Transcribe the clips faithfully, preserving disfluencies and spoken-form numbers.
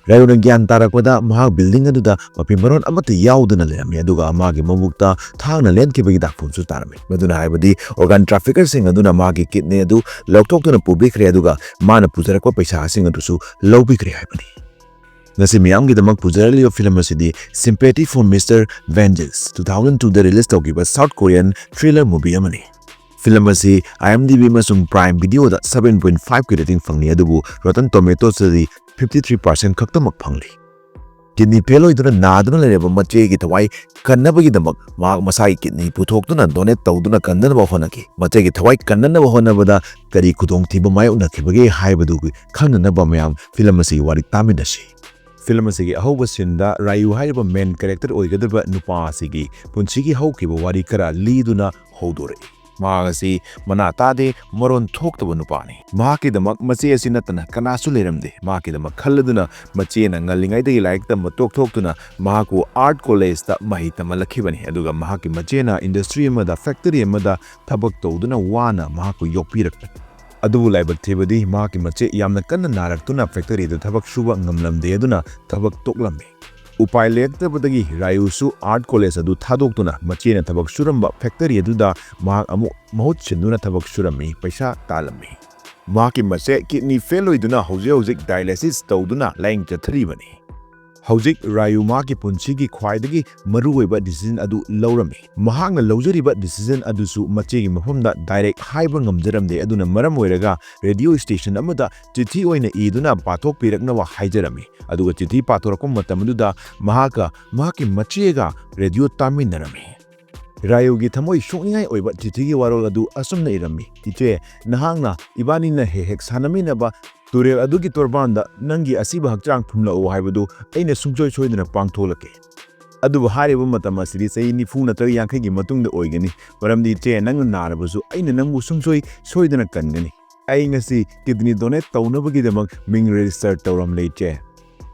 ꯔꯥꯌꯨꯅ ꯒ꯭ꯌꯥꯟ ꯇꯥꯔꯛꯄꯗ ꯃꯍꯥꯛ building ꯑꯗꯨꯗ ꯃꯐꯤ ꯃꯔꯣꯟ ꯑꯃꯠꯇ ꯌꯥꯎꯗꯅ ꯂꯩꯔꯝꯃꯤ, ꯑꯗꯨꯒ ꯃꯥꯒꯤ ꯃꯕꯨꯛꯇ ꯊꯥꯡꯅ ꯂꯦꯟꯈꯤꯕꯒꯤ ꯗꯥꯛꯐꯝꯁꯨ ꯇꯥꯔꯝꯃꯤ꯫ ꯃꯗꯨꯅ ꯍꯥꯏꯕꯗꯤ organ traffickerꯁꯤꯡ ꯑꯗꯨꯅ ꯃꯥꯒꯤ kidney ꯑꯗꯨ ꯂꯧꯊꯣꯛꯇꯨꯅ ꯄꯨꯕꯤꯈ꯭ꯔꯦ, ꯑꯗꯨꯒ ꯃꯥꯅ ꯄꯨꯖꯔꯛꯄ ꯄꯩꯁꯥꯁꯤꯡ ꯑꯗꯨꯁꯨ ꯂꯧꯕꯤꯈ꯭ꯔꯦ ꯍꯥꯏꯕꯅꯤ꯫ ꯉꯁꯤ ꯃꯤꯌꯥꯝꯒꯤꯗꯃꯛ ꯄꯨꯖꯔꯛꯂꯤꯕ film ꯑꯁꯤꯗꯤ Sympathy for Mister Vengeance, two thousand twoꯗ release ꯇꯧꯈꯤꯕ South Korean thriller movie ꯑꯃꯅꯤ꯫ Film ꯑꯁꯤ IMDb ꯑꯃꯁꯨꯡ Prime Videoꯗ seven point fiveꯀꯤ rating ꯐꯪꯂꯤ, ꯑꯗꯨꯕꯨ Rotten Tomatoesꯇꯗꯤ fifty three percent ꯈꯛꯇꯃꯛ ꯐꯪꯂꯤ꯫ Kidney fail ꯑꯣꯏꯗꯨꯅ ꯅꯥꯗꯨꯅ ꯂꯩꯔꯕ ꯃꯆꯦꯒꯤ ꯊꯋꯥꯏ ꯀꯟꯅꯕꯒꯤꯗꯃꯛ ꯃꯍꯥꯛ ꯃꯁꯥꯒꯤ kidney ꯄꯨꯊꯣꯛꯇꯨꯅ donate ꯇꯧꯗꯨꯅ ꯀꯟꯅꯅꯕ ꯍꯣꯠꯅꯈꯤ꯫ ꯃꯆꯦꯒꯤ ꯊꯋꯥꯏ ꯀꯟꯅꯅꯕ ꯍꯣꯠꯅꯕꯗ ꯀꯔꯤ ꯈꯨꯗꯣꯡꯊꯤꯕ ꯃꯥꯌꯣꯛꯅꯈꯤꯕꯒꯦ ꯍꯥꯏꯕꯗꯨ ꯈꯪꯅꯅꯕ ꯃꯌꯥꯝ film ꯑꯁꯤꯒꯤ ꯋꯥꯔꯤ ꯇꯥꯃꯤꯟꯅꯁꯤ꯫ Film ꯑꯁꯤꯒꯤ ꯑꯍꯧꯕ sceneꯗ ꯔꯥꯌꯨ ꯍꯥꯏꯔꯤꯕ main character ꯑꯣꯏꯒꯗꯕ ꯅꯨꯄꯥ ꯑꯁꯤꯒꯤ ꯄꯨꯟꯁꯤꯒꯤ ꯍꯧꯈꯤꯕ ꯋꯥꯔꯤ ꯈꯔ ꯂꯤꯗꯨꯅ ꯍꯧꯗꯣꯔꯛꯏ꯫ ꯃꯍꯥꯛ ꯑꯁꯤ ꯃꯅꯥ ꯇꯥꯗꯦ, ꯃꯔꯣꯟ ꯊꯣꯛꯇꯕ ꯅꯨꯄꯥꯅꯤ꯫ ꯃꯍꯥꯛꯀꯤꯗꯃꯛ ꯃꯆꯦ ꯑꯁꯤ ꯅꯠꯇꯅ ꯀꯅꯥꯁꯨ ꯂꯩꯔꯝꯗꯦ꯫ ꯃꯍꯥꯛꯀꯤꯗꯃꯛ ꯈꯜꯂꯗꯨꯅ ꯃꯆꯦꯅ ꯉꯜꯂꯤꯉꯩꯗꯒꯤ ꯂꯥꯏꯔꯤꯛ ꯇꯝꯕ ꯇꯣꯛꯊꯣꯛꯇꯨꯅ ꯃꯍꯥꯛꯄꯨ art collegeꯇ ꯃꯍꯩ ꯇꯝꯍꯜꯂꯛꯈꯤꯕꯅꯤ꯫ ꯑꯗꯨꯒ ꯃꯍꯥꯛꯀꯤ ꯃꯆꯦꯅ industry ꯑꯃꯗ, factory ꯑꯃꯗ ꯊꯕꯛ ꯇꯧꯗꯨꯅ ꯋꯥꯅ ꯃꯍꯥꯛꯄꯨ ꯌꯣꯛꯄꯤꯔꯛꯄꯅꯤ꯫ ꯑꯗꯨꯕꯨ ꯂꯥꯏꯕꯛ ꯊꯤꯕꯗꯤ ꯃꯍꯥꯛꯀꯤ ꯃꯆꯦ ꯌꯥꯝꯅ ꯀꯟꯅ ꯅꯥꯔꯛꯇꯨꯅ factoryꯗ ꯊꯕꯛ ꯁꯨꯕ ꯉꯝꯂꯝꯗꯦ, ꯑꯗꯨꯅ ꯊꯕꯛ ꯇꯣꯛꯂꯝꯃꯤ꯫ ꯎꯄꯥꯏ ꯂꯩꯔꯛꯇꯕꯗꯒꯤ ꯔꯥꯌꯨꯁꯨ art college ꯑꯗꯨ ꯊꯥꯗꯣꯛꯇꯨꯅ ꯃꯆꯦꯅ ꯊꯕꯛ ꯁꯨꯔꯝꯕ factory ꯑꯗꯨꯗ ꯃꯍꯥꯛ ꯑꯃꯨꯛ ꯃꯍꯨꯠ ꯁꯤꯟꯗꯨꯅ ꯊꯕꯛ ꯁꯨꯔꯝꯃꯤ, ꯄꯩꯁꯥ ꯇꯥꯜꯂꯝꯃꯤ꯫ ꯃꯍꯥꯛꯀꯤ ꯃꯆꯦ kidney fail ꯑꯣꯏꯗꯨꯅ ꯍꯧꯖꯤꯛ ꯍꯧꯖꯤꯛ dialysis ꯇꯧꯗꯨꯅ ꯂꯥꯌꯦꯡ ꯆꯠꯊꯔꯤꯕꯅꯤ꯫ ꯍꯧꯖꯤꯛ ꯔꯥꯌꯨ ꯃꯍꯥꯛꯀꯤ ꯄꯨꯟꯁꯤꯒꯤ ꯈ꯭ꯋꯥꯏꯗꯒꯤ ꯃꯔꯨꯑꯣꯏꯕ decision ꯑꯗꯨ ꯂꯧꯔꯝꯃꯤ꯫ ꯃꯍꯥꯛꯅ ꯂꯧꯖꯔꯤꯕ decision ꯑꯗꯨꯁꯨ ꯃꯆꯦꯒꯤ ꯃꯐꯝꯗ direct ꯍꯥꯏꯕ ꯉꯝꯖꯔꯝꯗꯦ, ꯑꯗꯨꯅ ꯃꯔꯝ ꯑꯣꯏꯔꯒ radio station ꯑꯃꯗ ꯆꯤꯊꯤ ꯑꯣꯏꯅ ꯏꯗꯨꯅ ꯄꯥꯊꯣꯛꯄꯤꯔꯛꯅꯕ ꯍꯥꯏꯖꯔꯝꯃꯤ꯫ ꯑꯗꯨꯒ ꯆꯤꯊꯤ ꯄꯥꯊꯣꯔꯛꯄ ꯃꯇꯝ ꯑꯗꯨꯗ ꯃꯍꯥꯛꯀ ꯃꯍꯥꯛꯀꯤ ꯃꯆꯦꯒ radio ꯇꯥꯃꯤꯟꯅꯔꯝꯃꯤ꯫ ꯔꯥꯌꯨꯒꯤ ꯊꯃꯣꯏ ꯁꯣꯛꯅꯤꯡꯉꯥꯏ ꯑꯣꯏꯕ ꯆꯤꯊꯤꯒꯤ ꯋꯥꯔꯣꯜ ꯑꯗꯨ ꯑꯁꯨꯝꯅ ꯏꯔꯝꯃꯤ: "ꯏꯆꯦ, ꯅꯍꯥꯛꯅ ꯏꯕꯥꯅꯤꯅ ꯍꯦꯛ ꯍꯦꯛ ꯁꯥꯟꯅꯃꯤꯟꯅꯕ ꯇꯨꯔꯦꯜ ꯑꯗꯨꯒꯤ ꯇꯣꯔꯕꯥꯟꯗ ꯅꯪꯒꯤ ꯑꯁꯤꯕ ꯍꯛꯆꯥꯡ ꯐꯨꯝꯂꯛꯎ ꯍꯥꯏꯕꯗꯨ ꯑꯩꯅ ꯁꯨꯡꯁꯣꯏ ꯁꯣꯏꯗꯅ ꯄꯥꯡꯊꯣꯛꯂꯛꯀꯦ꯫ ꯑꯗꯨꯕꯨ ꯍꯥꯏꯔꯤꯕ ꯃꯇꯝ ꯑꯁꯤꯗꯤ ꯆꯍꯤ ꯅꯤꯐꯨ ꯅꯠꯇ꯭ꯔꯒ ꯌꯥꯡꯈꯩꯒꯤ ꯃꯇꯨꯡꯗ ꯑꯣꯏꯒꯅꯤ, ꯃꯔꯝꯗꯤ ꯏꯆꯦ, ꯅꯪꯅ ꯅꯥꯔꯕꯁꯨ ꯑꯩꯅ ꯅꯪꯕꯨ ꯁꯨꯡꯁꯣꯏ ꯁꯣꯏꯗꯅ ꯀꯟꯒꯅꯤ꯫ ꯑꯩ ꯉꯁꯤ kidney donate ꯇꯧꯅꯕꯒꯤꯗꯃꯛ ꯃꯤꯡ register ꯇꯧꯔꯝꯂꯦ, ꯏꯆꯦ꯫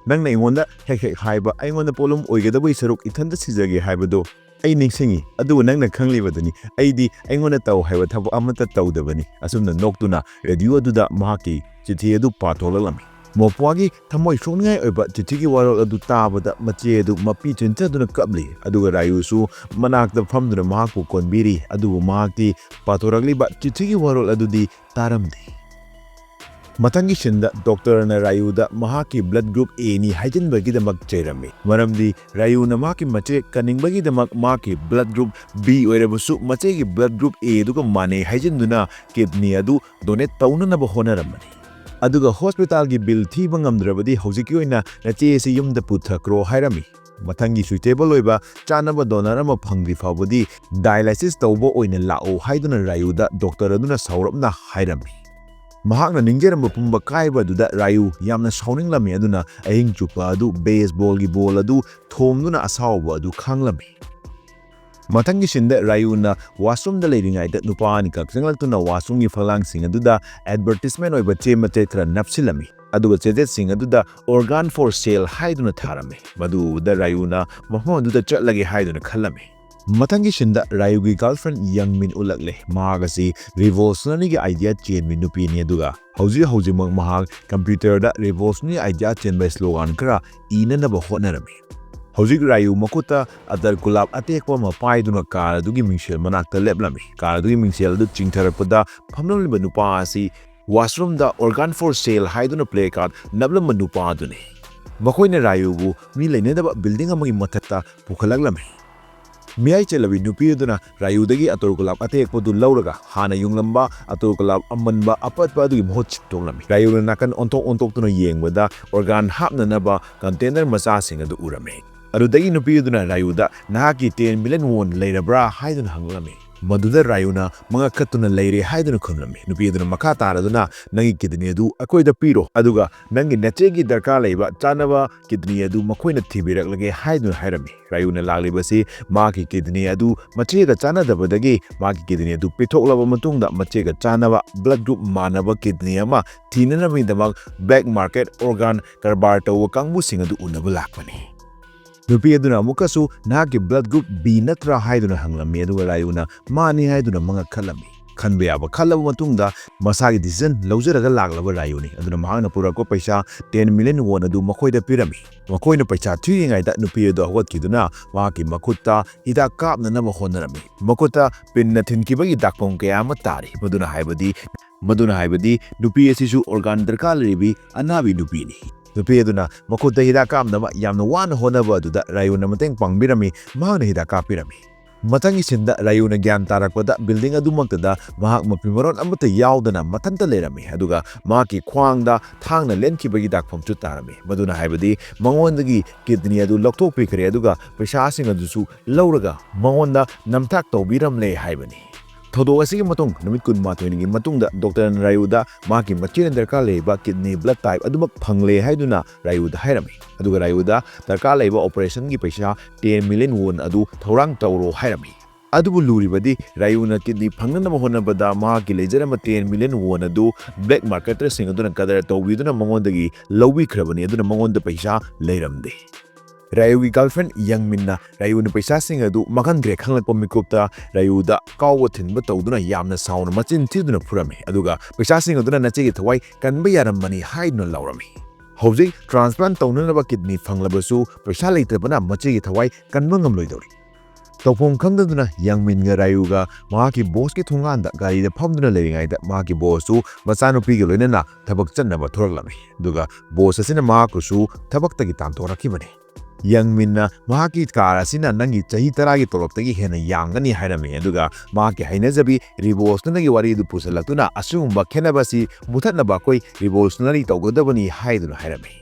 ꯅꯪꯅ ꯑꯩꯉꯣꯟꯗ ꯍꯦꯛ ꯍꯦꯛ ꯍꯥꯏꯕ, ꯑꯩꯉꯣꯟꯗ ꯄꯣꯠꯂꯨꯝ ꯑꯣꯏꯒꯗꯕꯒꯤ ꯁꯔꯨꯛ ꯏꯊꯟꯇ ꯁꯤꯖꯒꯦ ꯍꯥꯏꯕꯗꯨ ꯑꯩ ꯅꯤꯡꯁꯤꯡꯉꯤ, ꯑꯗꯨꯕꯨ ꯅꯪꯅ ꯈꯪꯂꯤꯕꯗꯨꯅꯤ, ꯑꯩꯗꯤ ꯑꯩꯉꯣꯟꯗ ꯇꯧ ꯍꯥꯏꯕ ꯊꯕꯛ ꯑꯃꯠꯇ ꯇꯧꯗꯕꯅꯤ꯫" ꯑꯁꯨꯝꯅ ꯅꯣꯛꯇꯨꯅ radio ꯑꯗꯨꯗ ꯃꯍꯥꯛꯀꯤ ꯆꯤꯊꯤ ꯑꯗꯨ ꯄꯥꯊꯣꯛꯂꯛꯂꯝꯃꯤ꯫ ꯃꯣꯄ꯭ꯋꯥꯒꯤ ꯊꯃꯣꯏ ꯁꯣꯛꯅꯤꯡꯉꯥꯏ ꯑꯣꯏꯕ ꯆꯤꯊꯤꯒꯤ ꯋꯥꯔꯣꯜ ꯑꯗꯨ ꯇꯥꯕꯗ ꯃꯆꯦ ꯑꯗꯨ ꯃꯄꯤ ꯆꯤꯟꯊꯗꯨꯅ ꯀꯞꯂꯤ, ꯑꯗꯨꯒ ꯔꯥꯌꯨꯁꯨ ꯃꯅꯥꯛꯇ ꯐꯝꯗꯨꯅ ꯃꯍꯥꯛꯄꯨ ꯀꯣꯟꯕꯤꯔꯤ꯫ ꯑꯗꯨꯕꯨ ꯃꯍꯥꯛꯇꯤ ꯄꯥꯊꯣꯔꯛꯂꯤꯕ ꯆꯤꯊꯤꯒꯤ ꯋꯥꯔꯣꯜ ꯑꯗꯨꯗꯤ ꯇꯥꯔꯝꯗꯦ꯫ ꯃꯊꯪꯒꯤ ꯁꯤꯟꯗ ꯗꯣꯛꯇꯔꯅ ꯔꯥꯌꯨꯗ ꯃꯍꯥꯛꯀꯤ blood group A ꯅꯤ ꯍꯥꯏꯖꯤꯟꯕꯒꯤꯗꯃꯛ ꯆꯩꯔꯝꯃꯤ, ꯃꯔꯝꯗꯤ ꯔꯥꯌꯨꯅ ꯃꯍꯥꯛꯀꯤ ꯃꯆꯦ ꯀꯟꯅꯤꯡꯕꯒꯤꯗꯃꯛ ꯃꯍꯥꯛꯀꯤ blood group B ꯑꯣꯏꯔꯕꯁꯨ ꯃꯆꯦꯒꯤ blood group A ꯑꯗꯨꯒ ꯃꯥꯟꯅꯩ ꯍꯥꯏꯖꯤꯟꯗꯨꯅ kidney ꯑꯗꯨ donate ꯇꯧꯅꯅꯕ ꯍꯣꯠꯅꯔꯝꯕꯅꯤ꯫ ꯑꯗꯨꯒ ꯍꯣꯁꯄꯤꯇꯥꯜꯒꯤ ꯕꯤꯜ ꯊꯤꯕ ꯉꯝꯗ꯭ꯔꯕꯗꯤ ꯍꯧꯖꯤꯛꯀꯤ ꯑꯣꯏꯅ ꯅꯆꯦ ꯑꯁꯤ ꯌꯨꯝꯗ ꯄꯨꯊꯈ꯭ꯔꯣ ꯍꯥꯏꯔꯝꯃꯤ꯫ ꯃꯊꯪꯒꯤ suitable ꯑꯣꯏꯕ ꯆꯥꯅꯕ donor ꯑꯃ ꯐꯪꯗ꯭ꯔꯤ ꯐꯥꯎꯕꯗꯤ dialysis ꯇꯧꯕ ꯑꯣꯏꯅ ꯂꯥꯛꯑꯣ ꯍꯥꯏꯗꯨꯅ ꯔꯥꯌꯨꯗ ꯗꯣꯛꯇꯔ ꯑꯗꯨꯅ ꯁꯥꯎꯔꯞꯅ ꯍꯥꯏꯔꯝꯃꯤ꯫ ꯃꯍꯥꯛꯅ ꯅꯤꯡꯖꯔꯝꯕ ꯄꯨꯝꯕ ꯀꯥꯏꯕ ꯑꯗꯨꯗ ꯔꯥꯌꯨ ꯌꯥꯝꯅ ꯁꯥꯎꯅꯤꯡꯂꯝꯃꯤ, ꯑꯗꯨꯅ ꯑꯍꯤꯡ ꯆꯨꯞꯄ ꯑꯗꯨ baseballꯒꯤ ball ꯑꯗꯨ ꯊꯣꯝꯗꯨꯅ ꯑꯁꯥꯎꯕ ꯑꯗꯨ ꯈꯥꯡꯂꯝꯃꯤ꯫ ꯃꯊꯪꯒꯤ ꯁꯤꯟꯗ ꯔꯥꯌꯨꯅ washroomꯗ ꯂꯩꯔꯤꯉꯩꯗ ꯅꯨꯄꯥ ꯑꯅꯤꯈꯛ ꯆꯪꯂꯛꯇꯨꯅ washroomꯒꯤ ꯐꯛꯂꯥꯡꯁꯤꯡ ꯑꯗꯨꯗ advertisement ꯑꯣꯏꯕ ꯆꯦ ꯃꯇꯦꯛ ꯈꯔ ꯅꯞꯁꯤꯜꯂꯝꯃꯤ, ꯑꯗꯨꯒ ꯆꯦꯇꯦꯠꯁꯤꯡ ꯑꯗꯨꯗ organ for sale ꯍꯥꯏꯗꯨꯅ ꯊꯥꯔꯝꯃꯤ꯫ ꯃꯗꯨ ꯎꯕꯗ ꯔꯥꯌꯨꯅ ꯃꯐꯝ ꯑꯗꯨꯗ ꯆꯠꯂꯒꯦ ꯍꯥꯏꯗꯨꯅ ꯈꯜꯂꯝꯃꯤ꯫ ꯃꯊꯪꯒꯤ ꯁꯤꯟꯗ ꯔꯥꯌꯨꯒꯤ girlfriend ꯌꯪꯃꯤꯟ ꯎꯠꯂꯛꯂꯦ꯫ ꯃꯍꯥꯛ ꯑꯁꯤ revolutionaryꯒꯤ idea ꯆꯦꯟꯕꯤ ꯅꯨꯄꯤꯅꯤ, ꯑꯗꯨꯒ ꯍꯧꯖꯤꯛ ꯍꯧꯖꯤꯛꯃꯛ ꯃꯍꯥꯛ computerꯗ revolutionary idea ꯆꯦꯟꯕ slogan ꯈꯔ ꯏꯅꯅꯕ ꯍꯣꯠꯅꯔꯝꯃꯤ꯫ ꯍꯧꯖꯤꯛ ꯔꯥꯌꯨ ꯃꯈꯨꯠꯇ ꯑꯇꯔ ꯒꯨꯂꯥꯞ ꯑꯇꯦꯛꯄ ꯑꯃ ꯄꯥꯏꯗꯨꯅ car ꯑꯗꯨꯒꯤ ꯃꯤꯡꯁꯦꯜ ꯃꯅꯥꯛꯇ ꯂꯦꯞꯂꯝꯃꯤ꯫ Car ꯑꯗꯨꯒꯤ ꯃꯤꯡꯁꯦꯜ ꯑꯗꯨ ꯆꯤꯡꯊꯔꯛꯄꯗ ꯐꯝꯂꯝꯂꯤꯕ ꯅꯨꯄꯥ ꯑꯁꯤ washroomꯗ organ for sale ꯍꯥꯏꯗꯨꯅ placard ꯅꯞꯂꯝꯕ ꯅꯨꯄꯥ ꯑꯗꯨꯅꯤ꯫ ꯃꯈꯣꯏꯅ ꯔꯥꯌꯨꯕꯨ ꯃꯤ ꯂꯩꯅꯗꯕ building ꯑꯃꯒꯤ ꯃꯊꯛꯇ ꯄꯨꯈꯠꯂꯛꯂꯝꯃꯤ꯫ ꯃꯤꯌꯥꯏ ꯆꯜꯂꯕꯤ ꯅꯨꯄꯤ ꯑꯗꯨꯅ ꯔꯥꯌꯨꯗꯒꯤ ꯑꯇꯔ ꯒꯨꯂꯥꯞ ꯑꯇꯦꯛꯄꯗꯨ ꯂꯧꯔꯒ ꯍꯥꯟꯅ ꯌꯨꯡꯂꯝꯕ ꯑꯇꯔ ꯒꯨꯂꯥꯞ ꯑꯃꯟꯕ ꯑꯄꯠꯄ ꯑꯗꯨꯒꯤ ꯃꯍꯨꯠ ꯁꯤꯟꯗꯣꯛꯂꯝꯃꯤ꯫ ꯔꯥꯌꯨꯅ ꯅꯥꯀꯟ ꯑꯣꯟꯊꯣꯛ ꯑꯣꯟꯊꯣꯛꯇꯨꯅ ꯌꯦꯡꯕꯗ organ ꯍꯥꯞꯅꯅꯕ container ꯃꯆꯥꯁꯤꯡ ꯑꯗꯨ ꯎꯔꯝꯃꯤ꯫ ꯑꯗꯨꯗꯒꯤ ꯅꯨꯄꯤ ꯑꯗꯨꯅ ꯔꯥꯌꯨꯗ "ꯅꯍꯥꯛꯀꯤ ten million won ꯂꯩꯔꯕ꯭ꯔꯥ?" ꯍꯥꯏꯗꯨꯅ ꯍꯪꯂꯝꯃꯤ꯫ ꯃꯗꯨꯗ ꯔꯥꯌꯨꯅ ꯃꯉꯛ ꯀꯠꯇꯨꯅ "ꯂꯩꯔꯦ" ꯍꯥꯏꯗꯨꯅ ꯈꯨꯝꯂꯝꯃꯤ꯫ ꯅꯨꯄꯤ ꯑꯗꯨꯅ ꯃꯈꯥ ꯇꯥꯔꯗꯨꯅ "ꯅꯪꯒꯤ kidney ꯑꯗꯨ ꯑꯩꯈꯣꯏꯗ ꯄꯤꯔꯣ, ꯑꯗꯨꯒ ꯅꯪꯒꯤ ꯅꯆꯦꯒꯤ ꯗꯔꯀꯥꯔ ꯂꯩꯕ ꯆꯥꯅꯕ kidney ꯑꯗꯨ ꯃꯈꯣꯏꯅ ꯊꯤꯕꯤꯔꯛꯂꯒꯦ" ꯍꯥꯏꯗꯨꯅ ꯍꯥꯏꯔꯝꯃꯤ꯫ ꯔꯥꯌꯨꯅ ꯂꯥꯛꯂꯤꯕꯁꯤ ꯃꯍꯥꯛꯀꯤ kidney ꯑꯗꯨ ꯃꯆꯦꯒ ꯆꯥꯟꯅꯗꯕꯗꯒꯤ ꯃꯍꯥꯛꯀꯤ kidney ꯑꯗꯨ ꯄꯤꯊꯣꯛꯂꯕ ꯃꯇꯨꯡꯗ ꯃꯆꯦꯒ ꯆꯥꯟꯅꯕ blood group ꯃꯥꯟꯅꯕ kidney ꯑꯃ ꯊꯤꯅꯅꯕꯒꯤꯗꯃꯛ black market organ ꯀꯔꯕꯥꯔ ꯇꯧꯕ ꯀꯥꯡꯕꯨꯁꯤꯡ ꯑꯗꯨ ꯎꯅꯕ ꯂꯥꯛꯄꯅꯤ꯫ ꯅꯨꯄꯤ ꯑꯗꯨꯅ ꯑꯃꯨꯛꯀꯁꯨ "ꯅꯍꯥꯛꯀꯤ blood group B ꯅꯠꯇ꯭ꯔꯥ?" ꯍꯥꯏꯗꯨꯅ ꯍꯪꯂꯝꯃꯤ, ꯑꯗꯨꯒ ꯔꯥꯌꯨꯅ "ꯃꯥꯅꯤ" ꯍꯥꯏꯗꯨꯅ ꯃꯉꯛ ꯈꯠꯂꯝꯃꯤ꯫ ꯈꯟꯕ ꯌꯥꯕ ꯈꯜꯂꯕ ꯃꯇꯨꯡꯗ ꯃꯁꯥꯒꯤ decision ꯂꯧꯖꯔꯒ ꯂꯥꯛꯂꯕ ꯔꯥꯌꯨꯅꯤ꯫ ꯑꯗꯨꯅ ꯃꯍꯥꯛꯅ ꯄꯨꯔꯛꯄ ꯄꯩꯁꯥ ten million won ꯑꯗꯨ ꯃꯈꯣꯏꯗ ꯄꯤꯔꯝꯃꯤ꯫ ꯃꯈꯣꯏꯅ ꯄꯩꯁꯥ ꯊꯤꯔꯤꯉꯩꯗ ꯅꯨꯄꯤ ꯑꯗꯨ ꯍꯧꯒꯠꯈꯤꯗꯨꯅ ꯃꯍꯥꯛꯀꯤ ꯃꯈꯨꯠꯇ ꯍꯤꯗꯥꯛ ꯀꯥꯞꯅꯅꯕ ꯍꯣꯠꯅꯔꯝꯃꯤ꯫ ꯃꯈꯨꯠꯇ ꯄꯤꯟꯅ ꯊꯤꯟꯈꯤꯕꯒꯤ ꯗꯥꯛꯐꯝ ꯀꯌꯥ ꯑꯃ ꯇꯥꯔꯤ꯫ ꯃꯗꯨꯅ ꯍꯥꯏꯕꯗꯤ, ꯃꯗꯨꯅ ꯍꯥꯏꯕꯗꯤ ꯅꯨꯄꯤ ꯑꯁꯤꯁꯨ organ ꯗꯔꯀꯥꯔ ꯂꯩꯔꯤꯕꯤ ꯑꯅꯥꯕꯤ ꯅꯨꯄꯤꯅꯤ꯫ ꯅꯨꯄꯤ ꯑꯗꯨꯅ ꯃꯈꯨꯠꯇ ꯍꯤꯗꯥꯛ ꯀꯥꯞꯅꯕ ꯌꯥꯝꯅ ꯋꯥꯅ ꯍꯣꯠꯅꯕ ꯑꯗꯨꯗ ꯔꯥꯌꯨꯅ ꯃꯇꯦꯡ ꯄꯥꯡꯕꯤꯔꯝꯃꯤ꯫ ꯃꯍꯥꯛꯅ ꯍꯤꯗꯥꯛ ꯀꯥꯞꯄꯤꯔꯝꯃꯤ꯫ ꯃꯊꯪꯒꯤ ꯁꯤꯟꯗ ꯔꯥꯌꯨꯅ ꯒ꯭ꯌꯥꯟ ꯇꯥꯔꯛꯄꯗ building ꯑꯗꯨꯃꯛꯇꯗ ꯃꯍꯥꯛ ꯃꯐꯤ ꯃꯔꯣꯟ ꯑꯃꯠꯇ ꯌꯥꯎꯗꯅ ꯃꯊꯟꯇ ꯂꯩꯔꯝꯃꯤ꯫ ꯑꯗꯨꯒ ꯃꯍꯥꯛꯀꯤ ꯈ꯭ꯋꯥꯡꯗ ꯊꯥꯡꯅ ꯂꯦꯟꯈꯤꯕꯒꯤ ꯗꯥꯛꯐꯝꯁꯨ ꯇꯥꯔꯝꯃꯤ꯫ ꯃꯗꯨꯅ ꯍꯥꯏꯕꯗꯤ ꯃꯉꯣꯟꯗꯒꯤ ꯀꯤꯗꯅꯤ ꯑꯗꯨ ꯂꯧꯊꯣꯛꯄꯤꯈ꯭ꯔꯦ꯫ ꯑꯗꯨꯒ ꯄꯩꯁꯥꯁꯤꯡ ꯑꯗꯨꯁꯨ ꯂꯧꯔꯒ ꯃꯉꯣꯟꯗ ꯅꯝꯊꯥꯛ ꯇꯧꯕꯤꯔꯝꯂꯦ ꯍꯥꯏꯕꯅꯤ꯫ ꯊꯧꯗꯣꯛ ꯑꯁꯤꯒꯤ ꯃꯇꯨꯡ ꯅꯨꯃꯤꯠ ꯀꯨꯟꯃꯥꯊꯣꯏꯅꯤꯒꯤ ꯃꯇꯨꯡꯗ ꯗꯣꯛꯇꯔꯅ ꯔꯥꯌꯨꯗ ꯃꯍꯥꯛꯀꯤ ꯃꯆꯦꯅ ꯗꯔꯀꯥꯔ ꯂꯩꯔꯤꯕ ꯀꯤꯗꯅꯤ blood type ꯑꯗꯨꯃꯛ ꯐꯪꯂꯦ ꯍꯥꯏꯗꯨꯅ ꯔꯥꯌꯨꯗ ꯍꯥꯏꯔꯝꯃꯤ꯫ ꯑꯗꯨꯒ ꯔꯥꯌꯨꯗ ꯗꯔꯀꯥꯔ ꯂꯩꯕ operationꯒꯤ ꯄꯩꯁꯥ ten million won ꯑꯗꯨ ꯊꯧꯔꯥꯡ ꯇꯧꯔꯣ ꯍꯥꯏꯔꯝꯃꯤ꯫ ꯑꯗꯨꯕꯨ ꯂꯨꯔꯤꯕꯗꯤ ꯔꯥꯌꯨꯅ ꯀꯤꯗꯅꯤ ꯐꯪꯅꯅꯕ ꯍꯣꯠꯅꯕꯗ ꯃꯍꯥꯛꯀꯤ ꯂꯩꯖꯔꯝꯕ ten million won ꯑꯗꯨ black marketerꯁꯤꯡ ꯑꯗꯨꯅ ꯀꯗꯔ ꯇꯧꯕꯤꯗꯨꯅ ꯃꯉꯣꯟꯗꯒꯤ ꯂꯧꯕꯤꯈ꯭ꯔꯕꯅꯤ꯫ ꯑꯗꯨꯅ ꯃꯉꯣꯟꯗ ꯄꯩꯁꯥ ꯂꯩꯔꯝꯗꯦ꯫ ꯔꯥꯌꯨꯒꯤ girlfriend ꯌꯪꯃꯤꯟꯅ ꯔꯥꯌꯨꯅ ꯄꯩꯁꯥꯁꯤꯡ ꯑꯗꯨ ꯃꯥꯡꯍꯟꯈ꯭ꯔꯦ ꯈꯪꯂꯛꯄ ꯃꯤꯀꯨꯞꯇ ꯔꯥꯌꯨꯗ ꯀꯥꯎꯕ ꯊꯤꯟꯕ ꯇꯧꯗꯨꯅ ꯌꯥꯝꯅ ꯁꯥꯎꯅ ꯃꯆꯤꯟ ꯊꯤꯗꯨꯅ ꯐꯨꯔꯝꯃꯤ꯫ ꯑꯗꯨꯒ ꯄꯩꯁꯥꯁꯤꯡ ꯑꯗꯨꯅ ꯅꯆꯦꯒꯤ ꯊꯋꯥꯏ ꯀꯟꯕ ꯌꯥꯔꯝꯕꯅꯤ ꯍꯥꯏꯗꯨꯅ ꯂꯥꯎꯔꯝꯃꯤ꯫ ꯍꯧꯖꯤꯛ transplant ꯇꯧꯅꯅꯕ ꯀꯤꯗꯅꯤ ꯐꯪꯂꯕꯁꯨ ꯄꯩꯁꯥ ꯂꯩꯇꯕꯅ ꯃꯆꯦꯒꯤ ꯊꯋꯥꯏ ꯀꯟꯕ ꯉꯝꯂꯣꯏꯗꯧꯔꯤ꯫ ꯇꯧꯐꯝ ꯈꯪꯗꯗꯨꯅ ꯌꯪꯃꯤꯟꯒ ꯔꯥꯌꯨꯒ ꯃꯍꯥꯛꯀꯤ bossꯀꯤ ꯊꯣꯡꯒꯥꯟꯗ ꯒꯥꯔꯤꯗ ꯐꯝꯗꯨꯅ ꯂꯩꯔꯤꯉꯩꯗ ꯃꯍꯥꯛꯀꯤ bossꯁꯨ ꯃꯆꯥꯅꯨꯄꯤꯒ ꯂꯣꯏꯅꯅ ꯊꯕꯛ ꯆꯠꯅꯕ ꯊꯣꯔꯛꯂꯝꯃꯤ꯫ ꯑꯗꯨꯒ boss ꯑꯁꯤꯅ ꯃꯍꯥꯛꯄꯨꯁꯨ ꯊꯕꯛꯇꯒꯤ ꯇꯥꯟꯊꯣꯔꯛꯈꯤꯕꯅꯤ꯫ ꯌꯪꯃꯤꯟꯅ ꯃꯍꯥꯛꯀꯤ car ꯑꯁꯤꯅ ꯅꯪꯒꯤ ꯆꯍꯤ ꯇꯔꯥꯒꯤ ꯇꯣꯂꯣꯞꯇꯒꯤ ꯍꯦꯟꯅ ꯌꯥꯝꯒꯅꯤ ꯍꯥꯏꯔꯝꯃꯤ꯫ ꯑꯗꯨꯒ ꯃꯍꯥꯛꯀꯤ ꯍꯩꯅꯖꯕꯤ revolutionaryꯒꯤ ꯋꯥꯔꯤ ꯑꯗꯨ ꯄꯨꯁꯤꯜꯂꯛꯇꯨꯅ ꯑꯁꯤꯒꯨꯝꯕ ꯈꯦꯠꯅꯕ ꯑꯁꯤ ꯃꯨꯊꯠꯅꯕ ꯑꯩꯈꯣꯏ revolutionary ꯇꯧꯒꯗꯕꯅꯤ ꯍꯥꯏꯗꯨꯅ ꯍꯥꯏꯔꯝꯃꯤ꯫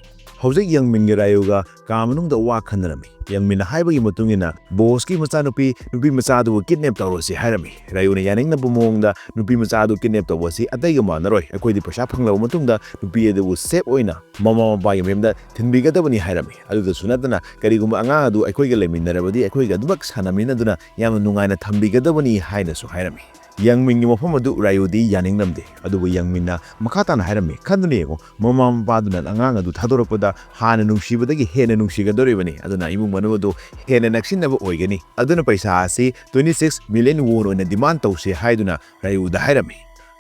ꯍꯧꯖꯤꯛ ꯌꯪꯃꯤꯟꯒ ꯔꯥꯌꯨꯒ ꯀꯥ ꯃꯅꯨꯡꯗ ꯋꯥ ꯈꯟꯅꯔꯝꯃꯤ꯫ ꯌꯪꯃꯤꯟꯅ ꯍꯥꯏꯕꯒꯤ ꯃꯇꯨꯡ ꯏꯟꯅ bossꯀꯤ ꯃꯆꯥꯅꯨꯄꯤ ꯅꯨꯄꯤ ꯃꯆꯥ ꯑꯗꯨꯕꯨ kidnap ꯇꯧꯔꯁꯤ ꯍꯥꯏꯔꯝꯃꯤ꯫ ꯔꯥꯌꯨꯅ ꯌꯥꯅꯤꯡꯗꯕ ꯃꯑꯣꯡꯗ ꯅꯨꯄꯤ ꯃꯆꯥ ꯑꯗꯨ kidnap ꯇꯧꯕ ꯑꯁꯤ ꯑꯇꯩꯒ ꯃꯥꯟꯅꯔꯣꯏ꯫ ꯑꯩꯈꯣꯏꯗꯤ ꯄꯩꯁꯥ ꯐꯪꯂꯕ ꯃꯇꯨꯡꯗ ꯅꯨꯄꯤ ꯑꯗꯨꯕꯨ safe ꯑꯣꯏꯅ ꯃꯃꯥ ꯃꯄꯥꯒꯤ ꯃꯌꯨꯝꯗ ꯊꯤꯟꯕꯤꯒꯗꯕꯅꯤ ꯍꯥꯏꯔꯝꯃꯤ꯫ ꯑꯗꯨꯗꯁꯨ ꯅꯠꯇꯅ ꯀꯔꯤꯒꯨꯝꯕ ꯑꯉꯥꯡ ꯑꯗꯨ ꯑꯩꯈꯣꯏꯒ ꯂꯩꯃꯤꯟꯅꯔꯕꯗꯤ ꯑꯩꯈꯣꯏꯒ ꯑꯗꯨꯃꯛ ꯁꯥꯟꯅꯃꯤꯟꯅꯗꯨꯅ ꯌꯥꯝꯅ ꯅꯨꯡꯉꯥꯏꯅ ꯊꯝꯕꯤꯒꯗꯕꯅꯤ ꯍꯥꯏꯅꯁꯨ ꯍꯥꯏꯔꯝꯃꯤ꯫ ꯌꯪꯃꯤꯟꯒꯤ ꯃꯐꯝ ꯑꯗꯨ ꯔꯥꯌꯨꯗꯤ ꯌꯥꯅꯤꯡꯂꯝꯗꯦ꯫ ꯑꯗꯨꯕꯨ ꯌꯪꯃꯤꯟꯅ ꯃꯈꯥ ꯇꯥꯅ ꯍꯥꯏꯔꯝꯃꯤ, "ꯈꯟꯗꯨꯅ ꯌꯦꯡꯉꯨ, ꯃꯃꯥ ꯃꯄꯥꯗꯨꯅ ꯑꯉꯥꯡ ꯑꯗꯨ ꯊꯥꯗꯣꯔꯛꯄꯗ ꯍꯥꯟꯅ ꯅꯨꯡꯁꯤꯕꯗꯒꯤ ꯍꯦꯟꯅ ꯅꯨꯡꯁꯤꯒꯗꯧꯔꯤꯕꯅꯤ꯫ ꯑꯗꯨꯅ ꯏꯃꯨꯡ ꯃꯅꯨꯡ ꯑꯗꯨ ꯍꯦꯟꯅ ꯅꯛꯁꯤꯟꯅꯕ ꯑꯣꯏꯒꯅꯤ꯫ ꯑꯗꯨꯅ ꯄꯩꯁꯥ ꯑꯁꯤ twenty six million won ꯑꯣꯏꯅ demand ꯇꯧꯁꯦ" ꯍꯥꯏꯗꯨꯅ ꯔꯥꯌꯨꯗ ꯍꯥꯏꯔꯝꯃꯤ꯫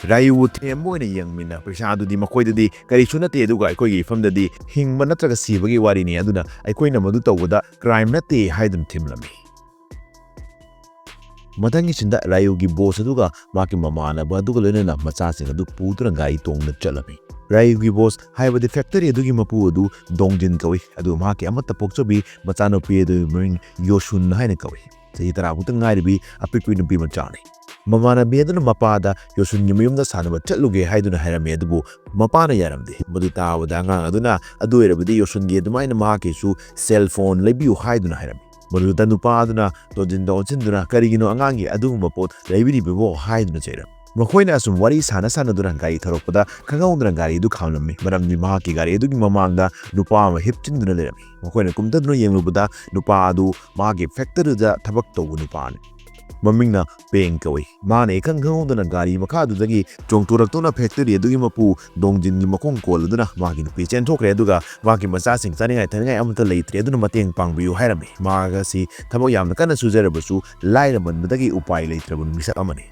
ꯔꯥꯌꯨ ꯊꯦꯝꯕ ꯑꯣꯏꯅ ꯌꯪꯃꯤꯟꯅ ꯄꯩꯁꯥ ꯑꯗꯨꯗꯤ ꯃꯈꯣꯏꯗꯗꯤ ꯀꯔꯤꯁꯨ ꯅꯠꯇꯦ, ꯑꯗꯨꯒ ꯑꯩꯈꯣꯏꯒꯤ ꯏꯐꯝꯗꯗꯤ ꯍꯤꯡꯕ ꯅꯠꯇ꯭ꯔꯒ ꯁꯤꯕꯒꯤ ꯋꯥꯔꯤꯅꯤ, ꯑꯗꯨꯅ ꯑꯩꯈꯣꯏꯅ ꯃꯗꯨ ꯇꯧꯕꯗ crime ꯅꯠꯇꯦ ꯍꯥꯏꯗꯨꯅ ꯊꯤꯡꯂꯝꯃꯤ꯫ ꯃꯊꯪꯒꯤ ꯁꯤꯟꯗ ꯔꯥꯌꯨꯒꯤ ꯕꯣꯁ ꯑꯗꯨꯒ ꯃꯍꯥꯛꯀꯤ ꯃꯃꯥꯟꯅꯕ ꯑꯗꯨꯒ ꯂꯣꯏꯅꯅ ꯃꯆꯥꯁꯤꯡ ꯑꯗꯨ ꯄꯨꯗꯨꯅ ꯒꯥꯔꯤ ꯇꯣꯡꯗꯨꯅ ꯆꯠꯂꯝꯃꯤ꯫ ꯔꯥꯌꯨꯒꯤ ꯕꯣꯁ ꯍꯥꯏꯕꯗꯤ ꯐꯦꯛꯇꯔꯤ ꯑꯗꯨꯒꯤ ꯃꯄꯨ ꯑꯗꯨ ꯗꯣꯡꯖꯤꯟ ꯀꯧꯏ, ꯑꯗꯨꯒ ꯃꯍꯥꯛꯀꯤ ꯑꯃꯠꯇ ꯄꯣꯛꯆꯕꯤ ꯃꯆꯥꯅꯨꯄꯤ ꯑꯗꯨꯒꯤ ꯃꯃꯤꯡ ꯌꯣꯁꯨꯟ ꯍꯥꯏꯅ ꯀꯧꯏ꯫ ꯆꯍꯤ ꯇꯔꯥ ꯐꯥꯎꯇ ꯉꯥꯏꯔꯤꯕꯤ ꯑꯄꯤꯛꯄꯤ ꯅꯨꯄꯤ ꯃꯆꯥꯅꯤ꯫ ꯃꯃꯥꯟꯅꯕꯤ ꯑꯗꯨꯅ ꯃꯄꯥꯗ ꯌꯣꯁꯨꯟꯒꯤ ꯃꯌꯨꯝꯗ ꯁꯥꯟꯅꯕ ꯆꯠꯂꯨꯒꯦ ꯍꯥꯏꯗꯨꯅ ꯍꯥꯏꯔꯝꯃꯤ, ꯑꯗꯨꯕꯨ ꯃꯄꯥꯅ ꯌꯥꯔꯝꯗꯦ꯫ ꯃꯗꯨ ꯇꯥꯕꯗ ꯑꯉꯥꯡ ꯑꯗꯨꯅ "ꯑꯗꯨ ꯑꯣꯏꯔꯕꯗꯤ ꯌꯣꯁꯨꯟꯒꯤ ꯑꯗꯨꯃꯥꯏꯅ ꯃꯍꯥꯛꯀꯤꯁꯨ cell phone ꯂꯩꯕꯤꯌꯨ" ꯍꯥꯏꯗꯨꯅ ꯍꯥꯏꯔꯝꯃꯤ꯫ ꯃꯗꯨꯗ ꯅꯨꯄꯥ ꯑꯗꯨꯅ ꯗꯣꯡꯖꯤꯟꯗ ꯑꯣꯟꯁꯤꯟꯗꯨꯅ "ꯀꯔꯤꯒꯤꯅꯣ ꯑꯉꯥꯡꯒꯤ ꯑꯗꯨꯒꯨꯝꯕ ꯄꯣꯠ ꯂꯩꯕꯤꯔꯤꯕꯕꯣ?" ꯍꯥꯏꯗꯨꯅ ꯆꯩꯔꯝꯃꯤ꯫ ꯃꯈꯣꯏꯅ ꯑꯁꯨꯝ ꯋꯥꯔꯤ ꯁꯥꯟꯅ ꯁꯥꯟꯅꯗꯨꯅ ꯒꯥꯔꯤ ꯊꯧꯔꯛꯄꯗ ꯈꯪꯍꯧꯗꯅ ꯒꯥꯔꯤ ꯑꯗꯨ ꯈꯥꯝꯂꯝꯃꯤ, ꯃꯔꯝꯗꯤ ꯃꯍꯥꯛꯀꯤ ꯒꯥꯔꯤ ꯑꯗꯨꯒꯤ ꯃꯃꯥꯡꯗ ꯅꯨꯄꯥ ꯑꯃ ꯍꯤꯞꯆꯤꯟꯗꯨꯅ ꯂꯩꯔꯝꯃꯤ꯫ ꯃꯈꯣꯏꯅ ꯀꯨꯝꯊꯗꯨꯅ ꯌꯦꯡꯂꯨꯕꯗ ꯅꯨꯄꯥ ꯑꯗꯨ ꯃꯍꯥꯛꯀꯤ ꯐꯦꯛꯇꯔꯤꯗ ꯊꯕꯛ ꯇꯧꯕ ꯅꯨꯄꯥꯅꯤ꯫ ꯃꯃꯤꯡꯅ ꯄꯦꯡ ꯀꯧꯏ꯫ ꯃꯥꯅ ꯏꯈꯪ ꯈꯪꯍꯧꯗꯅ ꯒꯥꯔꯤ ꯃꯈꯥꯗꯨꯗꯒꯤ ꯆꯣꯡꯊꯣꯔꯛꯇꯨꯅ ꯐꯦꯛꯇꯔꯤ ꯑꯗꯨꯒꯤ ꯃꯄꯨ ꯗꯣꯡꯖꯤꯟꯒꯤ ꯃꯈꯣꯡ ꯀꯣꯜꯂꯗꯨꯅ ꯃꯥꯒꯤ ꯅꯨꯄꯤ ꯆꯦꯟꯊꯣꯛꯈ꯭ꯔꯦ, ꯑꯗꯨꯒ ꯃꯍꯥꯛꯀꯤ ꯃꯆꯥꯁꯤꯡ ꯆꯥꯅꯤꯡꯉꯥꯏ ꯊꯛꯅꯤꯡꯉꯥꯏ ꯑꯃꯠꯇ ꯂꯩꯇ꯭ꯔꯦ, ꯑꯗꯨꯅ ꯃꯇꯦꯡ ꯄꯥꯡꯕꯤꯌꯨ ꯍꯥꯏꯔꯝꯃꯤ꯫ ꯃꯍꯥꯛ ꯑꯁꯤ ꯊꯕꯛ ꯌꯥꯝꯅ ꯀꯟꯅ ꯁꯨꯖꯔꯕꯁꯨ ꯂꯥꯏꯔꯃꯟꯕꯗꯒꯤ ꯎꯄꯥꯏ ꯂꯩꯇ꯭ꯔꯕ ꯃꯤꯁꯛ ꯑꯃꯅꯤ꯫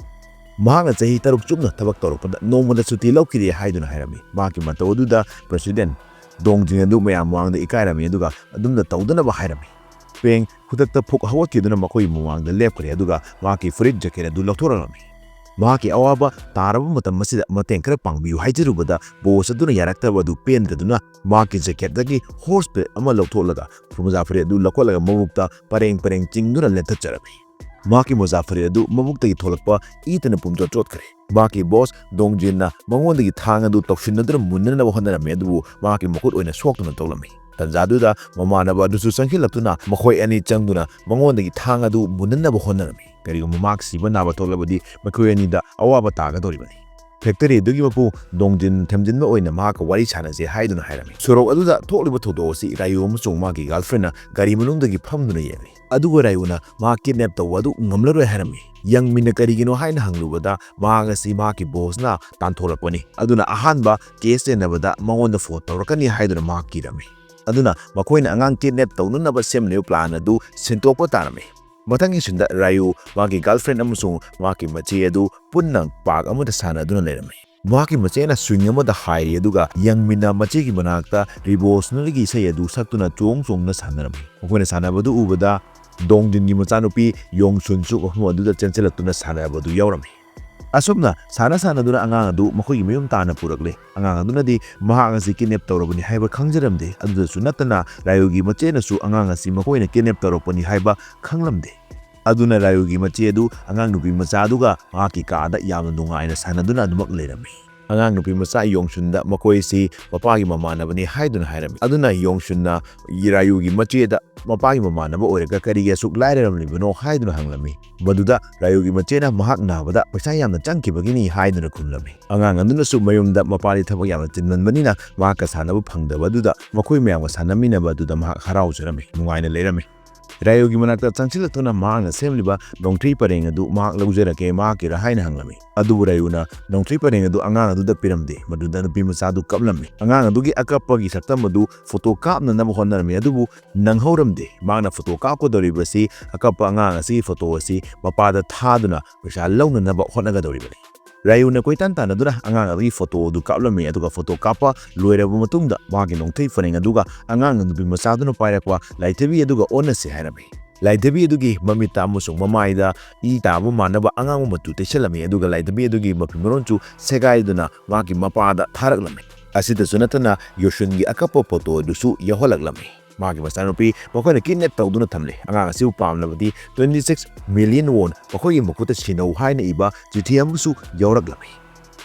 ꯃꯍꯥꯛꯅ ꯆꯍꯤ ꯇꯔꯨꯛ ꯆꯨꯞꯅ ꯊꯕꯛ ꯇꯧꯔꯛꯄꯗ ꯅꯣꯡꯃꯗ ꯁꯨꯇꯤ ꯂꯧꯈꯤꯗꯦ ꯍꯥꯏꯗꯨꯅ ꯍꯥꯏꯔꯝꯃꯤ꯫ ꯃꯍꯥꯛꯀꯤ ꯃꯇꯧ ꯑꯗꯨꯗ ꯄ꯭ꯔꯦꯁꯤꯗꯦꯟ ꯗꯣꯡꯖꯤꯟ ꯑꯗꯨ ꯃꯌꯥꯝ ꯃꯃꯥꯡꯗ ꯏꯀꯥꯏꯔꯝꯃꯤ, ꯑꯗꯨꯒ ꯑꯗꯨꯝꯅ ꯇꯧꯗꯅꯕ ꯍꯥꯏꯔꯝꯃꯤ꯫ ꯄꯦꯡ ꯈꯨꯗꯛꯇ ꯐꯨꯛ ꯍꯧꯒꯠꯈꯤꯗꯨꯅ ꯃꯈꯣꯏꯒꯤ ꯃꯃꯥꯡꯗ ꯂꯦꯞꯈ꯭ꯔꯦ, ꯑꯗꯨꯒ ꯃꯍꯥꯛꯀꯤ ꯐꯨꯔꯤꯠ ꯖꯦꯀꯦꯠ ꯑꯗꯨ ꯂꯧꯊꯣꯔꯛꯂꯝꯃꯤ꯫ ꯃꯍꯥꯛꯀꯤ ꯑꯋꯥꯕ ꯇꯥꯔꯕ ꯃꯇꯝ ꯑꯁꯤꯗ ꯃꯇꯦꯡ ꯈꯔ ꯄꯥꯡꯕꯤꯌꯨ ꯍꯥꯏꯖꯔꯨꯕꯗ ꯕꯣꯁ ꯑꯗꯨꯅ ꯌꯥꯔꯛꯇꯕ ꯑꯗꯨ ꯄꯦꯟꯗꯗꯨꯅ ꯃꯍꯥꯛꯀꯤ ꯖꯦꯀꯦꯠꯇꯒꯤ ꯍꯣꯔꯁ ꯕ꯭ꯂꯦꯗ ꯑꯃ ꯂꯧꯊꯣꯛꯂꯒ ꯃꯣꯖꯥ ꯐꯨꯔꯤꯠ ꯑꯗꯨ ꯂꯧꯈꯠꯂꯒ ꯃꯕꯨꯛꯇ ꯄꯔꯦꯡ ꯄꯔꯦꯡ ꯆꯤꯡꯗꯨꯅ ꯂꯦꯟꯊꯠꯆꯔꯝꯃꯤ꯫ ꯃꯍꯥꯛꯀꯤ ꯃꯣꯖꯥ ꯐꯨꯔꯤꯠ ꯑꯗꯨ ꯃꯕꯨꯛꯇꯒꯤ ꯊꯣꯛꯂꯛꯄ ꯏꯇꯅ ꯄꯨꯝꯆꯣꯠ ꯆꯣꯠꯈ꯭ꯔꯦ꯫ ꯃꯍꯥꯛꯀꯤ ꯕꯣꯁ ꯗꯣꯡꯖꯤꯟꯅ ꯃꯉꯣꯟꯗꯒꯤ ꯊꯥꯡ ꯑꯗꯨ ꯇꯧꯁꯤꯟꯅꯗꯨꯅ ꯃꯨꯟꯅꯅꯕ ꯍꯣꯠꯅꯔꯝꯃꯤ, ꯑꯗꯨꯕꯨ ꯃꯍꯥꯛꯀꯤ ꯃꯈꯨꯠ ꯑꯣꯏꯅ ꯁꯣꯛꯇꯨꯅ ꯇꯧꯔꯝꯃꯤ꯫ ꯇꯟꯖꯥꯗꯨꯗ ꯃꯃꯥꯟꯅꯕ ꯑꯗꯨꯁꯨ ꯆꯪꯁꯤꯜꯂꯛꯇꯨꯅ ꯃꯈꯣꯏ ꯑꯅꯤ ꯆꯪꯗꯨꯅ ꯃꯉꯣꯟꯗꯒꯤ ꯊꯥꯡ ꯑꯗꯨ ꯃꯨꯟꯅꯅꯕ ꯍꯣꯠꯅꯔꯝꯃꯤ꯫ ꯀꯔꯤꯒꯨꯝꯕ ꯃꯍꯥꯛ ꯁꯤꯕ ꯅꯥꯕ ꯊꯣꯛꯂꯕꯗꯤ ꯃꯈꯣꯏ ꯑꯅꯤꯗ ꯑꯋꯥꯕ ꯇꯥꯒꯗꯧꯔꯤꯕꯅꯤ꯫ ꯐꯦꯛꯇꯔꯤ ꯑꯗꯨꯒꯤ ꯃꯄꯨ ꯗꯣꯡꯖꯤꯟ ꯊꯦꯝꯖꯤꯟꯕ ꯑꯣꯏꯅ ꯃꯍꯥꯛꯀ ꯋꯥꯔꯤ ꯁꯥꯟꯅꯁꯦ ꯍꯥꯏꯗꯨꯅ ꯍꯥꯏꯔꯝꯃꯤ꯫ ꯁꯣꯔꯣꯛ ꯑꯗꯨꯗ ꯊꯣꯛꯂꯤꯕ ꯊꯧꯗꯣꯛ ꯑꯁꯤ ꯔꯥꯌꯨ ꯑꯃꯁꯨꯡ ꯃꯍꯥꯛꯀꯤ ꯒꯔꯜꯐ꯭ꯔꯦꯟꯅ ꯒꯥꯔꯤ ꯃꯅꯨꯡꯗꯒꯤ ꯐꯝꯗꯨꯅ ꯌꯦꯡꯂꯤ꯫ ꯑꯗꯨꯒ ꯔꯥꯌꯨꯅ ꯃꯍꯥꯛ ꯀꯤꯗꯅꯦꯞ ꯇꯧꯕ ꯑꯗꯨ ꯉꯝꯂꯔꯣꯏ ꯍꯥꯏꯔꯝꯃꯤ꯫ ꯌꯪ ꯃꯤꯟꯅ ꯀꯔꯤꯒꯤꯅꯣ ꯍꯥꯏꯅ ꯍꯪꯂꯨꯕꯗ ꯃꯍꯥꯛ ꯑꯁꯤ ꯃꯍꯥꯛꯀꯤ ꯕꯣꯁꯅ ꯇꯥꯟꯊꯣꯔꯛꯄꯅꯤ, ꯑꯗꯨꯅ ꯑꯍꯥꯟꯕ ꯀꯦꯁ ꯆꯦꯟꯅꯕꯗ ꯃꯉꯣꯟꯗ ꯐꯣꯟ ꯇꯧꯔꯛꯀꯅꯤ ꯍꯥꯏꯗꯨꯅ ꯃꯍꯥꯛ ꯀꯤꯔꯝꯃꯤ꯫ ꯑꯗꯨꯅ ꯃꯈꯣꯏꯅ ꯑꯉꯥꯡ ꯀꯤꯗꯅꯦꯞ ꯇꯧꯅꯅꯕ ꯁꯦꯝꯂꯤꯕ ꯄ꯭ꯂꯥꯟ ꯑꯗꯨ ꯁꯤꯟꯗꯣꯛꯄ ꯇꯥꯔꯝꯃꯤ꯫ ꯃꯊꯪꯒꯤ ꯁꯤꯟꯗ ꯔꯥꯌꯨ ꯃꯍꯥꯛꯀꯤ ꯒꯔꯜꯐ꯭ꯔꯦꯟ ꯑꯃꯁꯨꯡ ꯃꯍꯥꯛꯀꯤ ꯃꯆꯦ ꯑꯗꯨ ꯄꯨꯟꯅ ꯄꯥꯔꯛ ꯑꯃꯗ ꯁꯥꯟꯅꯗꯨꯅ ꯂꯩꯔꯝꯃꯤ꯫ ꯃꯍꯥꯛꯀꯤ ꯃꯆꯦꯅ ꯁ꯭ꯋꯤꯡ ꯑꯃꯗ ꯍꯥꯏꯔꯤ, ꯑꯗꯨꯒ ꯌꯪ ꯃꯤꯟꯅ ꯃꯆꯦꯒꯤ ꯃꯅꯥꯛꯇ ꯔꯤꯚꯣꯂꯨꯁꯅꯔꯤꯒꯤ ꯏꯁꯩ ꯑꯗꯨ ꯁꯛꯇꯨꯅ ꯆꯣꯡ ꯆꯣꯡꯅ ꯁꯥꯟꯅꯔꯝꯃꯤ꯫ ꯃꯈꯣꯏꯅ ꯁꯥꯟꯅꯕꯗꯨ ꯎꯕꯗ ꯗꯣꯡꯖꯤꯟꯒꯤ ꯃꯆꯥꯅꯨꯄꯤ ꯌꯣꯡꯁꯨꯟꯁꯨ ꯃꯐꯝ ꯑꯗꯨꯗ ꯆꯦꯟꯁꯤꯜꯂꯛꯇꯨꯅ ꯁꯥꯟꯅꯕꯗꯨ ꯌꯥꯎꯔꯝꯃꯤ꯫ ꯑꯁꯨꯝꯅ ꯁꯥꯟꯅ ꯁꯥꯟꯅꯗꯨꯅ ꯑꯉꯥꯡ ꯑꯗꯨ ꯃꯈꯣꯏꯒꯤ ꯃꯌꯨꯝ ꯇꯥꯟꯅ ꯄꯨꯔꯛꯂꯦ꯫ ꯑꯉꯥꯡ ꯑꯗꯨꯅꯗꯤ ꯃꯍꯥꯛ ꯑꯁꯤ ꯀꯤꯗꯅꯦꯞ ꯇꯧꯔꯕꯅꯤ ꯍꯥꯏꯕ ꯈꯪꯖꯔꯝꯗꯦ꯫ ꯑꯗꯨꯗꯁꯨ ꯅꯠꯇꯅ ꯔꯥꯌꯨꯒꯤ ꯃꯆꯦꯅꯁꯨ ꯑꯉꯥꯡ ꯑꯁꯤ ꯃꯈꯣꯏꯅ ꯀꯤꯗꯅꯦꯞ ꯇꯧꯔꯛꯄꯅꯤ ꯍꯥꯏꯕ ꯈꯪꯂꯝꯗꯦ꯫ ꯑꯗꯨꯅ ꯔꯥꯌꯨꯒꯤ ꯃꯆꯦ ꯑꯗꯨ ꯑꯉꯥꯡ ꯅꯨꯄꯤ ꯃꯆꯥ ꯑꯗꯨꯒ ꯃꯍꯥꯛꯀꯤ ꯀꯥꯗ ꯌꯥꯝꯅ ꯅꯨꯡꯉꯥꯏꯅ ꯁꯥꯟꯅꯗꯨꯅ ꯑꯗꯨꯃꯛ ꯂꯩꯔꯝꯃꯤ꯫ ꯑꯉꯥꯡ ꯅꯨꯄꯤ ꯃꯆꯥ ꯌꯣꯡꯁꯨꯟꯗ ꯃꯈꯣꯏꯁꯤ ꯃꯄꯥꯒꯤ ꯃꯃꯥꯟꯅꯕꯅꯤ ꯍꯥꯏꯗꯨꯅ ꯍꯥꯏꯔꯝꯃꯤ꯫ ꯑꯗꯨꯅ ꯌꯣꯡꯁꯨꯟꯅ ꯔꯥꯌꯨꯒꯤ ꯃꯆꯦꯗ ꯃꯄꯥꯒꯤ ꯃꯃꯥꯟꯅꯕ ꯑꯣꯏꯔꯒ ꯀꯔꯤꯒꯤ ꯑꯁꯨꯛ ꯂꯥꯏꯔꯔꯝꯂꯤꯕꯅꯣ ꯍꯥꯏꯗꯨꯅ ꯍꯪꯂꯝꯃꯤ꯫ ꯃꯗꯨꯗ ꯔꯥꯌꯨꯒꯤ ꯃꯆꯦꯅ ꯃꯍꯥꯛ ꯅꯥꯕꯗ ꯄꯩꯁꯥ ꯌꯥꯝꯅ ꯆꯪꯈꯤꯕꯒꯤꯅꯤ ꯍꯥꯏꯗꯨꯅ ꯈꯨꯝꯂꯝꯃꯤ꯫ ꯑꯉꯥꯡ ꯑꯗꯨꯅꯁꯨ ꯃꯌꯨꯝꯗ ꯃꯄꯥꯗꯤ ꯊꯕꯛ ꯌꯥꯝꯅ ꯆꯤꯟꯃꯟꯕꯅꯤꯅ ꯃꯍꯥꯛꯀ ꯁꯥꯟꯅꯕ ꯐꯪꯗꯕ ꯑꯗꯨꯗ ꯃꯈꯣꯏ ꯃꯌꯥꯝꯒ ꯁꯥꯟꯅꯃꯤꯟꯅꯕ ꯑꯗꯨꯗ ꯃꯍꯥꯛ ꯍꯔꯥꯎꯖꯔꯝꯃꯤ, ꯅꯨꯡꯉꯥꯏꯅ ꯂꯩꯔꯝꯃꯤ꯫ ꯔꯥꯌꯨꯒꯤ ꯃꯅꯥꯛꯇ ꯆꯪꯁꯤꯜꯂꯛꯇꯨꯅ ꯃꯍꯥꯛꯅ ꯁꯦꯝꯂꯤꯕ ꯅꯣꯡꯊ꯭ꯔꯤ ꯄꯔꯦꯡ ꯑꯗꯨ ꯃꯍꯥꯛ ꯂꯧꯖꯔꯒꯦ, ꯃꯍꯥꯛꯀꯤꯔꯥ ꯍꯥꯏꯅ ꯍꯪꯂꯝꯃꯤ꯫ ꯑꯗꯨꯕꯨ ꯔꯥꯌꯨꯅ ꯅꯣꯡꯊ꯭ꯔꯤ ꯄꯔꯦꯡ ꯑꯗꯨ ꯑꯉꯥꯡ ꯑꯗꯨꯗ ꯄꯤꯔꯝꯗꯦ꯫ ꯃꯗꯨꯗ ꯅꯨꯄꯤ ꯃꯆꯥꯗꯨ ꯀꯞꯂꯝꯃꯤ꯫ ꯑꯉꯥꯡ ꯑꯗꯨꯒꯤ ꯑꯀꯞꯄꯒꯤ ꯁꯛꯇꯝ ꯑꯗꯨ ꯐꯣꯇꯣ ꯀꯥꯞꯅꯅꯕ ꯍꯣꯠꯅꯔꯝꯃꯤ, ꯑꯗꯨꯕꯨ ꯅꯪꯍꯧꯔꯝꯗꯦ꯫ ꯃꯍꯥꯛꯅ ꯐꯣꯇꯣ ꯀꯥꯞꯀꯗꯧꯔꯤꯕꯁꯤ ꯑꯀꯞꯄ ꯑꯉꯥꯡ ꯑꯁꯤꯒꯤ ꯐꯣꯇꯣ ꯑꯁꯤ ꯃꯄꯥꯗ ꯊꯥꯗꯨꯅ ꯄꯩꯁꯥ ꯂꯧꯅꯅꯕ ꯍꯣꯠꯅꯒꯗꯧꯔꯤꯕꯅꯤ꯫ ꯔꯥꯌꯨꯅ ꯀꯣꯏꯇꯥꯟ ꯇꯥꯟꯅꯗꯨꯅ ꯑꯉꯥꯡ ꯑꯗꯨꯒꯤ ꯐꯣꯇꯣ ꯑꯗꯨ ꯀꯥꯞꯂꯝꯃꯤ, ꯑꯗꯨꯒ ꯐꯣꯇꯣ ꯀꯥꯞꯄ ꯂꯣꯏꯔꯕ ꯃꯇꯨꯡꯗ ꯃꯍꯥꯛꯀꯤ ꯅꯣꯡꯊ꯭ꯔꯤ ꯄꯔꯦꯡ ꯑꯗꯨꯒ ꯑꯉꯥꯡ ꯅꯨꯄꯤ ꯃꯆꯥꯗꯨꯅ ꯄꯥꯏꯔꯛꯄ ꯂꯥꯏꯙꯕꯤ ꯑꯗꯨꯒ ꯑꯣꯟꯅꯁꯤ ꯍꯥꯏꯔꯝꯃꯤ꯫ ꯂꯥꯏꯙꯕꯤ ꯑꯗꯨꯒꯤ ꯃꯃꯤꯠꯇ ꯑꯃꯁꯨꯡ ꯃꯃꯥꯏꯗ ꯏ ꯇꯥꯕ ꯃꯥꯟꯅꯕ ꯑꯉꯥꯡꯕ ꯃꯆꯨ ꯇꯩꯁꯜꯂꯝꯃꯤ, ꯑꯗꯨꯒ ꯂꯥꯏꯙꯕꯤ ꯑꯗꯨꯒꯤ ꯃꯐꯤ ꯃꯔꯣꯟꯁꯨ ꯁꯦꯒꯥꯏꯗꯨꯅ ꯃꯍꯥꯛꯀꯤ ꯃꯄꯥꯗ ꯊꯥꯔꯛꯂꯝꯃꯤ꯫ ꯑꯁꯤꯗꯁꯨ ꯅꯠꯇꯅ ꯌꯣꯁꯨꯟꯒꯤ ꯑꯀꯞꯄ ꯐꯣꯇꯣ ꯑꯗꯨꯁꯨ ꯌꯥꯎꯍꯜꯂꯛꯂꯝꯃꯤ꯫ ꯃꯍꯥꯛꯀꯤ ꯃꯆꯥꯅꯨꯄꯤ ꯃꯈꯣꯏꯅ ꯀꯤꯗꯅꯦꯞ ꯇꯧꯗꯨꯅ ꯊꯝꯂꯤ꯫ ꯑꯉꯥꯡ ꯑꯁꯤꯕꯨ ꯄꯥꯝꯂꯕꯗꯤ twenty six million won ꯃꯈꯣꯏꯒꯤ ꯃꯈꯨꯠꯇ ꯁꯤꯟꯅꯧ ꯍꯥꯏꯅ ꯏꯕ ꯆꯤꯊꯤ ꯑꯃꯁꯨ ꯌꯥꯎꯔꯛꯂꯝꯃꯤ꯫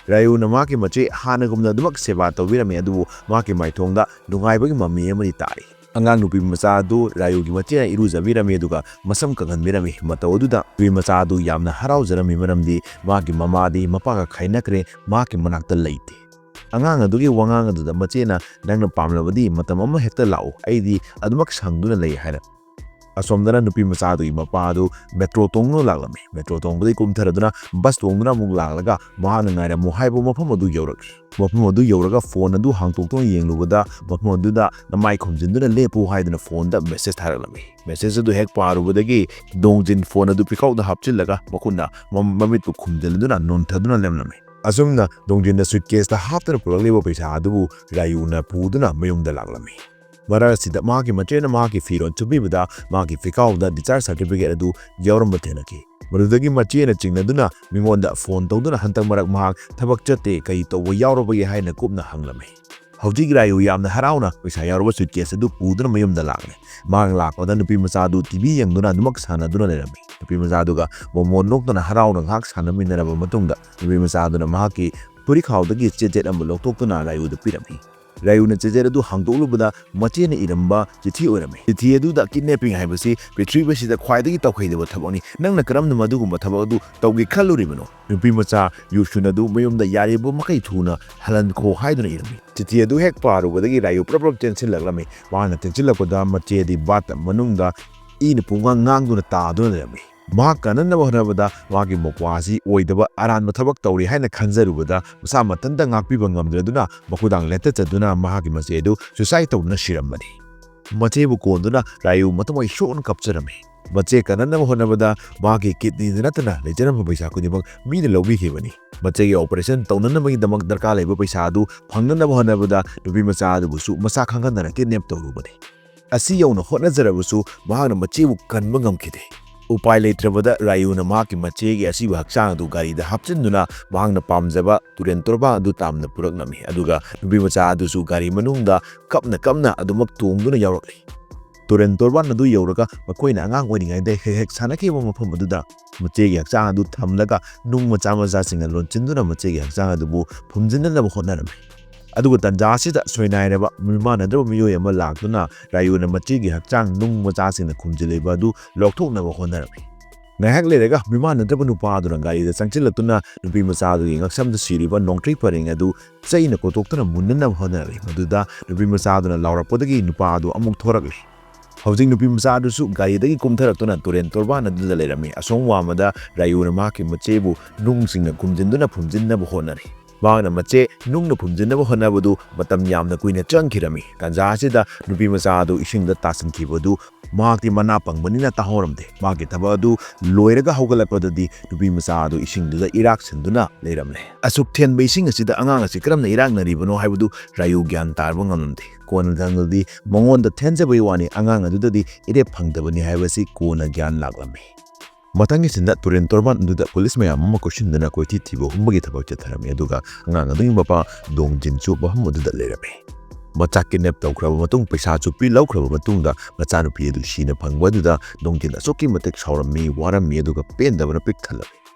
ꯔꯥꯌꯨꯅ ꯃꯍꯥꯛꯀꯤ ꯃꯆꯦ ꯍꯥꯟꯅꯒꯨꯝꯅ ꯑꯗꯨꯃꯛ ꯁꯦꯕꯥ ꯇꯧꯕꯤꯔꯝꯃꯤ, ꯑꯗꯨꯕꯨ ꯃꯍꯥꯛꯀꯤ ꯃꯥꯏꯊꯣꯡꯗ ꯅꯨꯡꯉꯥꯏꯕꯒꯤ ꯃꯃꯤ ꯑꯃꯗꯤ ꯇꯥꯔꯤ꯫ ꯑꯉꯥꯡ ꯅꯨꯄꯤ ꯃꯆꯥ ꯑꯗꯨ ꯔꯥꯌꯨꯒꯤ ꯃꯆꯦꯅ ꯏꯔꯨꯖꯕꯤꯔꯝꯃꯤ, ꯑꯗꯨꯒ ꯃꯁꯝ ꯀꯪꯍꯟꯕꯤꯔꯝꯃꯤ꯫ ꯃꯇꯧ ꯑꯗꯨꯗ ꯅꯨꯄꯤ ꯃꯆꯥ ꯑꯗꯨ ꯌꯥꯝꯅ ꯍꯔꯥꯎꯖꯔꯝꯃꯤ, ꯃꯔꯝꯗꯤ ꯃꯥꯒꯤ ꯃꯃꯥꯗꯤ ꯃꯄꯥꯒ ꯈꯥꯏꯅꯈ꯭ꯔꯦ, ꯃꯍꯥꯛꯀꯤ ꯃꯅꯥꯛꯇ ꯂꯩꯇꯦ꯫ ꯑꯉꯥꯡ ꯑꯗꯨꯒꯤ ꯋꯥꯉꯥꯡ ꯑꯗꯨꯗ ꯃꯆꯦꯅ, "ꯅꯪꯅ ꯄꯥꯝꯂꯕꯗꯤ ꯃꯇꯝ ꯑꯃ ꯍꯦꯛꯇ ꯂꯥꯛꯎ, ꯑꯩꯗꯤ ꯑꯗꯨꯃꯛ ꯁꯪꯗꯨꯅ ꯂꯩ" ꯍꯥꯏꯔꯝꯃꯤ꯫ ꯑꯁꯣꯝꯗꯅ ꯅꯨꯄꯤ ꯃꯆꯥ ꯑꯗꯨꯒꯤ ꯃꯄꯥ ꯑꯗꯨ ꯃꯦꯇ꯭ꯔꯣ ꯇꯣꯡꯗꯨꯅ ꯂꯥꯛꯂꯝꯃꯤ꯫ ꯃꯦꯇ꯭ꯔꯣ ꯇꯣꯡꯕꯗꯒꯤ ꯀꯨꯝꯊꯔꯗꯨꯅ ꯕꯁ ꯇꯣꯡꯗꯨꯅ ꯑꯃꯨꯛ ꯂꯥꯛꯂꯒ ꯃꯍꯥꯛꯅ ꯉꯥꯏꯔꯝꯃꯨ ꯍꯥꯏꯕ ꯃꯐꯝ ꯑꯗꯨ ꯌꯧꯔꯛꯂꯤ꯫ ꯃꯐꯝ ꯑꯗꯨ ꯌꯧꯔꯒ ꯐꯣꯟ ꯑꯗꯨ ꯍꯥꯡꯗꯣꯛꯇꯨꯅ ꯌꯦꯡꯂꯨꯕꯗ, ꯃꯐꯝ ꯑꯗꯨꯗ "ꯅꯃꯥꯏ ꯈꯨꯝꯖꯤꯟꯗꯨꯅ ꯂꯦꯞꯄꯨ" ꯍꯥꯏꯗꯨꯅ ꯐꯣꯟꯗ ꯃꯦꯁꯦꯖ ꯊꯥꯔꯛꯂꯝꯃꯤ꯫ ꯃꯦꯁꯦꯖ ꯑꯗꯨ ꯍꯦꯛ ꯄꯥꯔꯨꯕꯗꯒꯤ ꯗꯣꯡꯖꯤꯟ ꯐꯣꯟ ꯑꯗꯨ ꯄꯤꯈꯥꯎꯗ ꯍꯥꯞꯆꯤꯜꯂꯒ ꯃꯈꯨꯠꯅ ꯃ-, ꯃꯃꯤꯠꯄꯨ ꯈꯨꯝꯖꯤꯜꯂꯗꯨꯅ ꯅꯣꯟꯊꯗꯨꯅ ꯂꯩꯔꯝꯂꯝꯃꯤ꯫ ꯑꯁꯨꯝꯅ ꯗꯣꯡꯖꯤꯟꯅ ꯁꯨꯠꯀꯦꯁꯇ ꯍꯥꯞꯇꯨꯅ ꯄꯨꯔꯛꯂꯤꯕ ꯄꯩꯁꯥ ꯑꯗꯨꯕꯨ ꯔꯥꯌꯨꯅ ꯄꯨꯗꯨꯅ ꯃꯌꯨꯝꯗ ꯂꯥꯛꯂꯝꯃꯤ꯫ ꯃꯔꯛ ꯑꯁꯤꯗ ꯃꯍꯥꯛꯀꯤ ꯃꯆꯦꯅ ꯃꯍꯥꯛꯀꯤ ꯐꯤꯔꯣꯜ ꯁꯨꯕꯤꯕꯗ ꯃꯍꯥꯛꯀꯤ ꯐꯤꯈꯥꯎꯗ discharge certificate ꯑꯗꯨ ꯌꯥꯎꯔꯝꯕ ꯊꯦꯡꯅꯈꯤ꯫ ꯃꯗꯨꯗꯒꯤ ꯃꯆꯦꯅ ꯆꯤꯡꯅꯗꯨꯅ ꯃꯤꯉꯣꯟꯗ ꯐꯣꯟ ꯇꯧꯗꯨꯅ ꯍꯟꯗꯛ ꯃꯔꯛ ꯃꯍꯥꯛ ꯊꯕꯛ ꯆꯠꯇꯦ, ꯀꯔꯤ ꯇꯧꯕ ꯌꯥꯎꯔꯕꯒꯦ ꯍꯥꯏꯅ ꯀꯨꯞꯅ ꯍꯪꯂꯝꯃꯤ꯫ ꯍꯧꯖꯤꯛ ꯔꯥꯌꯨ ꯌꯥꯝꯅ ꯍꯔꯥꯎꯅ ꯄꯩꯁꯥ ꯌꯥꯎꯔꯕ ꯁꯨꯠꯀꯦꯁ ꯑꯗꯨ ꯄꯨꯗꯨꯅ ꯃꯌꯨꯝꯗ ꯂꯥꯛꯂꯦ꯫ ꯃꯍꯥꯛ ꯂꯥꯛꯄꯗ ꯅꯨꯄꯤ ꯃꯆꯥ ꯑꯗꯨ ꯇꯤ ꯚꯤ ꯌꯦꯡꯗꯨꯅ ꯑꯗꯨꯃꯛ ꯁꯥꯟꯅꯗꯨꯅ ꯂꯩꯔꯝꯃꯤ꯫ ꯅꯨꯄꯤ ꯃꯆꯥ ꯑꯗꯨꯒ ꯃꯣꯃꯣꯟ ꯅꯣꯛꯇꯨꯅ ꯍꯔꯥꯎꯅ ꯉꯥꯏꯍꯥꯛ ꯁꯥꯟꯅꯃꯤꯟꯅꯔꯕ ꯃꯇꯨꯡꯗ ꯅꯨꯄꯤ ꯃꯆꯥ ꯑꯗꯨꯅ ꯃꯍꯥꯛꯀꯤ ꯐꯨꯔꯤꯠꯈꯥꯎꯗꯒꯤ ꯆꯦꯆꯦꯠ ꯑꯃ ꯂꯧꯊꯣꯛꯇꯨꯅ ꯔꯥꯌꯨꯗ ꯄꯤꯔꯝꯃꯤ꯫ ꯔꯥꯌꯨꯅ ꯆꯦꯆꯦꯠ ꯑꯗꯨ ꯍꯥꯡꯗꯣꯛꯂꯨꯕꯗ ꯃꯆꯦꯅ ꯏꯔꯝꯕ ꯆꯤꯊꯤ ꯑꯣꯏꯔꯝꯃꯤ꯫ ꯆꯤꯊꯤ ꯑꯗꯨꯗ, "Kidnapping ꯍꯥꯏꯕꯁꯤ ꯄ꯭ꯔꯤꯊꯤꯕꯤꯁꯤꯗ ꯈ꯭ꯋꯥꯏꯗꯒꯤ ꯇꯧꯍꯩꯗꯕ ꯊꯕꯛꯅꯤ꯫ ꯅꯪꯅ ꯀꯔꯝꯅ ꯃꯗꯨꯒꯨꯝꯕ ꯊꯕꯛ ꯑꯗꯨ ꯇꯧꯒꯦ ꯈꯜꯂꯨꯔꯤꯕꯅꯣ? ꯅꯨꯄꯤ ꯃꯆꯥ ꯌꯨꯁꯨꯟ ꯑꯗꯨ ꯃꯌꯨꯝꯗ ꯌꯥꯔꯤꯕ ꯃꯈꯩ ꯊꯨꯅ ꯍꯜꯍꯟꯈꯣ" ꯍꯥꯏꯗꯨꯅ ꯏꯔꯝꯃꯤ꯫ ꯆꯤꯊꯤ ꯑꯗꯨ ꯍꯦꯛ ꯄꯥꯔꯨꯕꯗꯒꯤ ꯔꯥꯌꯨ ꯄ꯭ꯔꯞ ꯄ꯭ꯔꯞ ꯆꯦꯟꯁꯤꯜꯂꯛꯂꯝꯃꯤ꯫ ꯃꯍꯥꯛꯅ ꯆꯦꯟꯁꯤꯜꯂꯛꯄꯗ ꯃꯆꯦꯗꯤ ꯕꯥꯠꯇ ꯃꯅꯨꯡꯗ ꯏꯅ ꯄꯨꯡꯉꯥꯡ ꯉꯥꯡꯗꯨꯅ ꯇꯥꯗꯨꯅ ꯂꯩꯔꯝꯃꯤ꯫ ꯃꯍꯥꯛ ꯀꯟꯅꯅꯕ ꯍꯣꯠꯅꯕꯗ ꯃꯍꯥꯛꯀꯤ ꯃꯧꯄ꯭ꯋꯥ ꯑꯁꯤ ꯑꯣꯏꯗꯕ ꯑꯔꯥꯟꯕ ꯊꯕꯛ ꯇꯧꯔꯤ ꯍꯥꯏꯅ ꯈꯟꯖꯔꯨꯕꯗ ꯃꯁꯥ ꯃꯊꯟꯇ ꯉꯥꯛꯄꯤꯕ ꯉꯝꯗ꯭ꯔꯗꯨꯅ ꯃꯈꯨꯗꯥꯡ ꯂꯦꯟꯇꯠꯆꯗꯨꯅ ꯃꯍꯥꯛꯀꯤ ꯃꯆꯦ ꯑꯗꯨ suicide ꯇꯧꯗꯨꯅ ꯁꯤꯔꯝꯕꯅꯤ꯫ ꯃꯆꯦꯕꯨ ꯀꯣꯟꯗꯨꯅ ꯔꯥꯌꯨ ꯃꯊꯃꯣꯏ ꯁꯣꯛꯅ ꯀꯞꯆꯔꯝꯃꯤ꯫ ꯃꯆꯦ ꯀꯟꯅꯅꯕ ꯍꯣꯠꯅꯕꯗ ꯃꯍꯥꯛꯀꯤ ꯀꯤꯗꯅꯤꯗ ꯅꯠꯇꯅ ꯂꯩꯖꯔꯝꯕ ꯄꯩꯁꯥ ꯈꯨꯗꯤꯡꯃꯛ ꯃꯤꯅ ꯂꯧꯕꯤꯈꯤꯕꯅꯤ꯫ ꯃꯆꯦꯒꯤ operation ꯇꯧꯅꯅꯕꯒꯤꯗꯃꯛ ꯗꯔꯀꯥꯔ ꯂꯩꯕ ꯄꯩꯁꯥ ꯑꯗꯨ ꯐꯪꯅꯅꯕ ꯍꯣꯠꯅꯕꯗ ꯅꯨꯄꯤ ꯃꯆꯥ ꯑꯗꯨꯕꯨꯁꯨ ꯃꯁꯥ ꯈꯪꯍꯟꯗꯅ kidnap ꯇꯧꯔꯨꯕꯅꯤ꯫ ꯑꯁꯤ ꯌꯧꯅ ꯍꯣꯠꯅꯖꯔꯕꯁꯨ ꯃꯍꯥꯛꯅ ꯃꯆꯦꯕꯨ ꯀꯟꯕ ꯉꯝꯈꯤꯗꯦ꯫ ꯎꯄꯥꯏ ꯂꯩꯇ꯭ꯔꯕꯗ ꯔꯥꯌꯨꯅ ꯃꯍꯥꯛꯀꯤ ꯃꯆꯦꯒꯤ ꯑꯁꯤꯕ ꯍꯛꯆꯥꯡ ꯑꯗꯨ ꯒꯥꯔꯤꯗ ꯍꯥꯞꯆꯤꯟꯗꯨꯅ ꯃꯍꯥꯛꯅ ꯄꯥꯝꯖꯕ ꯇꯨꯔꯦꯟ ꯇꯣꯔꯕꯥꯟ ꯑꯗꯨ ꯇꯥꯝꯅ ꯄꯨꯔꯛꯂꯝꯃꯤ, ꯑꯗꯨꯒ ꯅꯨꯄꯤ ꯃꯆꯥ ꯑꯗꯨꯁꯨ ꯒꯥꯔꯤ ꯃꯅꯨꯡꯗ ꯀꯞꯅ ꯀꯞꯅ ꯑꯗꯨꯃꯛ ꯇꯣꯡꯗꯨꯅ ꯌꯥꯎꯔꯛꯂꯤ꯫ ꯇꯨꯔꯦꯟ ꯇꯣꯔꯕꯥꯟ ꯑꯗꯨ ꯌꯧꯔꯒ ꯃꯈꯣꯏꯅ ꯑꯉꯥꯡ ꯑꯣꯏꯔꯤꯉꯩꯗ ꯍꯦꯛ ꯍꯦꯛ ꯁꯥꯟꯅꯈꯤꯕ ꯃꯐꯝ ꯑꯗꯨꯗ ꯃꯆꯦꯒꯤ ꯍꯛꯆꯥꯡ ꯑꯗꯨ ꯊꯝꯂꯒ ꯅꯨꯡ ꯃꯆꯥ ꯃꯆꯥꯁꯤꯡꯅ ꯂꯣꯟꯁꯤꯟꯗꯨꯅ ꯃꯆꯦꯒꯤ ꯍꯛꯆꯥꯡ ꯑꯗꯨꯕꯨ ꯐꯨꯝꯖꯤꯟꯅꯅꯕ ꯍꯣꯠꯅꯔꯝꯃꯤ꯫ ꯑꯗꯨꯒ ꯇꯥꯟꯖꯥ ꯑꯁꯤꯗ ꯁꯣꯏꯅꯥꯏꯔꯕ ꯃꯤꯃꯥꯟꯅꯗ꯭ꯔꯕ ꯃꯤꯑꯣꯏ ꯑꯃ ꯂꯥꯛꯇꯨꯅ ꯔꯥꯌꯨꯅ ꯃꯆꯦꯒꯤ ꯍꯛꯆꯥꯡ ꯅꯨꯡ ꯃꯆꯥꯁꯤꯡꯅ ꯈꯨꯝꯖꯤꯜꯂꯤꯕ ꯑꯗꯨ ꯂꯧꯊꯣꯛꯅꯕ ꯍꯣꯠꯅꯔꯝꯃꯤ꯫ ꯉꯥꯏꯍꯥꯛ ꯂꯩꯔꯒ ꯃꯤꯃꯥꯟꯅꯗ꯭ꯔꯕ ꯅꯨꯄꯥ ꯑꯗꯨꯅ ꯒꯥꯔꯤꯗ ꯆꯪꯁꯤꯜꯂꯛꯇꯨꯅ ꯅꯨꯄꯤ ꯃꯆꯥ ꯑꯗꯨꯒꯤ ꯉꯛꯁꯝꯗ ꯁꯤꯔꯤꯕ ꯅꯣꯡꯊ꯭ꯔꯩ ꯄꯔꯦꯡ ꯑꯗꯨ ꯆꯩꯅ ꯀꯣꯠꯊꯣꯛꯇꯨꯅ ꯃꯨꯟꯅꯅꯕ ꯍꯣꯠꯅꯔꯛꯏ꯫ ꯃꯗꯨꯗ ꯅꯨꯄꯤ ꯃꯆꯥ ꯑꯗꯨꯅ ꯂꯥꯎꯔꯛꯄꯗꯒꯤ ꯅꯨꯄꯥ ꯑꯗꯨ ꯑꯃꯨꯛ ꯊꯣꯔꯛꯂꯤ꯫ ꯍꯧꯖꯤꯛ ꯅꯨꯄꯤ ꯃꯆꯥ ꯑꯗꯨꯁꯨ ꯒꯥꯔꯤꯗꯒꯤ ꯀꯨꯝꯊꯔꯛꯇꯨꯅ ꯇꯨꯔꯦꯟ ꯇꯣꯔꯕꯥꯟ ꯑꯗꯨꯗ ꯂꯩꯔꯝꯃꯤ꯫ ꯑꯁꯣꯝ ꯋꯥꯡꯃꯗ ꯔꯥꯌꯨꯅ ꯃꯍꯥꯛꯀꯤ ꯃꯆꯦꯕꯨ ꯅꯨꯡꯁꯤꯡꯅ ꯈꯨꯝꯖꯤꯟꯗꯨꯅ ꯐꯨꯝꯖꯤꯟꯅꯕ ꯍꯣꯠꯅꯔꯤ꯫ ꯃꯍꯥꯛꯅ ꯃꯆꯦ ꯅꯨꯡꯅ ꯐꯨꯝꯖꯤꯟꯅꯕ ꯍꯣꯠꯅꯕꯗꯨ ꯃꯇꯝ ꯌꯥꯝꯅ ꯀꯨꯏꯅ ꯆꯪꯈꯤꯔꯝꯃꯤ꯫ ꯇꯥꯟꯖꯥ ꯑꯁꯤꯗ ꯅꯨꯄꯤ ꯃꯆꯥ ꯑꯗꯨ ꯏꯁꯤꯡꯗ ꯇꯥꯁꯤꯟꯈꯤꯕꯗꯨ ꯃꯍꯥꯛꯇꯤ ꯃꯅꯥ ꯄꯪꯕꯅꯤꯅ ꯇꯥꯍꯧꯔꯝꯗꯦ꯫ ꯃꯍꯥꯛꯀꯤ ꯊꯕꯛ ꯑꯗꯨ ꯂꯣꯏꯔꯒ ꯍꯧꯒꯠꯂꯛꯄꯗꯗꯤ ꯅꯨꯄꯤ ꯃꯆꯥ ꯑꯗꯨ ꯏꯁꯤꯡꯗꯨꯗ ꯏꯔꯥꯛꯁꯤꯟꯗꯨꯅ ꯂꯩꯔꯝꯂꯦ꯫ ꯑꯁꯨꯛ ꯊꯦꯟꯕ ꯏꯁꯤꯡ ꯑꯁꯤꯗ ꯑꯉꯥꯡ ꯑꯁꯤ ꯀꯔꯝꯅ ꯏꯔꯥꯛꯅꯔꯤꯕꯅꯣ ꯍꯥꯏꯕꯗꯨ ꯔꯥꯌꯨ ꯒ꯭ꯌꯥꯟ ꯇꯥꯕ ꯉꯝꯂꯝꯗꯦ꯫ ꯀꯣꯟꯅꯊꯪꯗꯗꯤ ꯃꯉꯣꯟꯗ ꯊꯦꯟꯖꯕꯒꯤ ꯋꯥꯅꯤ, ꯑꯉꯥꯡ ꯑꯗꯨꯗꯗꯤ ꯏꯔꯦꯞ ꯐꯪꯗꯕꯅꯤ ꯍꯥꯏꯕꯁꯤ ꯀꯣꯟꯅ ꯒ꯭ꯌꯥꯟ ꯂꯥꯛꯂꯝꯃꯤ꯫ ꯃꯊꯪꯒꯤ ꯁꯤꯟꯗ ꯇꯨꯔꯦꯟ ꯇꯣꯔꯕꯥꯟ ꯑꯗꯨꯗ ꯄꯨꯂꯤꯁ ꯃꯌꯥꯝ ꯑꯃ ꯀꯣꯏꯁꯤꯟꯗꯨꯅ ꯀꯣꯏꯊꯤ ꯊꯤꯕ ꯍꯨꯝꯕꯒꯤ ꯊꯕꯛ ꯆꯠꯊꯔꯝꯃꯤ꯫ ꯑꯗꯨꯒ ꯑꯉꯥꯡ ꯑꯗꯨꯒꯤ ꯃꯄꯥ ꯗꯣꯡꯖꯤꯟꯁꯨ ꯃꯐꯝ ꯑꯗꯨꯗ ꯂꯩꯔꯝꯃꯤ꯫ ꯃꯆꯥ ꯀꯤꯗꯅꯦꯞ ꯇꯧꯈ꯭ꯔꯕ ꯃꯇꯨꯡ, ꯄꯩꯁꯥꯁꯨ ꯄꯤ ꯂꯧꯈ꯭ꯔꯕ ꯃꯇꯨꯡꯗ ꯃꯆꯥꯅꯨꯄꯤ ꯑꯗꯨ ꯁꯤꯅ ꯐꯪꯕ ꯑꯗꯨꯗ ꯗꯣꯡꯖꯤꯟ ꯑꯁꯨꯛꯀꯤ ꯃꯇꯤꯛ ꯁꯥꯎꯔꯝꯃꯤ, ꯋꯥꯔꯝꯃꯤ, ꯑꯗꯨꯒ ꯄꯦꯟꯗꯕꯅ ꯄꯤꯛ ꯊꯜꯂꯝꯃꯤ꯫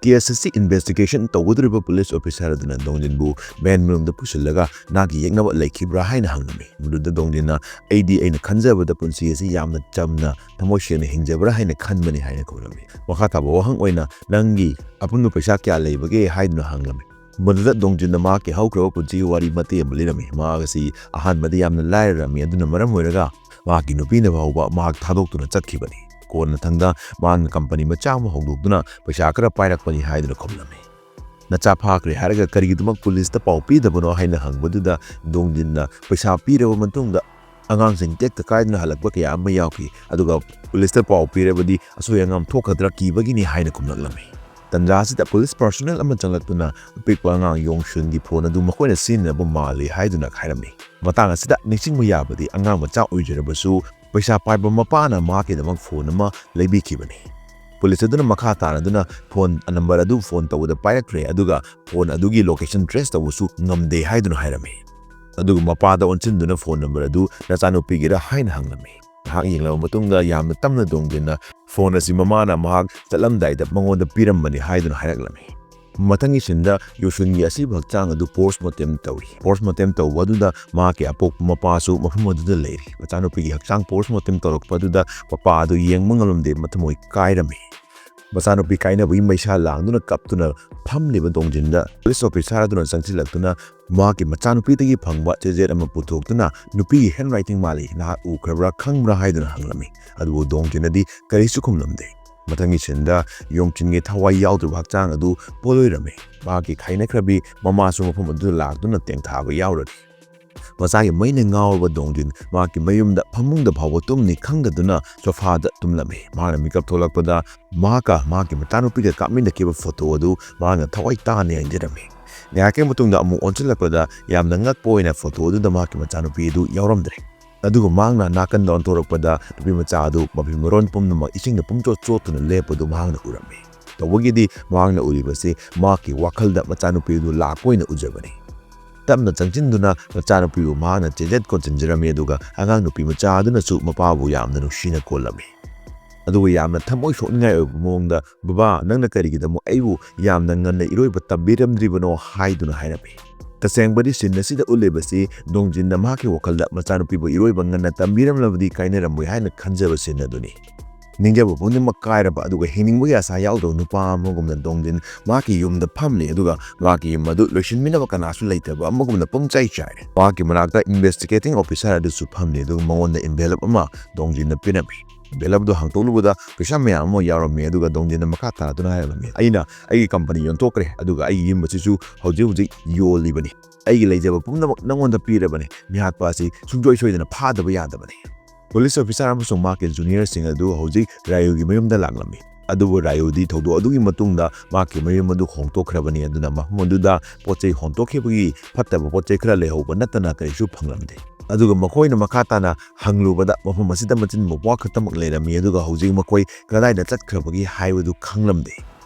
ꯀꯦꯁ ꯑꯁꯤ ꯏꯟꯚꯦꯁꯇꯤꯒꯦꯁꯟ ꯇꯧꯒꯗꯧꯔꯤꯕ ꯄꯨꯂꯤꯁ ꯑꯣꯐꯤꯁꯥꯔ ꯑꯗꯨꯅ ꯗꯣꯡꯖꯤꯟꯕꯨ ꯚꯦꯟ ꯃꯅꯨꯡꯗ ꯄꯨꯁꯤꯜꯂꯒ ꯅꯍꯥꯛꯀꯤ ꯌꯦꯛꯅꯕ ꯂꯩꯈꯤꯕ꯭ꯔꯥ ꯍꯥꯏꯅ ꯍꯪꯂꯝꯃꯤ꯫ ꯃꯗꯨꯗ ꯗꯣꯡꯖꯤꯟꯅ, "ꯑꯩꯗꯤ ꯑꯩꯅ ꯈꯟꯖꯕꯗ ꯄꯨꯟꯁꯤ ꯑꯁꯤ ꯌꯥꯝꯅ ꯆꯝꯅ, ꯊꯃꯣꯏ ꯁꯦꯡꯅ ꯍꯤꯡꯖꯕ꯭ꯔꯥ ꯍꯥꯏꯅ ꯈꯟꯕꯅꯤ" ꯍꯥꯏꯅ ꯈꯨꯝꯂꯝꯃꯤ꯫ ꯃꯈꯥ ꯇꯥꯕ ꯋꯥꯍꯪ ꯑꯣꯏꯅ, "ꯅꯪꯒꯤ ꯑꯄꯨꯟꯕ ꯄꯩꯁꯥ ꯀꯌꯥ ꯂꯩꯕꯒꯦ?" ꯍꯥꯏꯗꯨꯅ ꯍꯪꯂꯝꯃꯤ꯫ ꯃꯗꯨꯗ ꯗꯣꯡꯖꯤꯟꯅ ꯃꯍꯥꯛꯀꯤ ꯍꯧꯈ꯭ꯔꯕ ꯄꯨꯟꯁꯤꯒꯤ ꯋꯥꯔꯤ ꯃꯇꯦꯛ ꯑꯃ ꯂꯤꯔꯝꯃꯤ꯫ ꯃꯍꯥꯛ ꯑꯁꯤ ꯑꯍꯥꯟꯕꯗ ꯌꯥꯝꯅ ꯂꯥꯏꯔꯔꯝꯃꯤ, ꯑꯗꯨꯅ ꯃꯔꯝ ꯑꯣꯏꯔꯒ ꯃꯍꯥꯛꯀꯤ ꯅꯨꯄꯤꯅ ꯐꯥꯎꯕ ꯃꯍꯥꯛ ꯊꯥꯗꯣꯛꯇꯨꯅ ꯆꯠꯈꯤꯕꯅꯤ꯫ ꯀꯣꯟꯅꯊꯪꯗ ꯃꯍꯥꯛꯅ ꯀꯝꯄꯅꯤ ꯃꯆꯥ ꯑꯃ ꯍꯧꯗꯣꯛꯇꯨꯅ ꯄꯩꯁꯥ ꯈꯔ ꯄꯥꯏꯔꯛꯄꯅꯤ ꯍꯥꯏꯗꯨꯅ ꯈꯨꯝꯂꯝꯃꯤ꯫ "ꯅꯆꯥ ꯐꯥꯈ꯭ꯔꯦ ꯍꯥꯏꯔꯒ ꯀꯔꯤꯒꯤꯗꯃꯛ ꯄꯨꯂꯤꯁꯇ ꯄꯥꯎ ꯄꯤꯗꯕꯅꯣ?" ꯍꯥꯏꯅ ꯍꯪꯕꯗꯨꯗ ꯗꯣꯡꯖꯤꯟꯅ, "ꯄꯩꯁꯥ ꯄꯤꯔꯕ ꯃꯇꯨꯡꯗ ꯑꯉꯥꯡꯁꯤꯡ ꯇꯦꯛꯇ ꯀꯥꯏꯗꯅ ꯍꯜꯂꯛꯄ ꯀꯌꯥ ꯑꯃ ꯌꯥꯎꯈꯤ, ꯑꯗꯨꯒ ꯄꯨꯂꯤꯁꯇ ꯄꯥꯎ ꯄꯤꯔꯕꯗꯤ ꯑꯁꯣꯏ ꯑꯉꯥꯝ ꯊꯣꯛꯀꯗ꯭ꯔꯥ ꯀꯤꯕꯒꯤꯅꯤ" ꯍꯥꯏꯅ ꯈꯨꯝꯂꯛꯂꯝꯃꯤ꯫ ꯇꯟꯖꯥ ꯑꯁꯤꯗ ꯄꯨꯂꯤꯁ ꯄꯥꯔꯁꯣꯅꯦꯜ ꯑꯃ ꯆꯪꯂꯛꯇꯨꯅ ꯑꯄꯤꯛꯄ ꯑꯉꯥꯡ ꯌꯣꯡꯁꯨꯟꯒꯤ ꯐꯣꯟ ꯑꯗꯨ ꯃꯈꯣꯏꯅ ꯁꯤꯖꯤꯟꯅꯕ ꯃꯥꯜꯂꯤ ꯍꯥꯏꯗꯨꯅ ꯍꯥꯏꯔꯝꯃꯤ꯫ ꯃꯇꯥꯡ ꯑꯁꯤꯗ ꯅꯤꯡꯁꯤꯡꯕ ꯌꯥꯕꯗꯤ, ꯑꯉꯥꯡ ꯃꯆꯥ ꯑꯣꯏꯖꯔꯕꯁꯨ ꯄꯩꯁꯥ ꯄꯥꯏꯕ ꯃꯄꯥꯅ ꯃꯍꯥꯛꯀꯤꯗꯃꯛ ꯐꯣꯟ ꯑꯃ ꯂꯩꯕꯤꯈꯤꯕꯅꯤ꯫ ꯄꯨꯂꯤꯁ ꯑꯗꯨꯅ ꯃꯈꯥ ꯇꯥꯅꯗꯨꯅ ꯐꯣꯟ ꯅꯝꯕꯔ ꯑꯗꯨ ꯐꯣꯟ ꯇꯧꯕꯗ ꯄꯥꯏꯔꯛꯇ꯭ꯔꯦ, ꯑꯗꯨꯒ ꯐꯣꯟ ꯑꯗꯨꯒꯤ ꯂꯣꯀꯦꯁꯟ ꯇ꯭ꯔꯦꯁ ꯇꯧꯕꯁꯨ ꯉꯝꯗꯦ ꯍꯥꯏꯗꯨꯅ ꯍꯥꯏꯔꯝꯃꯤ꯫ ꯑꯗꯨꯒ ꯃꯄꯥꯗ ꯑꯣꯟꯁꯤꯟꯗꯨꯅ ꯐꯣꯟ ꯅꯝꯕꯔ ꯑꯗꯨ ꯅꯆꯥꯅꯨꯄꯤꯒꯤꯔ ꯍꯥꯏꯅ ꯍꯪꯂꯝꯃꯤ꯫ ꯉꯥꯏꯍꯥꯛ ꯌꯦꯡꯂꯕ ꯃꯇꯨꯡꯗ ꯌꯥꯝꯅ ꯇꯞꯅ ꯗꯣꯡꯖꯤꯟꯅ ꯐꯣꯟ ꯑꯁꯤ ꯃꯃꯥꯅ ꯃꯍꯥꯛ ꯆꯠꯂꯝꯗꯥꯏꯗ ꯃꯉꯣꯟꯗ ꯄꯤꯔꯝꯕꯅꯤ ꯍꯥꯏꯗꯨꯅ ꯍꯥꯏꯔꯛꯂꯝꯃꯤ꯫ ꯃꯊꯪꯒꯤ ꯁꯤꯟꯗ ꯌꯨꯁꯨꯟꯒꯤ ꯑꯁꯤꯕ ꯍꯛꯆꯥꯡ ꯑꯗꯨ ꯄꯣꯁꯃꯣꯔꯇꯦꯝ ꯇꯧꯏ꯫ ꯄꯣꯁꯃꯣꯔꯇꯦꯝ ꯇꯧꯕ ꯑꯗꯨꯗ ꯃꯍꯥꯛꯀꯤ ꯑꯄꯣꯛꯄ ꯃꯄꯥꯁꯨ ꯃꯐꯝ ꯑꯗꯨꯗ ꯂꯩꯔꯤ꯫ ꯃꯆꯥꯅꯨꯄꯤꯒꯤ ꯍꯛꯆꯥꯡ ꯄꯣꯁꯃꯣꯔꯇꯦꯝ ꯇꯧꯔꯛꯄ ꯑꯗꯨꯗ ꯃꯄꯥ ꯑꯗꯨ ꯌꯦꯡꯕ ꯉꯝꯂꯝꯗꯦ, ꯃꯊꯃꯣꯏ ꯀꯥꯏꯔꯝꯃꯤ꯫ ꯃꯆꯥꯅꯨꯄꯤ ꯀꯥꯏꯅꯕꯒꯤ ꯃꯩꯁꯥ ꯂꯥꯡꯗꯨꯅ ꯀꯞꯇꯨꯅ ꯐꯝꯂꯤꯕ ꯗꯣꯡꯖꯤꯟꯗ ꯄꯨꯂꯤꯁ ꯑꯣꯐꯤꯁꯥꯔ ꯑꯗꯨꯅ ꯆꯪꯁꯤꯜꯂꯛꯇꯨꯅ ꯃꯍꯥꯛꯀꯤ ꯃꯆꯥꯅꯨꯄꯤꯗꯒꯤ ꯐꯪꯕ ꯆꯦꯖꯦꯠ ꯑꯃ ꯄꯨꯊꯣꯛꯇꯨꯅ ꯅꯨꯄꯤꯒꯤ ꯍꯦꯟ ꯔꯥꯏꯇꯤꯡ ꯃꯥꯜꯂꯤ, ꯅꯍꯥꯛ ꯎꯈ꯭ꯔꯕ꯭ꯔꯥ, ꯈꯪꯕ꯭ꯔꯥ ꯍꯥꯏꯗꯨꯅ ꯍꯪꯂꯝꯃꯤ꯫ ꯑꯗꯨꯕꯨ ꯗꯣꯡꯖꯤꯟꯅꯗꯤ ꯀꯔꯤꯁꯨ ꯈꯨꯝꯂꯝꯗꯦ꯫ ꯃꯊꯪꯒꯤ ꯁꯤꯟꯗ ꯌꯣꯡꯆꯤꯟꯒꯤ ꯊꯋꯥꯏ ꯌꯥꯎꯗ꯭ꯔꯕ ꯍꯛꯆꯥꯡ ꯑꯗꯨ ꯄꯣꯠꯂꯣꯏꯔꯝꯃꯤ꯫ ꯃꯍꯥꯛꯀꯤ ꯈꯥꯏꯅꯈ꯭ꯔꯕꯤ ꯃꯃꯥꯁꯨ ꯃꯐꯝ ꯑꯗꯨꯗ ꯂꯥꯛꯇꯨꯅ ꯇꯦꯡꯊꯥꯕ ꯌꯥꯎꯔꯔꯤ꯫ ꯃꯆꯥꯒꯤ ꯃꯩꯅ ꯉꯥꯎꯔꯕ ꯗꯣꯡꯖꯤꯟ ꯃꯍꯥꯛꯀꯤ ꯃꯌꯨꯝꯗ ꯐꯃꯨꯡꯗ ꯐꯥꯎꯕ ꯇꯨꯝꯅꯤ ꯈꯪꯗꯗꯨꯅ ꯁꯣꯐꯥꯗ ꯇꯨꯝꯂꯝꯃꯤ꯫ ꯃꯍꯥꯛꯅ ꯃꯤꯀꯞ ꯊꯣꯛꯂꯛꯄꯗ ꯃꯍꯥꯛꯀ ꯃꯍꯥꯛꯀꯤ ꯃꯆꯥꯅꯨꯄꯤꯒ ꯀꯥꯞꯃꯤꯟꯅꯈꯤꯕ ꯐꯣꯇꯣ ꯑꯗꯨ ꯃꯍꯥꯛꯅ ꯊꯋꯥꯏ ꯇꯥꯅ ꯌꯦꯡꯖꯔꯝꯃꯤ꯫ ꯉꯥꯏꯍꯥꯛꯀꯤ ꯃꯇꯨꯡꯗ ꯑꯃꯨꯛ ꯑꯣꯟꯁꯤꯜꯂꯛꯄꯗ ꯌꯥꯝꯅ ꯉꯛꯄ ꯑꯣꯏꯅ ꯐꯣꯇꯣ ꯑꯗꯨꯗ ꯃꯍꯥꯛꯀꯤ ꯃꯆꯥꯅꯨꯄꯤ ꯑꯗꯨ ꯌꯥꯎꯔꯝꯗ꯭ꯔꯦ꯫ ꯑꯗꯨꯒ ꯃꯍꯥꯛꯅ ꯅꯥꯀꯟꯗ ꯑꯣꯟꯊꯣꯔꯛꯄꯗ ꯅꯨꯄꯤ ꯃꯆꯥ ꯑꯗꯨ ꯃꯐꯤ ꯃꯔꯣꯟ ꯄꯨꯝꯅꯃꯛ ꯏꯁꯤꯡꯗ ꯄꯨꯝꯆꯣꯠ ꯆꯣꯠꯇꯨꯅ ꯂꯦꯞꯄꯗꯨ ꯃꯍꯥꯛꯅ ꯎꯔꯝꯃꯤ꯫ ꯇꯧꯕꯒꯤꯗꯤ ꯃꯍꯥꯛꯅ ꯎꯔꯤꯕꯁꯤ ꯃꯍꯥꯛꯀꯤ ꯋꯥꯈꯜꯗ ꯃꯆꯥꯅꯨꯄꯤ ꯑꯗꯨ ꯂꯥꯛꯄ ꯑꯣꯏꯅ ꯎꯖꯕꯅꯤ꯫ ꯇꯞꯅ ꯆꯪꯁꯤꯟꯗꯨꯅ ꯃꯆꯥꯅꯨꯄꯤꯕꯨ ꯃꯍꯥꯛꯅ ꯆꯦꯖꯦꯠ ꯀꯣꯟꯁꯤꯟꯖꯔꯝꯃꯤ, ꯑꯗꯨꯒ ꯑꯉꯥꯡ ꯅꯨꯄꯤ ꯃꯆꯥ ꯑꯗꯨꯅꯁꯨ ꯃꯄꯥꯕꯨ ꯌꯥꯝꯅ ꯅꯨꯡꯁꯤꯅ ꯀꯣꯜꯂꯝꯃꯤ꯫ ꯑꯗꯨꯒ ꯌꯥꯝꯅ ꯊꯃꯣꯏ ꯁꯣꯛꯅꯤꯡꯉꯥꯏ ꯑꯣꯏꯕ ꯃꯑꯣꯡꯗ, "ꯕꯕꯥ, ꯅꯪꯅ ꯀꯔꯤꯒꯤꯗꯃꯛ ꯑꯩꯕꯨ ꯌꯥꯝꯅ ꯉꯟꯅ ꯏꯔꯣꯏꯕ ꯇꯝꯕꯤꯔꯝꯗ꯭ꯔꯤꯕꯅꯣ?" ꯍꯥꯏꯗꯨꯅ ꯍꯥꯏꯔꯝꯃꯤ꯫ ꯇꯁꯦꯡꯕꯗꯤ ꯁꯤꯟ ꯑꯁꯤꯗ ꯎꯠꯂꯤꯕꯁꯤ ꯗꯣꯡꯖꯤꯟꯅ ꯃꯍꯥꯛꯀꯤ ꯋꯥꯈꯜꯗ ꯃꯆꯥꯅꯨꯄꯤꯕꯨ ꯏꯔꯣꯏꯕ ꯉꯟꯅ ꯇꯝꯕꯤꯔꯝꯂꯕꯗꯤ ꯀꯥꯏꯅꯔꯝꯃꯣꯏ ꯍꯥꯏꯅ ꯈꯟꯖꯕ ꯁꯤꯟ ꯑꯗꯨꯅꯤ꯫ ꯅꯤꯡꯖꯕ ꯄꯨꯝꯅꯃꯛ ꯀꯥꯏꯔꯕ ꯑꯗꯨꯒ ꯍꯤꯡꯅꯤꯡꯕꯒꯤ ꯑꯁꯥ ꯌꯥꯎꯗꯕ ꯅꯨꯄꯥ ꯑꯃꯒꯨꯝꯅ ꯗꯣꯡꯖꯤꯟ ꯃꯍꯥꯛꯀꯤ ꯌꯨꯝꯗ ꯐꯝꯂꯤ, ꯑꯗꯨꯒ ꯃꯍꯥꯛꯀꯤ ꯌꯨꯝ ꯑꯗꯨ ꯂꯣꯏꯁꯤꯟꯕꯤꯅꯕ ꯀꯅꯥꯁꯨ ꯂꯩꯇꯕ ꯑꯃꯒꯨꯝꯅ ꯄꯨꯡꯆꯥꯏ ꯆꯥꯏꯔꯦ꯫ ꯃꯍꯥꯛꯀꯤ ꯃꯅꯥꯛꯇ investigating officer ꯑꯗꯨꯁꯨ ꯐꯝꯂꯤ, ꯑꯗꯨꯒ ꯃꯉꯣꯟꯗ envelope ꯑꯃ ꯗꯣꯡꯖꯤꯟꯅ ꯄꯤꯔꯝꯃꯤ꯫ Envelope ꯑꯗꯨ ꯍꯥꯡꯇꯣꯛꯂꯨꯕꯗ ꯄꯩꯁꯥ ꯃꯌꯥꯝ ꯑꯃ ꯌꯥꯎꯔꯝꯃꯤ, ꯑꯗꯨꯒ ꯗꯣꯡꯖꯤꯟꯅ ꯃꯈꯥ ꯇꯥꯗꯨꯅ ꯍꯥꯏꯔꯝꯃꯤ, "ꯑꯩꯅ ꯑꯩꯒꯤ company ꯌꯣꯟꯊꯣꯛꯈ꯭ꯔꯦ, ꯑꯗꯨꯒ ꯑꯩꯒꯤ ꯌꯨꯝ ꯑꯁꯤꯁꯨ ꯍꯧꯖꯤꯛ ꯍꯧꯖꯤꯛ ꯌꯣꯜꯂꯤꯕꯅꯤ꯫ ꯑꯩꯒꯤ ꯂꯩꯖꯕ ꯄꯨꯝꯅꯃꯛ ꯅꯉꯣꯟꯗ ꯄꯤꯔꯕꯅꯤ꯫ ꯃꯤꯍꯥꯠꯄ ꯑꯁꯤ ꯁꯨꯡꯁꯣꯏ ꯁꯣꯏꯗꯅ ꯐꯥꯗꯕ ꯌꯥꯗꯕꯅꯤ꯫" ꯄꯨꯂꯤꯁ ꯑꯣꯐꯤꯁꯥꯔ ꯑꯃꯁꯨꯡ ꯃꯍꯥꯛꯀꯤ ꯖꯨꯅꯤꯌꯔꯁꯤꯡ ꯑꯗꯨ ꯍꯧꯖꯤꯛ ꯔꯥꯌꯨꯒꯤ ꯃꯌꯨꯝꯗ ꯂꯥꯛꯂꯝꯃꯤ꯫ ꯑꯗꯨꯕꯨ ꯔꯥꯌꯨꯗꯤ ꯊꯧꯗꯣꯛ ꯑꯗꯨꯒꯤ ꯃꯇꯨꯡꯗ ꯃꯍꯥꯛꯀꯤ ꯃꯌꯨꯝ ꯑꯗꯨ ꯍꯣꯡꯗꯣꯛꯈ꯭ꯔꯕꯅꯤ, ꯑꯗꯨꯅ ꯃꯐꯝ ꯑꯗꯨꯗ ꯄꯣꯠ ꯆꯩ ꯍꯣꯟꯗꯣꯛꯈꯤꯕꯒꯤ ꯐꯠꯇꯕ ꯄꯣꯠ ꯆꯩ ꯈꯔ ꯂꯩꯍꯧꯕ ꯅꯠꯇꯅ ꯀꯔꯤꯁꯨ ꯐꯪꯂꯝꯗꯦ꯫ ꯑꯗꯨꯒ ꯃꯈꯣꯏꯅ ꯃꯈꯥ ꯇꯥꯅ ꯍꯪꯂꯨꯕꯗ ꯃꯐꯝ ꯑꯁꯤꯗ ꯃꯆꯤꯟ ꯃꯧꯄ꯭ꯋꯥ ꯈꯛꯇꯃꯛ ꯂꯩꯔꯝꯃꯤ, ꯑꯗꯨꯒ ꯍꯧꯖꯤꯛ ꯃꯈꯣꯏ ꯀꯗꯥꯏꯗ ꯆꯠꯈ꯭ꯔꯕꯒꯦ ꯍꯥꯏꯕꯗꯨ ꯈꯪꯂꯝꯗꯦ꯫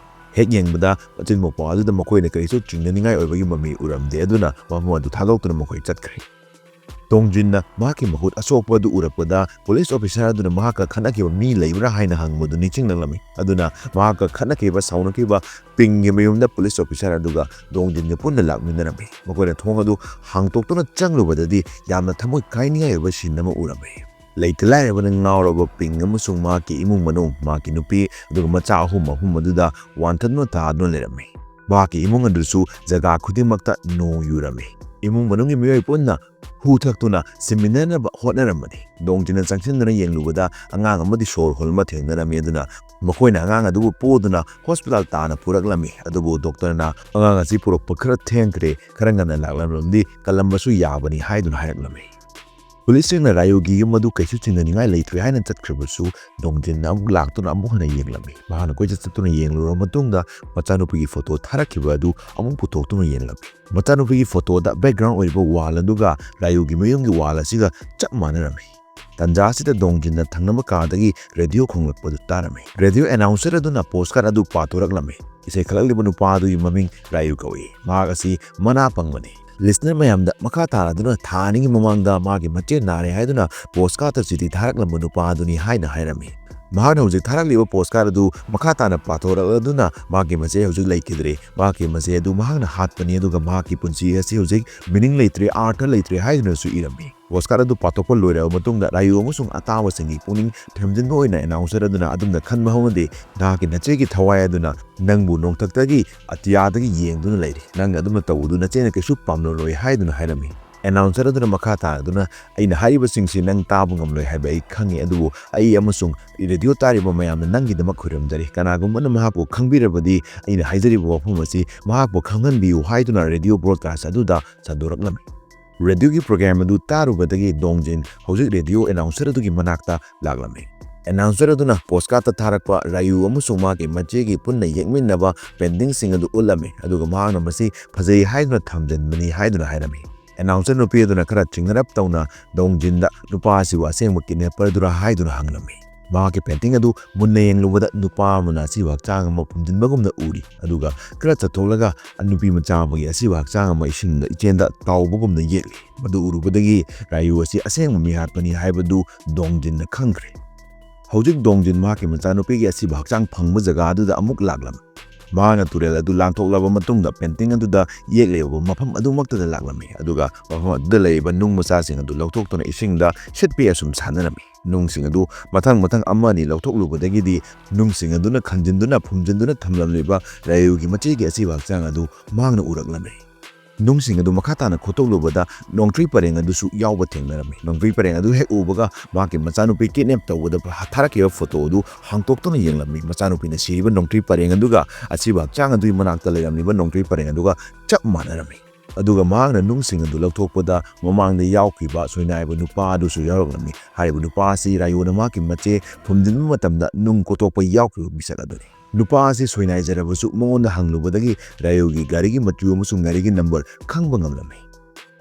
ꯍꯦꯛ ꯌꯦꯡꯕꯗ ꯃꯆꯤꯟ ꯃꯧꯄ꯭ꯋꯥ ꯑꯗꯨꯗ ꯃꯈꯣꯏꯅ ꯀꯔꯤꯁꯨ ꯆꯤꯡꯅꯅꯤꯡꯉꯥꯏ ꯑꯣꯏꯕꯒꯤ ꯃꯃꯤ ꯎꯔꯝꯗꯦ, ꯑꯗꯨꯅ ꯃꯐꯝ ꯑꯗꯨ ꯊꯥꯗꯣꯛꯇꯨꯅ ꯃꯈꯣꯏ ꯆꯠꯈ꯭ꯔꯦ꯫ ꯗꯣꯡꯖꯤꯟꯅ ꯃꯍꯥꯛꯀꯤ ꯃꯈꯨꯠ ꯑꯁꯣꯛꯄ ꯑꯗꯨ ꯎꯔꯛꯄꯗ, ꯄꯨꯂꯤꯁ ꯑꯣꯐꯤꯁꯥꯔ ꯑꯗꯨꯅ ꯃꯍꯥꯛꯀ ꯈꯠꯅꯈꯤꯕ ꯃꯤ ꯂꯩꯕ꯭ꯔꯥ ꯍꯥꯏꯅ ꯍꯪꯕꯗꯨ ꯅꯤꯡꯁꯤꯡꯂꯛꯂꯝꯃꯤ꯫ ꯑꯗꯨꯅ ꯃꯍꯥꯛꯀ ꯈꯠꯅꯈꯤꯕ, ꯁꯥꯎꯅꯈꯤꯕ ꯄꯤꯡꯒꯤ ꯃꯌꯨꯝꯗ ꯄꯨꯂꯤꯁ ꯑꯣꯐꯤꯁꯥꯔ ꯑꯗꯨꯒ ꯗꯣꯡꯖꯤꯟꯒ ꯄꯨꯟꯅ ꯂꯥꯛꯃꯤꯟꯅꯔꯝꯃꯤ꯫ ꯃꯈꯣꯏꯅ ꯊꯣꯡ ꯑꯗꯨ ꯍꯥꯡꯇꯣꯛꯇꯨꯅ ꯆꯪꯂꯨꯕꯗꯗꯤ, ꯌꯥꯝꯅ ꯊꯃꯣꯏ ꯀꯥꯏꯅꯤꯡꯉꯥꯏ ꯑꯣꯏꯕ ꯁꯤꯟ ꯑꯃ ꯎꯔꯝꯃꯤ꯫ ꯂꯩꯇ ꯂꯥꯏꯔꯕꯅ ꯉꯥꯎꯔꯕ ꯄꯤꯡ ꯑꯃꯁꯨꯡ ꯃꯍꯥꯛꯀꯤ ꯏꯃꯨꯡ ꯃꯅꯨꯡ, ꯃꯍꯥꯛꯀꯤ ꯅꯨꯄꯤ ꯑꯗꯨꯒ ꯃꯆꯥ ꯑꯍꯨꯝ ꯑꯍꯨꯝ ꯑꯗꯨꯗ ꯋꯥꯟꯊꯗꯨꯅ ꯇꯥꯗꯨꯅ ꯂꯩꯔꯝꯃꯤ꯫ ꯃꯍꯥꯛꯀꯤ ꯏꯃꯨꯡ ꯑꯗꯨꯁꯨ ꯖꯒꯥ ꯈꯨꯗꯤꯡꯃꯛꯇ ꯅꯣꯡ ꯌꯨꯔꯝꯃꯤ꯫ ꯏꯃꯨꯡ ꯃꯅꯨꯡꯒꯤ ꯃꯤꯑꯣꯏ ꯄꯨꯟꯅ ꯍꯨ ꯊꯛꯇꯨꯅ ꯁꯤꯃꯤꯟꯅꯅꯕ ꯍꯣꯠꯅꯔꯝꯕꯅꯤ꯫ ꯗꯣꯡꯖꯤꯟꯅ ꯆꯪꯁꯤꯟꯗꯨꯅ ꯌꯦꯡꯂꯨꯕꯗ, ꯑꯉꯥꯡ ꯑꯃꯗꯤ ꯁꯣꯔ ꯍꯣꯟꯕ ꯊꯦꯡꯅꯔꯝꯃꯤ꯫ ꯑꯗꯨꯅ ꯃꯈꯣꯏꯅ ꯑꯉꯥꯡ ꯑꯗꯨꯕꯨ ꯄꯣꯗꯨꯅ ꯍꯣꯁꯄꯤꯇꯥꯜ ꯇꯥꯟꯅ ꯄꯨꯔꯛꯂꯝꯃꯤ꯫ ꯑꯗꯨꯕꯨ ꯗꯣꯛꯇꯔꯅ ꯑꯉꯥꯡ ꯑꯁꯤ ꯄꯨꯔꯛꯄ ꯈꯔ ꯊꯦꯡꯈ꯭ꯔꯦ, ꯈꯔ ꯉꯟꯅ ꯂꯥꯛꯂꯝꯂꯕꯗꯤ ꯀꯜꯂꯝꯕꯁꯨ ꯌꯥꯕꯅꯤ ꯍꯥꯏꯗꯨꯅ ꯍꯥꯏꯔꯛꯂꯝꯃꯤ꯫ ꯄꯨꯂꯤꯁꯁꯤꯡꯅ ꯔꯥꯌꯨꯒꯤ ꯌꯨꯝ ꯑꯗꯨ ꯀꯩꯁꯨ ꯆꯤꯡꯅꯅꯤꯡꯉꯥꯏ ꯂꯩꯇ꯭ꯔꯦ ꯍꯥꯏꯅ ꯆꯠꯈ꯭ꯔꯕꯁꯨ, ꯗꯣꯡꯖꯤꯟꯅ ꯑꯃꯨꯛ ꯂꯥꯛꯇꯨꯅ ꯑꯃꯨꯛ ꯍꯟꯅ ꯌꯦꯡꯂꯝꯃꯤ꯫ ꯃꯍꯥꯛꯅ ꯀꯣꯏꯆꯠ ꯆꯠꯇꯨꯅ ꯌꯦꯡꯂꯨꯔꯕ ꯃꯇꯨꯡꯗ, ꯃꯆꯥꯅꯨꯄꯤꯒꯤ ꯐꯣꯇꯣ ꯊꯥꯔꯛꯈꯤꯕ ꯑꯗꯨ ꯑꯃꯨꯛ ꯄꯨꯊꯣꯛꯇꯨꯅ ꯌꯦꯡꯂꯝꯃꯤ꯫ ꯃꯆꯥꯅꯨꯄꯤꯒꯤ ꯐꯣꯇꯣꯗ ꯕꯦꯛꯒ꯭ꯔꯥꯎꯟ ꯑꯣꯏꯔꯤꯕ ꯋꯥꯜ ꯑꯗꯨꯒ ꯔꯥꯌꯨꯒꯤ ꯃꯌꯨꯝꯒꯤ ꯋꯥꯜ ꯑꯁꯤꯒ ꯆꯞ ꯃꯥꯟꯅꯔꯝꯃꯤ꯫ ꯇꯟꯖꯥ ꯑꯁꯤꯗ ꯗꯣꯡꯖꯤꯟꯅ ꯊꯪꯅꯕ ꯀꯥꯗꯒꯤ ꯔꯦꯗꯤꯑꯣ ꯈꯣꯡꯂꯛꯄꯗꯨ ꯇꯥꯔꯝꯃꯤ꯫ ꯔꯦꯗꯤꯑꯣ ꯑꯦꯅꯥꯎꯟꯁꯔ ꯑꯗꯨꯅ ꯄꯣꯁꯀꯥꯔꯠ ꯑꯗꯨ ꯄꯥꯊꯣꯔꯛꯂꯝꯃꯤ꯫ ꯏꯁꯩ ꯈꯜꯂꯛꯂꯤꯕ ꯅꯨꯄꯥ ꯑꯗꯨꯒꯤ ꯃꯃꯤꯡ ꯔꯥꯌꯨ ꯀꯧꯏ꯫ ꯃꯍꯥꯛ ꯑꯁꯤ ꯃꯅꯥ ꯄꯪꯕꯅꯤ꯫ ꯂꯤꯁꯅꯔ ꯃꯌꯥꯝꯗ ꯃꯈꯥ ꯇꯥꯅ ꯑꯗꯨꯅ ꯊꯥ ꯑꯅꯤꯒꯤ ꯃꯃꯥꯡꯗ ꯃꯥꯒꯤ ꯃꯆꯦ ꯅꯥꯔꯦ ꯍꯥꯏꯗꯨꯅ ꯄꯣꯁꯀꯥꯔꯠꯇ ꯆꯤꯊꯤ ꯊꯥꯔꯛꯂꯝꯕ ꯅꯨꯄꯥ ꯑꯗꯨꯅꯤ ꯍꯥꯏꯅ ꯍꯥꯏꯔꯝꯃꯤ꯫ ꯃꯍꯥꯛꯅ ꯍꯧꯖꯤꯛ ꯊꯥꯔꯛꯂꯤꯕ ꯄꯣꯁꯀꯥꯔꯠ ꯑꯗꯨ ꯃꯈꯥ ꯇꯥꯅ ꯄꯥꯊꯣꯔꯛꯂꯗꯨꯅ, ꯃꯍꯥꯛꯀꯤ ꯃꯆꯦ ꯍꯧꯖꯤꯛ ꯂꯩꯈꯤꯗ꯭ꯔꯦ, ꯃꯍꯥꯛꯀꯤ ꯃꯆꯦ ꯑꯗꯨ ꯃꯍꯥꯛꯅ ꯍꯥꯠꯄꯅꯤ, ꯑꯗꯨꯒ ꯃꯍꯥꯛꯀꯤ ꯄꯨꯟꯁꯤ ꯑꯁꯤ ꯍꯧꯖꯤꯛ ꯃꯤꯅꯤꯡ ꯂꯩꯇ꯭ꯔꯦ, ꯑꯥꯔꯊ ꯂꯩꯇ꯭ꯔꯦ ꯍꯥꯏꯗꯨꯅꯁꯨ ꯏꯔꯝꯃꯤ꯫ ꯄꯣꯁꯀꯥꯔꯠ ꯑꯗꯨ ꯄꯥꯊꯣꯛꯄ ꯂꯣꯏꯔꯕ ꯃꯇꯨꯡꯗ, ꯔꯥꯌꯨ ꯑꯃꯁꯨꯡ ꯑꯇꯥꯕꯁꯤꯡꯒꯤ ꯄꯨꯛꯅꯤꯡ ꯊꯦꯝꯖꯤꯟꯕ ꯑꯣꯏꯅ ꯑꯦꯅꯥꯎꯟꯁꯔ ꯑꯗꯨꯅ ꯑꯗꯨꯝꯅ ꯈꯟꯕ ꯍꯧꯅꯗꯦ, "ꯅꯍꯥꯛꯀꯤ ꯅꯆꯦꯒꯤ ꯊꯋꯥꯏ ꯑꯗꯨꯅ ꯅꯪꯕꯨ ꯅꯣꯡꯊꯛꯇꯒꯤ ꯑꯇꯤꯌꯥꯗꯒꯤ ꯌꯦꯡꯗꯨꯅ ꯂꯩꯔꯤ꯫ ꯅꯪꯅ ꯑꯗꯨꯝꯅ ꯇꯧꯕꯗꯨ ꯅꯆꯦꯅ ꯀꯩꯁꯨ ꯄꯥꯝꯂꯔꯣꯏ" ꯍꯥꯏꯗꯨꯅ ꯍꯥꯏꯔꯝꯃꯤ꯫ ꯑꯦꯅꯥꯎꯟꯁꯔ ꯑꯗꯨꯅ ꯃꯈꯥ ꯇꯥꯔꯗꯨꯅ, "ꯑꯩꯅ ꯍꯥꯏꯔꯤꯕꯁꯤꯡꯁꯤ ꯅꯪ ꯇꯥꯕ ꯉꯝꯂꯣꯏ ꯍꯥꯏꯕ ꯑꯩ ꯈꯪꯉꯤ, ꯑꯗꯨꯕꯨ ꯑꯩ ꯑꯃꯁꯨꯡ ꯔꯦꯗꯤꯑꯣ ꯇꯥꯔꯤꯕ ꯃꯌꯥꯝꯅ ꯅꯪꯒꯤꯗꯃꯛ ꯈꯣꯏꯔꯝꯖꯔꯤ꯫ ꯀꯅꯥꯒꯨꯝꯕꯅ ꯃꯍꯥꯛꯄꯨ ꯈꯪꯕꯤꯔꯕꯗꯤ, ꯑꯩꯅ ꯍꯥꯏꯖꯔꯤꯕ ꯋꯥꯐꯝ ꯑꯁꯤ ꯃꯍꯥꯛꯄꯨ ꯈꯪꯍꯟꯕꯤꯌꯨ" ꯍꯥꯏꯗꯨꯅ ꯔꯦꯗꯤꯑꯣ ꯕ꯭ꯔꯣꯗꯀꯥꯁ ꯑꯗꯨꯗ ꯁꯟꯗꯣꯔꯛꯂꯝꯃꯤ꯫ ꯔꯦꯗꯤꯑꯣꯒꯤ ꯄ꯭ꯔꯣꯒ꯭ꯔꯥꯝ ꯑꯗꯨ ꯇꯥꯔꯨꯕꯗꯒꯤ ꯗꯣꯡꯖꯤꯟ ꯍꯧꯖꯤꯛ ꯔꯦꯗꯤꯑꯣ ꯑꯦꯅꯥꯎꯟꯁꯔ ꯑꯗꯨꯒꯤ ꯃꯅꯥꯛꯇ ꯂꯥꯛꯂꯝꯃꯤ꯫ ꯑꯦꯅꯥꯎꯟꯁꯔ ꯑꯗꯨꯅ ꯄꯣꯁꯀꯥꯔꯠꯇ ꯊꯥꯔꯛꯄ ꯔꯥꯌꯨ ꯑꯃꯁꯨꯡ ꯃꯍꯥꯛꯀꯤ ꯃꯆꯦꯒꯤ ꯄꯨꯟꯅ ꯌꯦꯛꯃꯤꯟꯅꯕ ꯄꯦꯟꯇꯤꯡꯁꯤꯡ ꯑꯗꯨ ꯎꯠꯂꯝꯃꯤ, ꯑꯗꯨꯒ ꯃꯍꯥꯛꯅ ꯃꯁꯤ ꯐꯖꯩ ꯍꯥꯏꯗꯨꯅ ꯊꯝꯖꯤꯟꯕꯅꯤ ꯍꯥꯏꯗꯨꯅ ꯍꯥꯏꯔꯝꯃꯤ꯫ ꯑꯦꯅꯥꯎꯟꯁꯔ ꯅꯨꯄꯤ ꯑꯗꯨꯅ ꯈꯔ ꯆꯤꯡꯅꯔꯞ ꯇꯧꯅ ꯗꯣꯡꯖꯤꯟꯗ ꯅꯨꯄꯥ ꯑꯁꯤꯕꯨ ꯑꯁꯦꯡꯕ ꯀꯤꯗꯅꯦꯄꯔꯗꯨꯔꯥ ꯍꯥꯏꯗꯨꯅ ꯍꯪꯂꯝꯃꯤ꯫ ꯃꯍꯥꯛꯀꯤ painting ꯑꯗꯨ ꯃꯨꯟꯅ ꯌꯦꯡꯂꯨꯕꯗ ꯅꯨꯄꯥ ꯑꯃꯅ ꯑꯁꯤꯕ ꯍꯛꯆꯥꯡ ꯑꯃ ꯐꯨꯝꯖꯤꯟꯕꯒꯨꯝꯅ ꯎꯔꯤ꯫ ꯑꯗꯨꯒ ꯈꯔ ꯆꯠꯊꯣꯛꯂꯒ ꯅꯨꯄꯤ ꯃꯆꯥ ꯑꯃꯒꯤ ꯑꯁꯤꯕ ꯍꯛꯆꯥꯡ ꯑꯃ ꯏꯁꯤꯡꯗ ꯏꯆꯦꯟꯗ ꯇꯥꯎꯕꯒꯨꯝꯅ ꯌꯦꯛꯂꯤ꯫ ꯃꯗꯨ ꯎꯔꯨꯕꯗꯒꯤ ꯔꯥꯌꯨ ꯑꯁꯤ ꯑꯁꯦꯡꯕ ꯃꯤꯍꯥꯠꯄꯅꯤ ꯍꯥꯏꯕꯗꯨ ꯗꯣꯡꯖꯤꯟꯅ ꯈꯪꯈ꯭ꯔꯦ꯫ ꯍꯧꯖꯤꯛ ꯗꯣꯡꯖꯤꯟ ꯃꯍꯥꯛꯀꯤ ꯃꯆꯥꯅꯨꯄꯤꯒꯤ ꯑꯁꯤꯕ ꯍꯛꯆꯥꯡ ꯐꯪꯕ ꯖꯒꯥ ꯑꯗꯨꯗ ꯑꯃꯨꯛ ꯂꯥꯛꯂꯝꯃꯤ꯫ ꯃꯍꯥꯛꯅ ꯇꯨꯔꯦꯜ ꯑꯗꯨ ꯂꯥꯟꯊꯣꯛꯂꯕ ꯃꯇꯨꯡꯗ painting ꯑꯗꯨꯗ ꯌꯦꯛꯂꯤꯕ ꯃꯐꯝ ꯑꯗꯨꯃꯛꯇꯗ ꯂꯥꯛꯂꯝꯃꯤ, ꯑꯗꯨꯒ ꯃꯐꯝ ꯑꯗꯨꯗ ꯂꯩꯔꯤꯕ ꯅꯨꯡ ꯃꯆꯥꯁꯤꯡ ꯑꯗꯨ ꯂꯧꯊꯣꯛꯇꯨꯅ ꯏꯁꯤꯡꯗ ꯁꯤꯠꯄꯤ ꯑꯁꯨꯝ ꯁꯥꯟꯅꯔꯝꯃꯤ꯫ ꯅꯨꯡꯁꯤꯡ ꯑꯗꯨ ꯃꯊꯪ ꯃꯊꯪ ꯑꯃ ꯑꯅꯤ ꯂꯧꯊꯣꯛꯂꯨꯕꯗꯒꯤꯗꯤ ꯅꯨꯡꯁꯤꯡ ꯑꯗꯨꯅ ꯈꯟꯖꯤꯟꯗꯨꯅ ꯐꯨꯝꯖꯤꯟꯗꯨꯅ ꯊꯝꯂꯝꯂꯤꯕ ꯔꯥꯌꯨꯒꯤ ꯃꯆꯦꯒꯤ ꯑꯁꯤꯕ ꯍꯛꯆꯥꯡ ꯑꯗꯨ ꯃꯍꯥꯛꯅ ꯎꯔꯛꯂꯝꯃꯤ꯫ ꯅꯨꯡꯁꯤꯡ ꯑꯗꯨ ꯃꯈꯥ ꯇꯥꯅ ꯈꯣꯠꯇꯣꯛꯂꯨꯕꯗ ꯅꯣꯡꯊ꯭ꯔꯤ ꯄꯔꯦꯡ ꯑꯗꯨꯁꯨ ꯌꯥꯎꯕ ꯊꯦꯡꯅꯔꯝꯃꯤ꯫ ꯅꯣꯡꯊ꯭ꯔꯤ ꯄꯔꯦꯡ ꯑꯗꯨ ꯍꯦꯛ ꯎꯕꯒ ꯃꯍꯥꯛꯀꯤ ꯃꯆꯥꯅꯨꯄꯤ kidnap ꯇꯧꯕꯗ ꯊꯥꯔꯛꯈꯤꯕ photo ꯑꯗꯨ ꯍꯥꯡꯇꯣꯛꯇꯨꯅ ꯌꯦꯡꯂꯝꯃꯤ꯫ ꯃꯆꯥꯅꯨꯄꯤꯅ ꯁꯤꯔꯤꯕ ꯅꯣꯡꯊ꯭ꯔꯤ ꯄꯔꯦꯡ ꯑꯗꯨꯒ ꯑꯁꯤꯕ ꯍꯛꯆꯥꯡ ꯑꯗꯨꯒꯤ ꯃꯅꯥꯛꯇ ꯂꯩꯔꯝꯂꯤꯕ ꯅꯣꯡꯊ꯭ꯔꯤ ꯄꯔꯦꯡ ꯑꯗꯨꯒ ꯆꯞ ꯃꯥꯟꯅꯔꯝꯃꯤ꯫ ꯑꯗꯨꯒ ꯃꯍꯥꯛꯅ ꯅꯨꯡꯁꯤꯡ ꯑꯗꯨ ꯂꯧꯊꯣꯛꯄꯗ ꯃꯃꯥꯡꯗ ꯌꯥꯎꯈꯤꯕ ꯁꯣꯏꯅꯥꯏꯕ ꯅꯨꯄꯥ ꯑꯗꯨꯁꯨ ꯌꯥꯎꯔꯛꯂꯝꯃꯤ꯫ ꯍꯥꯏꯔꯤꯕ ꯅꯨꯄꯥ ꯑꯁꯤ ꯔꯥꯌꯨꯅ ꯃꯍꯥꯛꯀꯤ ꯃꯆꯦ ꯐꯨꯝꯖꯤꯟꯕ ꯃꯇꯝꯗ ꯅꯨꯡ ꯀꯣꯠꯊꯣꯛꯄ ꯌꯥꯎꯈꯤꯕ ꯃꯤꯁꯛ ꯑꯗꯨꯅꯤ꯫ ꯅꯨꯄꯥ ꯑꯁꯤ ꯁꯣꯏꯅꯥꯏꯖꯔꯕꯁꯨ ꯃꯉꯣꯟꯗ ꯍꯪꯂꯨꯕꯗꯒꯤ ꯔꯥꯌꯨꯒꯤ ꯒꯥꯔꯤꯒꯤ ꯃꯆꯨ ꯑꯃꯁꯨꯡ ꯒꯥꯔꯤꯒꯤ number ꯈꯪꯕ ꯉꯝꯂꯝꯃꯤ꯫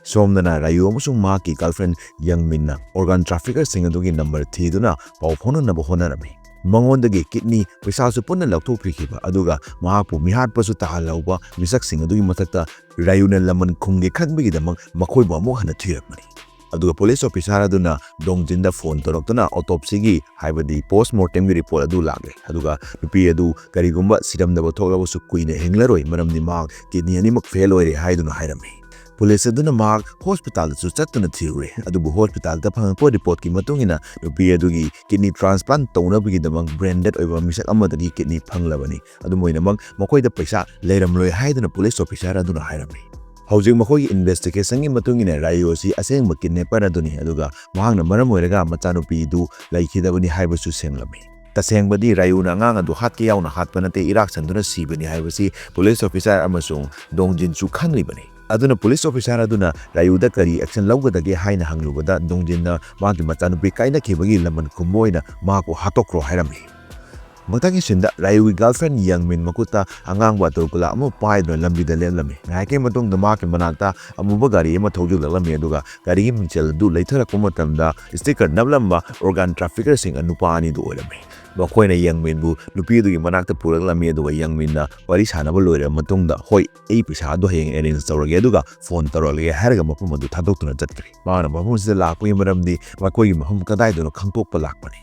ꯁꯣꯝꯗꯅ ꯔꯥꯌꯨ ꯑꯃꯁꯨꯡ ꯃꯍꯥꯛꯀꯤ girlfriend ꯌꯪꯃꯤꯟꯅ organ traffickerꯁꯤꯡ ꯑꯗꯨꯒꯤ number ꯊꯤꯗꯨꯅ ꯄꯥꯎ ꯐꯥꯎꯅꯅꯕ ꯍꯣꯠꯅꯔꯝꯃꯤ꯫ ꯃꯉꯣꯟꯗꯒꯤ kidney ꯄꯩꯁꯥꯁꯨ ꯄꯨꯟꯅ ꯂꯧꯊꯣꯛꯄꯤꯈꯤꯕ ꯑꯗꯨꯒ ꯃꯍꯥꯛꯄꯨ ꯃꯤꯍꯥꯠꯄꯁꯨ ꯇꯥꯍꯜꯍꯧꯕ ꯃꯤꯁꯛꯁꯤꯡ ꯑꯗꯨꯒꯤ ꯃꯊꯛꯇ ꯔꯥꯌꯨꯅ ꯂꯃꯟ ꯈꯨꯝꯒꯦ ꯈꯟꯕꯒꯤꯗꯃꯛ ꯃꯈꯣꯏꯕꯨ ꯑꯃꯨꯛ ꯍꯟꯅ ꯊꯤꯔꯛꯄꯅꯤ꯫ ꯑꯗꯨꯒ police officer ꯑꯗꯨꯅ ꯗꯣꯡꯖꯤꯟꯗ phone ꯇꯧꯔꯛꯇꯨꯅ autopsyꯒꯤ, ꯍꯥꯏꯕꯗꯤ post mortemꯒꯤ report ꯑꯗꯨ ꯂꯥꯛꯂꯦ꯫ ꯑꯗꯨꯒ ꯅꯨꯄꯤ ꯑꯗꯨ ꯀꯔꯤꯒꯨꯝꯕ ꯁꯤꯔꯝꯗꯕ ꯊꯣꯛꯂꯕꯁꯨ ꯀꯨꯏꯅ ꯍꯤꯡꯂꯔꯣꯏ, ꯃꯔꯝꯗꯤ ꯃꯍꯥꯛ kidney ꯑꯅꯤꯃꯛ fail ꯑꯣꯏꯔꯦ ꯍꯥꯏꯗꯨꯅ ꯍꯥꯏꯔꯝꯃꯤ꯫ Police ꯑꯗꯨꯅ ꯃꯍꯥꯛ hospitalꯗꯁꯨ ꯆꯠꯇꯨꯅ ꯊꯤꯔꯨꯔꯦ, ꯑꯗꯨꯕꯨ hospitalꯗ ꯐꯪꯂꯛꯄ reportꯀꯤ ꯃꯇꯨꯡ ꯏꯟꯅ ꯅꯨꯄꯤ ꯑꯗꯨꯒꯤ kidney transplant ꯇꯧꯅꯕꯒꯤꯗꯃꯛ brain dead ꯑꯣꯏꯕ ꯃꯤꯁꯛ ꯑꯃꯗꯒꯤ kidney ꯐꯪꯂꯕꯅꯤ꯫ ꯑꯗꯨꯝ ꯑꯣꯏꯅꯃꯛ ꯃꯈꯣꯏꯗ ꯄꯩꯁꯥ ꯂꯩꯔꯝꯂꯣꯏ ꯍꯥꯏꯗꯨꯅ police officer ꯑꯗꯨꯅ ꯍꯥꯏꯔꯝꯃꯤ꯫ ꯍꯧꯖꯤꯛ ꯃꯈꯣꯏꯒꯤ investigationꯒꯤ ꯃꯇꯨꯡ ꯏꯟꯅ ꯔꯥꯌꯨ ꯑꯁꯤ ꯑꯁꯦꯡꯕ kidnapper ꯑꯗꯨꯅꯤ, ꯑꯗꯨꯒ ꯃꯍꯥꯛꯅ ꯃꯔꯝ ꯑꯣꯏꯔꯒ ꯃꯆꯥꯅꯨꯄꯤꯗꯨ ꯂꯩꯈꯤꯗꯕꯅꯤ ꯍꯥꯏꯕꯁꯨ ꯁꯦꯡꯂꯝꯃꯤ꯫ ꯇꯁꯦꯡꯕꯗꯤ ꯔꯥꯌꯨꯅ ꯑꯉꯥꯡ ꯑꯗꯨ ꯍꯥꯠꯀꯦ ꯌꯥꯎꯅ ꯍꯥꯠꯄ ꯅꯠꯇꯦ, ꯏꯔꯥꯛ ꯁꯟꯗꯨꯅ ꯁꯤꯕꯅꯤ ꯍꯥꯏꯕꯁꯤ police officer ꯑꯃꯁꯨꯡ ꯗꯣꯡꯖꯤꯟꯁꯨ ꯈꯪꯂꯤꯕꯅꯤ꯫ ꯑꯗꯨꯅ police officer ꯑꯗꯨꯅ ꯔꯥꯌꯨꯗ ꯀꯔꯤ action ꯂꯧꯒꯗꯒꯦ ꯍꯥꯏꯅ ꯍꯪꯂꯨꯕꯗ ꯗꯣꯡꯖꯤꯟꯅ ꯃꯥꯒꯤ ꯃꯆꯥꯅꯨꯄꯤ ꯀꯥꯏꯅꯈꯤꯕꯒꯤ ꯂꯃꯟ ꯈꯨꯝꯕ ꯑꯣꯏꯅ ꯃꯍꯥꯛꯄꯨ ꯍꯥꯠꯇꯣꯛꯈ꯭ꯔꯣ ꯍꯥꯏꯔꯝꯃꯤ꯫ ꯃꯊꯪꯒꯤ ꯁꯤꯟꯗ ꯔꯥꯌꯨꯒꯤ ꯒꯔꯜꯐ꯭ꯔꯦꯟ ꯌꯪꯃꯤꯟ ꯃꯈꯨꯠꯇ ꯑꯉꯥꯡꯕ ꯑꯇꯣꯔ ꯒꯨꯂꯥꯞ ꯑꯃ ꯄꯥꯏꯗꯨꯅ ꯂꯝꯕꯤꯗ ꯂꯦꯞꯂꯝꯃꯤ꯫ ꯉꯥꯏꯍꯥꯛꯀꯤ ꯃꯇꯨꯡꯗ ꯃꯍꯥꯛꯀꯤ ꯃꯅꯥꯛꯇ ꯑꯃꯨꯕ ꯒꯥꯔꯤ ꯑꯃ ꯊꯧꯖꯤꯜꯂꯛꯂꯝꯃꯤ, ꯑꯗꯨꯒ ꯒꯥꯔꯤꯒꯤ ꯃꯤꯡꯁꯦꯜ ꯑꯗꯨ ꯂꯩꯊꯔꯛꯄ ꯃꯇꯝꯗ ꯁ꯭ꯇꯤꯀꯔ ꯅꯞꯂꯝꯕ ꯑꯣꯔꯒꯥꯟ ꯇ꯭ꯔꯥꯐꯤꯀꯔꯁꯤꯡ ꯅꯨꯄꯥ ꯑꯅꯤꯗꯨ ꯑꯣꯏꯔꯝꯃꯤ꯫ ꯃꯈꯣꯏꯅ ꯌꯪꯃꯤꯟꯕꯨ ꯅꯨꯄꯤ ꯑꯗꯨꯒꯤ ꯃꯅꯥꯛꯇ ꯄꯨꯔꯛꯂꯝꯃꯤ, ꯑꯗꯨꯒ ꯌꯪꯃꯤꯟꯅ ꯋꯥꯔꯤ ꯁꯥꯟꯅꯕ ꯂꯣꯏꯔꯕ ꯃꯇꯨꯡꯗ, "ꯍꯣꯏ, ꯑꯩ ꯄꯩꯁꯥ ꯑꯗꯨ ꯍꯌꯦꯡ ꯑꯦꯔꯦꯟꯖ ꯇꯧꯔꯒꯦ, ꯑꯗꯨꯒ ꯐꯣꯟ ꯇꯧꯔꯛꯂꯒꯦ," ꯍꯥꯏꯔꯒ ꯃꯐꯝ ꯑꯗꯨ ꯊꯥꯗꯣꯛꯇꯨꯅ ꯆꯠꯈ꯭ꯔꯦ꯫ ꯃꯥꯅ ꯃꯐꯝ ꯑꯁꯤꯗ ꯂꯥꯛꯄꯒꯤ ꯃꯔꯝꯗꯤ ꯃꯈꯣꯏꯒꯤ ꯃꯐꯝ ꯀꯗꯥꯏꯗꯅꯣ ꯈꯪꯗꯣꯛꯄ ꯂꯥꯛꯄꯅꯤ꯫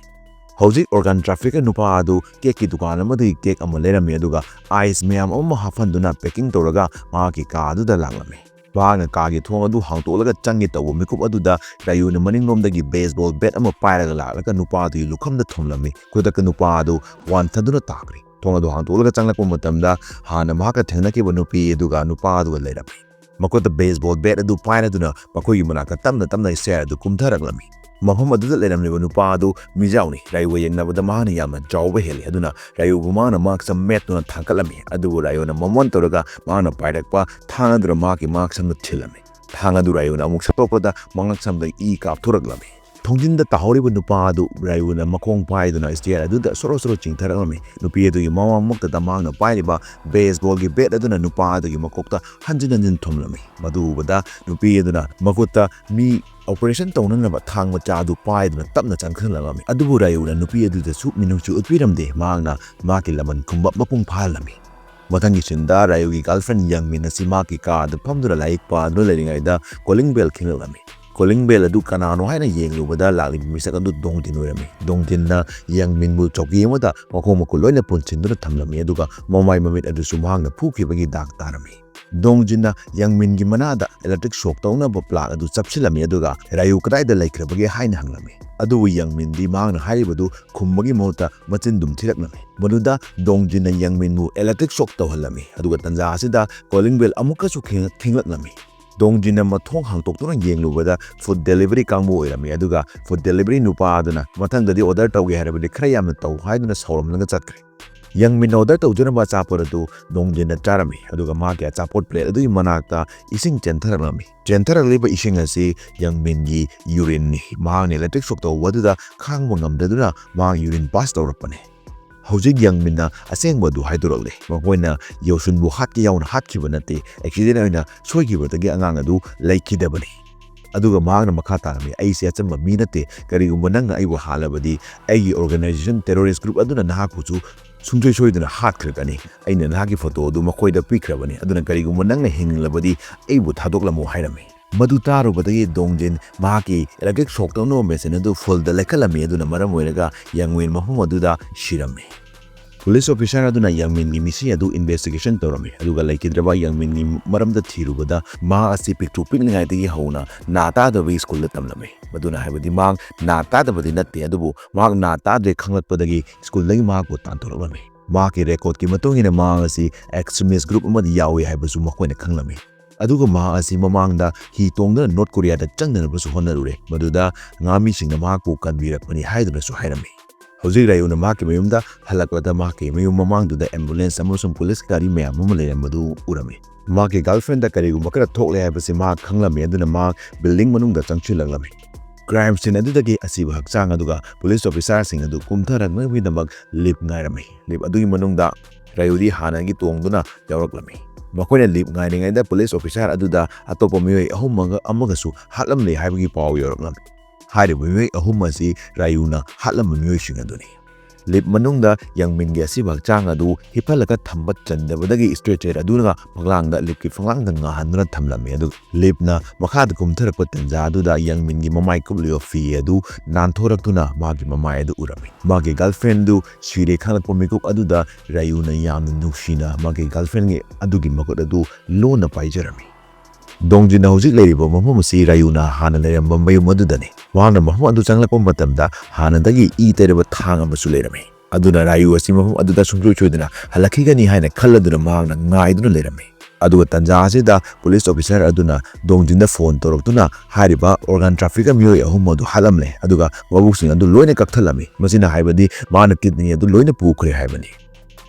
ꯍꯧꯖꯤꯛ ꯑꯣꯔꯒꯥꯟ ꯇ꯭ꯔꯥꯐꯤꯀꯔ ꯅꯨꯄꯥ ꯑꯗꯨ ꯀꯦꯛꯀꯤ ꯗꯨꯀꯥꯟ ꯑꯃꯗꯒꯤ ꯀꯦꯛ ꯑꯃ ꯂꯩꯔꯝꯃꯤ, ꯑꯗꯨꯒ ꯑꯥꯏꯁ ꯃꯌꯥꯝ ꯑꯃ ꯍꯥꯞꯍꯟꯗꯨꯅ ꯄꯦꯀꯤꯡ ꯇꯧꯔꯒ ꯃꯍꯥꯛꯀꯤ ꯀꯥ ꯑꯗꯨꯗ ꯂꯥꯛꯂꯝꯃꯤ꯫ ꯃꯍꯥꯛꯅ ꯀꯥꯒꯤ ꯊꯣꯡ ꯑꯗꯨ ꯍꯥꯡꯇꯣꯛꯂꯒ ꯆꯪꯒꯦ ꯇꯧꯕ ꯃꯤꯀꯨꯞ ꯑꯗꯨꯗ ꯔꯥꯌꯨꯅ ꯃꯅꯤꯡꯂꯣꯝꯗꯒꯤ ꯕꯦꯁꯕꯣꯜ ꯕꯦꯠ ꯑꯃ ꯄꯥꯏꯔꯒ ꯂꯥꯛꯂꯒ ꯅꯨꯄꯥ ꯑꯗꯨꯒꯤ ꯂꯨꯈꯝꯗ ꯊꯣꯝꯂꯝꯃꯤ꯫ ꯈꯨꯗꯛꯇ ꯅꯨꯄꯥ ꯑꯗꯨ ꯋꯥꯟꯊꯗꯨꯅ ꯇꯥꯈ꯭ꯔꯦ꯫ ꯊꯣꯡ ꯑꯗꯨ ꯍꯥꯡꯇꯣꯛꯂꯒ ꯆꯪꯂꯛꯄ ꯃꯇꯝꯗ ꯍꯥꯟꯅ ꯃꯍꯥꯛꯀ ꯊꯦꯡꯅꯈꯤꯕ ꯅꯨꯄꯤ ꯑꯗꯨꯒ ꯅꯨꯄꯥ ꯑꯗꯨꯒ ꯂꯩꯔꯝꯃꯤ꯫ ꯃꯈꯨꯠꯇ ꯕꯦꯁꯕꯣꯜ ꯕꯦꯠ ꯑꯗꯨ ꯄꯥꯏꯔꯗꯨꯅ ꯃꯈꯣꯏꯒꯤ ꯃꯅꯥꯛꯇ ꯇꯞꯅ ꯇꯞꯅ ꯁ꯭ꯇꯦꯌꯔ ꯑꯗꯨ ꯀꯨꯝꯊꯔꯛꯂꯝꯃꯤ꯫ ꯃꯐꯝ ꯑꯗꯨꯗ ꯂꯩꯔꯝꯂꯤꯕ ꯅꯨꯄꯥ ꯑꯗꯨ ꯃꯤꯖꯥꯎꯅꯤ꯫ ꯔꯥꯌꯨꯒ ꯌꯦꯡꯅꯕꯗ ꯃꯍꯥꯛꯅ ꯌꯥꯝꯅ ꯆꯥꯎꯕ ꯍꯦꯜꯂꯤ, ꯑꯗꯨꯅ ꯔꯥꯌꯨꯕꯨ ꯃꯍꯥꯛꯅ ꯃꯍꯥꯛ ꯁꯝ ꯃꯦꯠꯇꯨꯅ ꯊꯥꯡꯒꯠꯂꯝꯃꯤ꯫ ꯑꯗꯨꯕꯨ ꯔꯥꯌꯨꯅ ꯃꯃꯣꯟ ꯇꯧꯔꯒ ꯃꯍꯥꯛꯅ ꯄꯥꯏꯔꯛꯄ ꯊꯥꯡ ꯑꯗꯨꯅ ꯃꯍꯥꯛꯀꯤ ꯃꯍꯥꯛ ꯁꯝꯗꯨ ꯊꯤꯜꯂꯝꯃꯤ꯫ ꯊꯥꯡ ꯑꯗꯨ ꯔꯥꯌꯨꯅ ꯑꯃꯨꯛ ꯁꯠꯇꯣꯛꯄꯗ ꯃꯍꯥꯛ ꯁꯝꯗ ꯏ ꯀꯥꯞꯊꯣꯔꯛꯂꯝꯃꯤ꯫ ꯊꯣꯡꯖꯤꯟꯗ ꯇꯥꯍꯧꯔꯤꯕ ꯅꯨꯄꯥ ꯑꯗꯨ ꯔꯥꯌꯨꯅ ꯃꯈꯣꯡ ꯄꯥꯏꯗꯨꯅ ꯁ꯭ꯇꯦꯌꯔ ꯑꯗꯨꯗ ꯁꯣꯔꯣ ꯁꯣꯔꯣ ꯆꯤꯡꯊꯔꯛꯂꯝꯃꯤ꯫ ꯅꯨꯄꯤ ꯑꯗꯨꯒꯤ ꯃꯃꯥꯡꯃꯛꯇꯗ ꯃꯍꯥꯛꯅ ꯄꯥꯏꯔꯤꯕ ꯕꯦꯁꯕꯣꯜꯒꯤ ꯕꯦꯠ ꯑꯗꯨꯅ ꯅꯨꯄꯥ ꯑꯗꯨꯒꯤ ꯃꯀꯣꯛꯇ ꯍꯟꯖꯤꯟ ꯍꯟꯖꯤꯟ ꯊꯣꯝꯂꯝꯃꯤ꯫ ꯃꯗꯨ ꯎꯕꯗ ꯅꯨꯄꯤ ꯑꯗꯨꯅ ꯃꯈꯨꯠꯇ ꯃꯤ ꯑꯣꯄꯔꯦꯁꯟ ꯇꯧꯅꯅꯕ ꯊꯥꯡ ꯃꯆꯥ ꯑꯗꯨ ꯄꯥꯏꯗꯨꯅ ꯇꯞꯅ ꯆꯪꯁꯤꯜꯂꯛꯂꯝꯃꯤ꯫ ꯑꯗꯨꯕꯨ ꯔꯥꯌꯨꯅ ꯅꯨꯄꯤ ꯑꯗꯨꯗꯁꯨ ꯃꯤꯅꯨꯡꯁꯤ ꯎꯠꯄꯤꯔꯝꯗꯦ꯫ ꯃꯍꯥꯛꯅ ꯃꯍꯥꯛꯀꯤ ꯂꯃꯟ ꯈꯨꯝꯕ ꯃꯄꯨꯡ ꯐꯥꯍꯜꯂꯝꯃꯤ꯫ ꯃꯊꯪꯒꯤ ꯁꯤꯟꯗ ꯔꯥꯌꯨꯒꯤ ꯒꯔꯜꯐ꯭ꯔꯦꯟ ꯌꯪꯃꯤꯟ ꯑꯁꯤ ꯃꯍꯥꯛꯀꯤ ꯀꯥꯗ ꯐꯝꯗꯨꯅ ꯂꯥꯏꯔꯤꯛ ꯄꯥꯗꯨꯅ ꯂꯩꯔꯤꯉꯩꯗ ꯀꯣꯂꯤꯡ ꯕꯦꯜ ꯈꯤꯡꯂꯛꯂꯝꯃꯤ꯫ ꯀꯣꯂꯤꯡ ꯕꯦꯜ ꯑꯗꯨ ꯀꯅꯥꯅꯣ ꯍꯥꯏꯅ ꯌꯦꯡꯂꯨꯕꯗ ꯂꯥꯛꯂꯤꯕ ꯃꯤꯁꯛ ꯑꯗꯨ ꯗꯣꯡꯖꯤꯟ ꯑꯣꯏꯔꯝꯃꯤ꯫ ꯗꯣꯡꯖꯤꯟꯅ ꯌꯪꯃꯤꯟꯕꯨ ꯆꯧꯀꯤ ꯑꯃꯗ ꯃꯈꯣꯡ ꯃꯈꯨꯠ ꯂꯣꯏꯅ ꯄꯨꯟꯁꯤꯟꯗꯨꯅ ꯊꯝꯂꯝꯃꯤ, ꯑꯗꯨꯒ ꯃꯃꯥꯏ ꯃꯃꯤꯠ ꯑꯗꯨꯁꯨ ꯃꯍꯥꯛꯅ ꯐꯨꯈꯤꯕꯒꯤ ꯗꯥꯛ ꯇꯥꯔꯝꯃꯤ꯫ ꯗꯣꯡꯖꯤꯟꯅ ꯌꯪꯃꯤꯟꯒꯤ ꯃꯅꯥꯗ ꯏꯂꯦꯛꯇ꯭ꯔꯤꯛ ꯁꯣꯛ ꯇꯧꯅꯕ ꯄ꯭ꯂꯥꯛ ꯑꯗꯨ ꯆꯞꯁꯤꯜꯂꯝꯃꯤ, ꯑꯗꯨꯒ ꯔꯥꯌꯨ ꯀꯗꯥꯏꯗ ꯂꯩꯈ꯭ꯔꯕꯒꯦ ꯍꯥꯏꯅ ꯍꯪꯂꯝꯃꯤ꯫ ꯑꯗꯨꯕꯨ ꯌꯪꯃꯤꯟꯗꯤ ꯃꯍꯥꯛꯅ ꯍꯥꯏꯔꯤꯕꯗꯨ ꯈꯨꯝꯕꯒꯤ ꯃꯍꯨꯠꯇ ꯃꯆꯤꯟ ꯗꯨꯝ ꯊꯤꯔꯛꯂꯝꯃꯤ꯫ ꯃꯗꯨꯗ ꯗꯣꯡꯖꯤꯟꯅ ꯌꯪꯃꯤꯟꯕꯨ ꯏꯂꯦꯛꯇ꯭ꯔꯤꯛ ꯁꯣꯛ ꯇꯧꯍꯜꯂꯝꯃꯤ, ꯑꯗꯨꯒ ꯇꯟꯖꯥ ꯑꯁꯤꯗ ꯀꯣꯂꯤꯡ ꯕꯦꯜ ꯑꯃꯨꯛꯀꯁꯨ ꯈꯤꯡ-, ꯈꯤꯡꯂꯛꯂꯝꯃꯤ꯫ ꯗꯣꯡꯖꯤꯟꯅ ꯃꯊꯣꯡ ꯍꯥꯡꯇꯣꯛꯇꯨꯅ ꯌꯦꯡꯂꯨꯕꯗ ꯐꯨꯗ ꯗꯦꯂꯤꯚꯔꯤ ꯀꯥꯡꯕꯨ ꯑꯣꯏꯔꯝꯃꯤ, ꯑꯗꯨꯒ ꯐꯨꯗ ꯗꯦꯂꯤꯚꯔꯤ ꯅꯨꯄꯥ ꯑꯗꯨꯅ ꯃꯊꯪꯗꯗꯤ ꯑꯣꯔꯗꯔ ꯇꯧꯒꯦ ꯍꯥꯏꯔꯕꯗꯤ ꯈꯔ ꯌꯥꯝꯅ ꯇꯧ ꯍꯥꯏꯗꯨꯅ ꯁꯥꯎꯔꯝꯂꯒ ꯆꯠꯈ꯭ꯔꯦ꯫ ꯌꯪꯃꯤꯟꯅ ꯑꯣꯔꯗꯔ ꯇꯧꯖꯔꯝꯕ ꯑꯆꯥꯄꯣꯠ ꯑꯗꯨ ꯗꯣꯡꯖꯤꯟꯅ ꯆꯥꯔꯝꯃꯤ, ꯑꯗꯨꯒ ꯃꯍꯥꯛꯀꯤ ꯑꯆꯥꯄꯣꯠ ꯄ꯭ꯂꯦꯠ ꯑꯗꯨꯒꯤ ꯃꯅꯥꯛꯇ ꯏꯁꯤꯡ ꯆꯦꯟꯊꯔꯛꯂꯝꯃꯤ꯫ ꯆꯦꯟꯊꯔꯛꯂꯤꯕ ꯏꯁꯤꯡ ꯑꯁꯤ ꯌꯪꯃꯤꯟꯒꯤ ꯌꯨꯔꯤꯟꯅꯤ꯫ ꯃꯍꯥꯛꯅ ꯏꯂꯦꯛꯇ꯭ꯔꯤꯛ ꯁꯣꯛ ꯇꯧꯕ ꯑꯗꯨꯗ ꯈꯥꯡꯕ ꯉꯝꯗꯗꯨꯅ ꯃꯍꯥꯛ ꯌꯨꯔꯤꯟ ꯄꯥꯁ ꯇꯧꯔꯛꯄꯅꯤ꯫ ꯍꯧꯖꯤꯛ ꯌꯪꯃꯤꯟꯅ ꯑꯁꯦꯡꯕ ꯑꯗꯨ ꯍꯥꯏꯗꯣꯔꯛꯂꯦ꯫ ꯃꯈꯣꯏꯅ ꯌꯣꯁꯨꯟꯕꯨ ꯍꯥꯠꯀꯦ ꯌꯥꯎꯅ ꯍꯥꯠꯈꯤꯕ ꯅꯠꯇꯦ, ꯑꯦꯛꯁꯤꯗꯦꯟ ꯑꯣꯏꯅ ꯁꯣꯏꯈꯤꯕꯗꯒꯤ ꯑꯉꯥꯡ ꯑꯗꯨ ꯂꯩꯈꯤꯗꯕꯅꯤ꯫ ꯑꯗꯨꯒ ꯃꯍꯥꯛꯅ ꯃꯈꯥ ꯇꯥꯔꯝꯃꯤ, "ꯑꯩꯁꯦ ꯑꯆꯝꯕ ꯃꯤ ꯅꯠꯇꯦ꯫ ꯀꯔꯤꯒꯨꯝꯕ ꯅꯪꯅ ꯑꯩꯕꯨ ꯍꯥꯠꯂꯕꯗꯤ, ꯑꯩꯒꯤ organization terrorist group ꯑꯗꯨꯅ ꯅꯍꯥꯛꯄꯨꯁꯨ ꯁꯨꯡꯁꯣꯏ ꯁꯣꯏꯗꯅ ꯍꯥꯠꯈ꯭ꯔꯒꯅꯤ꯫ ꯑꯩꯅ ꯅꯍꯥꯛꯀꯤ ꯐꯣꯇꯣ ꯑꯗꯨ ꯃꯈꯣꯏꯗ ꯄꯤꯈ꯭ꯔꯕꯅꯤ꯫ ꯑꯗꯨꯅ ꯀꯔꯤꯒꯨꯝꯕ ꯅꯪꯅ ꯍꯤꯡꯂꯕꯗꯤ, ꯑꯩꯕꯨ ꯊꯥꯗꯣꯛꯂꯝꯃꯨ" ꯍꯥꯏꯔꯝꯃꯤ꯫ ꯃꯗꯨ ꯇꯥꯔꯨꯕꯗꯒꯤ ꯗꯣꯡꯖꯤꯟ ꯃꯍꯥꯛꯀꯤ electric shock ꯇꯧꯅꯕ machine ꯑꯗꯨ fullꯗ ꯂꯩꯈꯠꯂꯝꯃꯤ꯫ ꯑꯗꯨꯅ ꯃꯔꯝ ꯑꯣꯏꯔꯒ ꯌꯪꯃꯤꯟ ꯃꯐꯝ ꯑꯗꯨꯗ ꯁꯤꯔꯝꯃꯤ꯫ Police officer ꯑꯗꯨꯅ ꯌꯪꯃꯤꯟꯒꯤ ꯃꯤꯁꯤ ꯑꯗꯨ investigation ꯇꯧꯔꯝꯃꯤ, ꯑꯗꯨꯒ ꯂꯩꯈꯤꯗ꯭ꯔꯕ ꯌꯪꯃꯤꯟꯒꯤ ꯃꯔꯝꯗ ꯊꯤꯔꯨꯕꯗ, ꯃꯍꯥꯛ ꯑꯁꯤ ꯄꯤꯛꯇ꯭ꯔꯨ ꯄꯤꯛꯂꯤꯉꯩꯗꯒꯤ ꯍꯧꯅ ꯅꯥ ꯇꯥꯗꯕꯒꯤ ꯁ꯭ꯀꯨꯜꯗ ꯇꯝꯂꯝꯃꯤ꯫ ꯃꯗꯨꯅ ꯍꯥꯏꯕꯗꯤ ꯃꯍꯥꯛ ꯅꯥ ꯇꯥꯗꯕꯗꯤ ꯅꯠꯇꯦ, ꯑꯗꯨꯕꯨ ꯃꯍꯥꯛ ꯅꯥ ꯇꯥꯗ꯭ꯔꯦ ꯈꯪꯂꯛꯄꯗꯒꯤ ꯁ꯭ꯀꯨꯜꯗꯒꯤ ꯃꯍꯥꯛꯄꯨ ꯇꯥꯟꯊꯣꯔꯛꯂꯝꯃꯤ꯫ ꯃꯍꯥꯛꯀꯤ recordꯀꯤ ꯃꯇꯨꯡ ꯏꯟꯅ ꯃꯍꯥꯛ ꯑꯁꯤ extremist group ꯑꯃꯗ ꯌꯥꯎꯏ ꯍꯥꯏꯕꯁꯨ ꯃꯈꯣꯏꯅ ꯈꯪꯂꯝꯃꯤ꯫ ꯑꯗꯨꯒ ꯃꯍꯥꯛ ꯑꯁꯤ ꯃꯃꯥꯡꯗ ꯍꯤ ꯇꯣꯡꯗꯨꯅ North Koreaꯗ ꯆꯪꯅꯅꯕꯁꯨ ꯍꯣꯠꯅꯔꯨꯔꯦ, ꯃꯗꯨꯗ ꯉꯥꯃꯤꯁꯤꯡꯅ ꯃꯍꯥꯛꯄꯨ ꯀꯟꯕꯤꯔꯛꯄꯅꯤ ꯍꯥꯏꯗꯨꯅꯁꯨ ꯍꯥꯏꯔꯝꯃꯤ꯫ ꯍꯧꯖꯤꯛ ꯔꯥꯌꯨꯅ ꯃꯍꯥꯛꯀꯤ ꯃꯌꯨꯝꯗ ꯍꯜꯂꯛꯄꯗ, ꯃꯍꯥꯛꯀꯤ ꯃꯌꯨꯝ ꯃꯃꯥꯡꯗꯨꯗ ambulance ꯑꯃꯁꯨꯡ police ꯒꯥꯔꯤ ꯃꯌꯥꯝ ꯑꯃ ꯂꯩꯔꯝꯕꯗꯨ ꯎꯔꯝꯃꯤ꯫ ꯃꯍꯥꯛꯀꯤ girlfriendꯗ ꯀꯔꯤꯒꯨꯝꯕ ꯈꯔ ꯊꯣꯛꯂꯦ ꯍꯥꯏꯕꯁꯤ ꯃꯍꯥꯛ ꯈꯪꯂꯝꯃꯤ, ꯑꯗꯨꯅ ꯃꯍꯥꯛ building ꯃꯅꯨꯡꯗ ꯆꯪꯁꯤꯜꯂꯛꯂꯝꯃꯤ꯫ Crime scene ꯑꯗꯨꯗꯒꯤ ꯑꯁꯤꯕ ꯍꯛꯆꯥꯡ ꯑꯗꯨꯒ police officerꯁꯤꯡ ꯑꯗꯨ ꯀꯨꯝꯊꯔꯛꯅꯕꯒꯤꯗꯃꯛ lift ꯉꯥꯏꯔꯝꯃꯤ꯫ Lift ꯑꯗꯨꯒꯤ ꯃꯅꯨꯡꯗ ꯔꯥꯌꯨꯗꯤ ꯍꯥꯟꯅꯒꯤ ꯇꯣꯡꯗꯨꯅ ꯌꯥꯎꯔꯛꯂꯝꯃꯤ꯫ ꯃꯈꯣꯏꯅ lift ꯉꯥꯏꯔꯤꯉꯩꯗ police officer ꯑꯗꯨꯗ ꯑꯇꯣꯞꯄ ꯃꯤꯑꯣꯏ ꯑꯍꯨꯝ ꯑꯃꯒ, ꯑꯃꯒꯁꯨ ꯍꯥꯠꯂꯝꯂꯦ ꯍꯥꯏꯕꯒꯤ ꯄꯥꯎ ꯌꯧꯔꯛꯂꯝꯃꯤ꯫ ꯍꯥꯏꯔꯤꯕ ꯃꯤꯑꯣꯏ ꯑꯍꯨꯝ ꯑꯁꯤ ꯔꯥꯌꯨꯅ ꯍꯥꯠꯂꯝꯕ ꯃꯤꯑꯣꯏꯁꯤꯡ ꯑꯗꯨꯅꯤ꯫ Lift ꯃꯅꯨꯡꯗ ꯌꯪꯃꯤꯟꯒꯤ ꯑꯁꯤꯕ ꯍꯛꯆꯥꯡ ꯑꯗꯨ ꯍꯤꯞꯍꯜꯂꯒ ꯊꯝꯕ ꯆꯟꯗꯕꯗꯒꯤ stretcher ꯑꯗꯨꯅ ꯐꯛꯂꯥꯡꯗ liftꯀꯤ ꯐꯛꯂꯥꯡꯗ ꯉꯥꯍꯟꯗꯨꯅ ꯊꯝꯂꯝꯃꯤ꯫ ꯑꯗꯨꯒ liftꯅ ꯃꯈꯥꯗ ꯀꯨꯝꯊꯔꯛꯄ ꯇꯟꯖꯥ ꯑꯗꯨꯗ ꯌꯪꯃꯤꯟꯒꯤ ꯃꯃꯥꯏ ꯀꯨꯞꯂꯤꯕ ꯐꯤ ꯑꯗꯨ ꯅꯥꯟꯊꯣꯔꯛꯇꯨꯅ ꯃꯥꯒꯤ ꯃꯃꯥꯏ ꯑꯗꯨ ꯎꯔꯝꯃꯤ꯫ ꯃꯥꯒꯤ girlfriendꯗꯨ ꯁꯤꯔꯦ ꯈꯪꯂꯛꯄ ꯃꯤꯀꯨꯞ ꯑꯗꯨꯗ ꯔꯥꯌꯨꯅ ꯌꯥꯝꯅ ꯅꯨꯡꯁꯤꯅ ꯃꯥꯒꯤ girlfriendꯒꯤ ꯑꯗꯨꯒꯤ ꯃꯈꯨꯠ ꯑꯗꯨ ꯂꯣꯟꯅ ꯄꯥꯏꯖꯔꯝꯃꯤ꯫ ꯗꯣꯡꯖꯤꯟꯅ ꯍꯧꯖꯤꯛ ꯂꯩꯔꯤꯕ ꯃꯐꯝ ꯑꯁꯤ ꯔꯥꯌꯨꯅ ꯍꯥꯟꯅ ꯂꯩꯔꯝꯕ ꯃꯌꯨꯝ ꯑꯗꯨꯗꯅꯤ꯫ ꯃꯍꯥꯛꯅ ꯃꯐꯝ ꯑꯗꯨ ꯆꯪꯂꯛꯄ ꯃꯇꯝꯗ ꯍꯥꯟꯅꯗꯒꯤ ꯏ ꯇꯩꯔꯕ ꯊꯥꯡ ꯑꯃꯁꯨ ꯂꯩꯔꯝꯃꯤ꯫ ꯑꯗꯨꯅ ꯔꯥꯌꯨ ꯑꯁꯤ ꯃꯐꯝ ꯑꯗꯨꯗ ꯁꯨꯡꯁꯣꯏ ꯁꯣꯏꯗꯅ ꯍꯜꯂꯛꯈꯤꯒꯅꯤ ꯍꯥꯏꯅ ꯈꯜꯂꯗꯨꯅ ꯃꯍꯥꯛꯅ ꯉꯥꯏꯗꯨꯅ ꯂꯩꯔꯝꯃꯤ꯫ ꯑꯗꯨꯒ ꯇꯟꯖꯥ ꯑꯁꯤꯗ police officer ꯑꯗꯨꯅ ꯗꯣꯡꯖꯤꯟꯗ phone ꯇꯧꯔꯛꯇꯨꯅ ꯍꯥꯏꯔꯤꯕ organ trafficker ꯃꯤꯑꯣꯏ ꯑꯍꯨꯝ ꯑꯗꯨ ꯍꯥꯠꯂꯝꯂꯦ, ꯑꯗꯨꯒ ꯃꯕꯨꯛꯁꯤꯡ ꯑꯗꯨ ꯂꯣꯏꯅ ꯀꯛꯊꯠꯂꯝꯃꯤ꯫ ꯃꯁꯤꯅ ꯍꯥꯏꯕꯗꯤ ꯃꯥꯅ kidney ꯑꯗꯨ ꯂꯣꯏꯅ ꯄꯨꯈ꯭ꯔꯦ ꯍꯥꯏꯕꯅꯤ꯫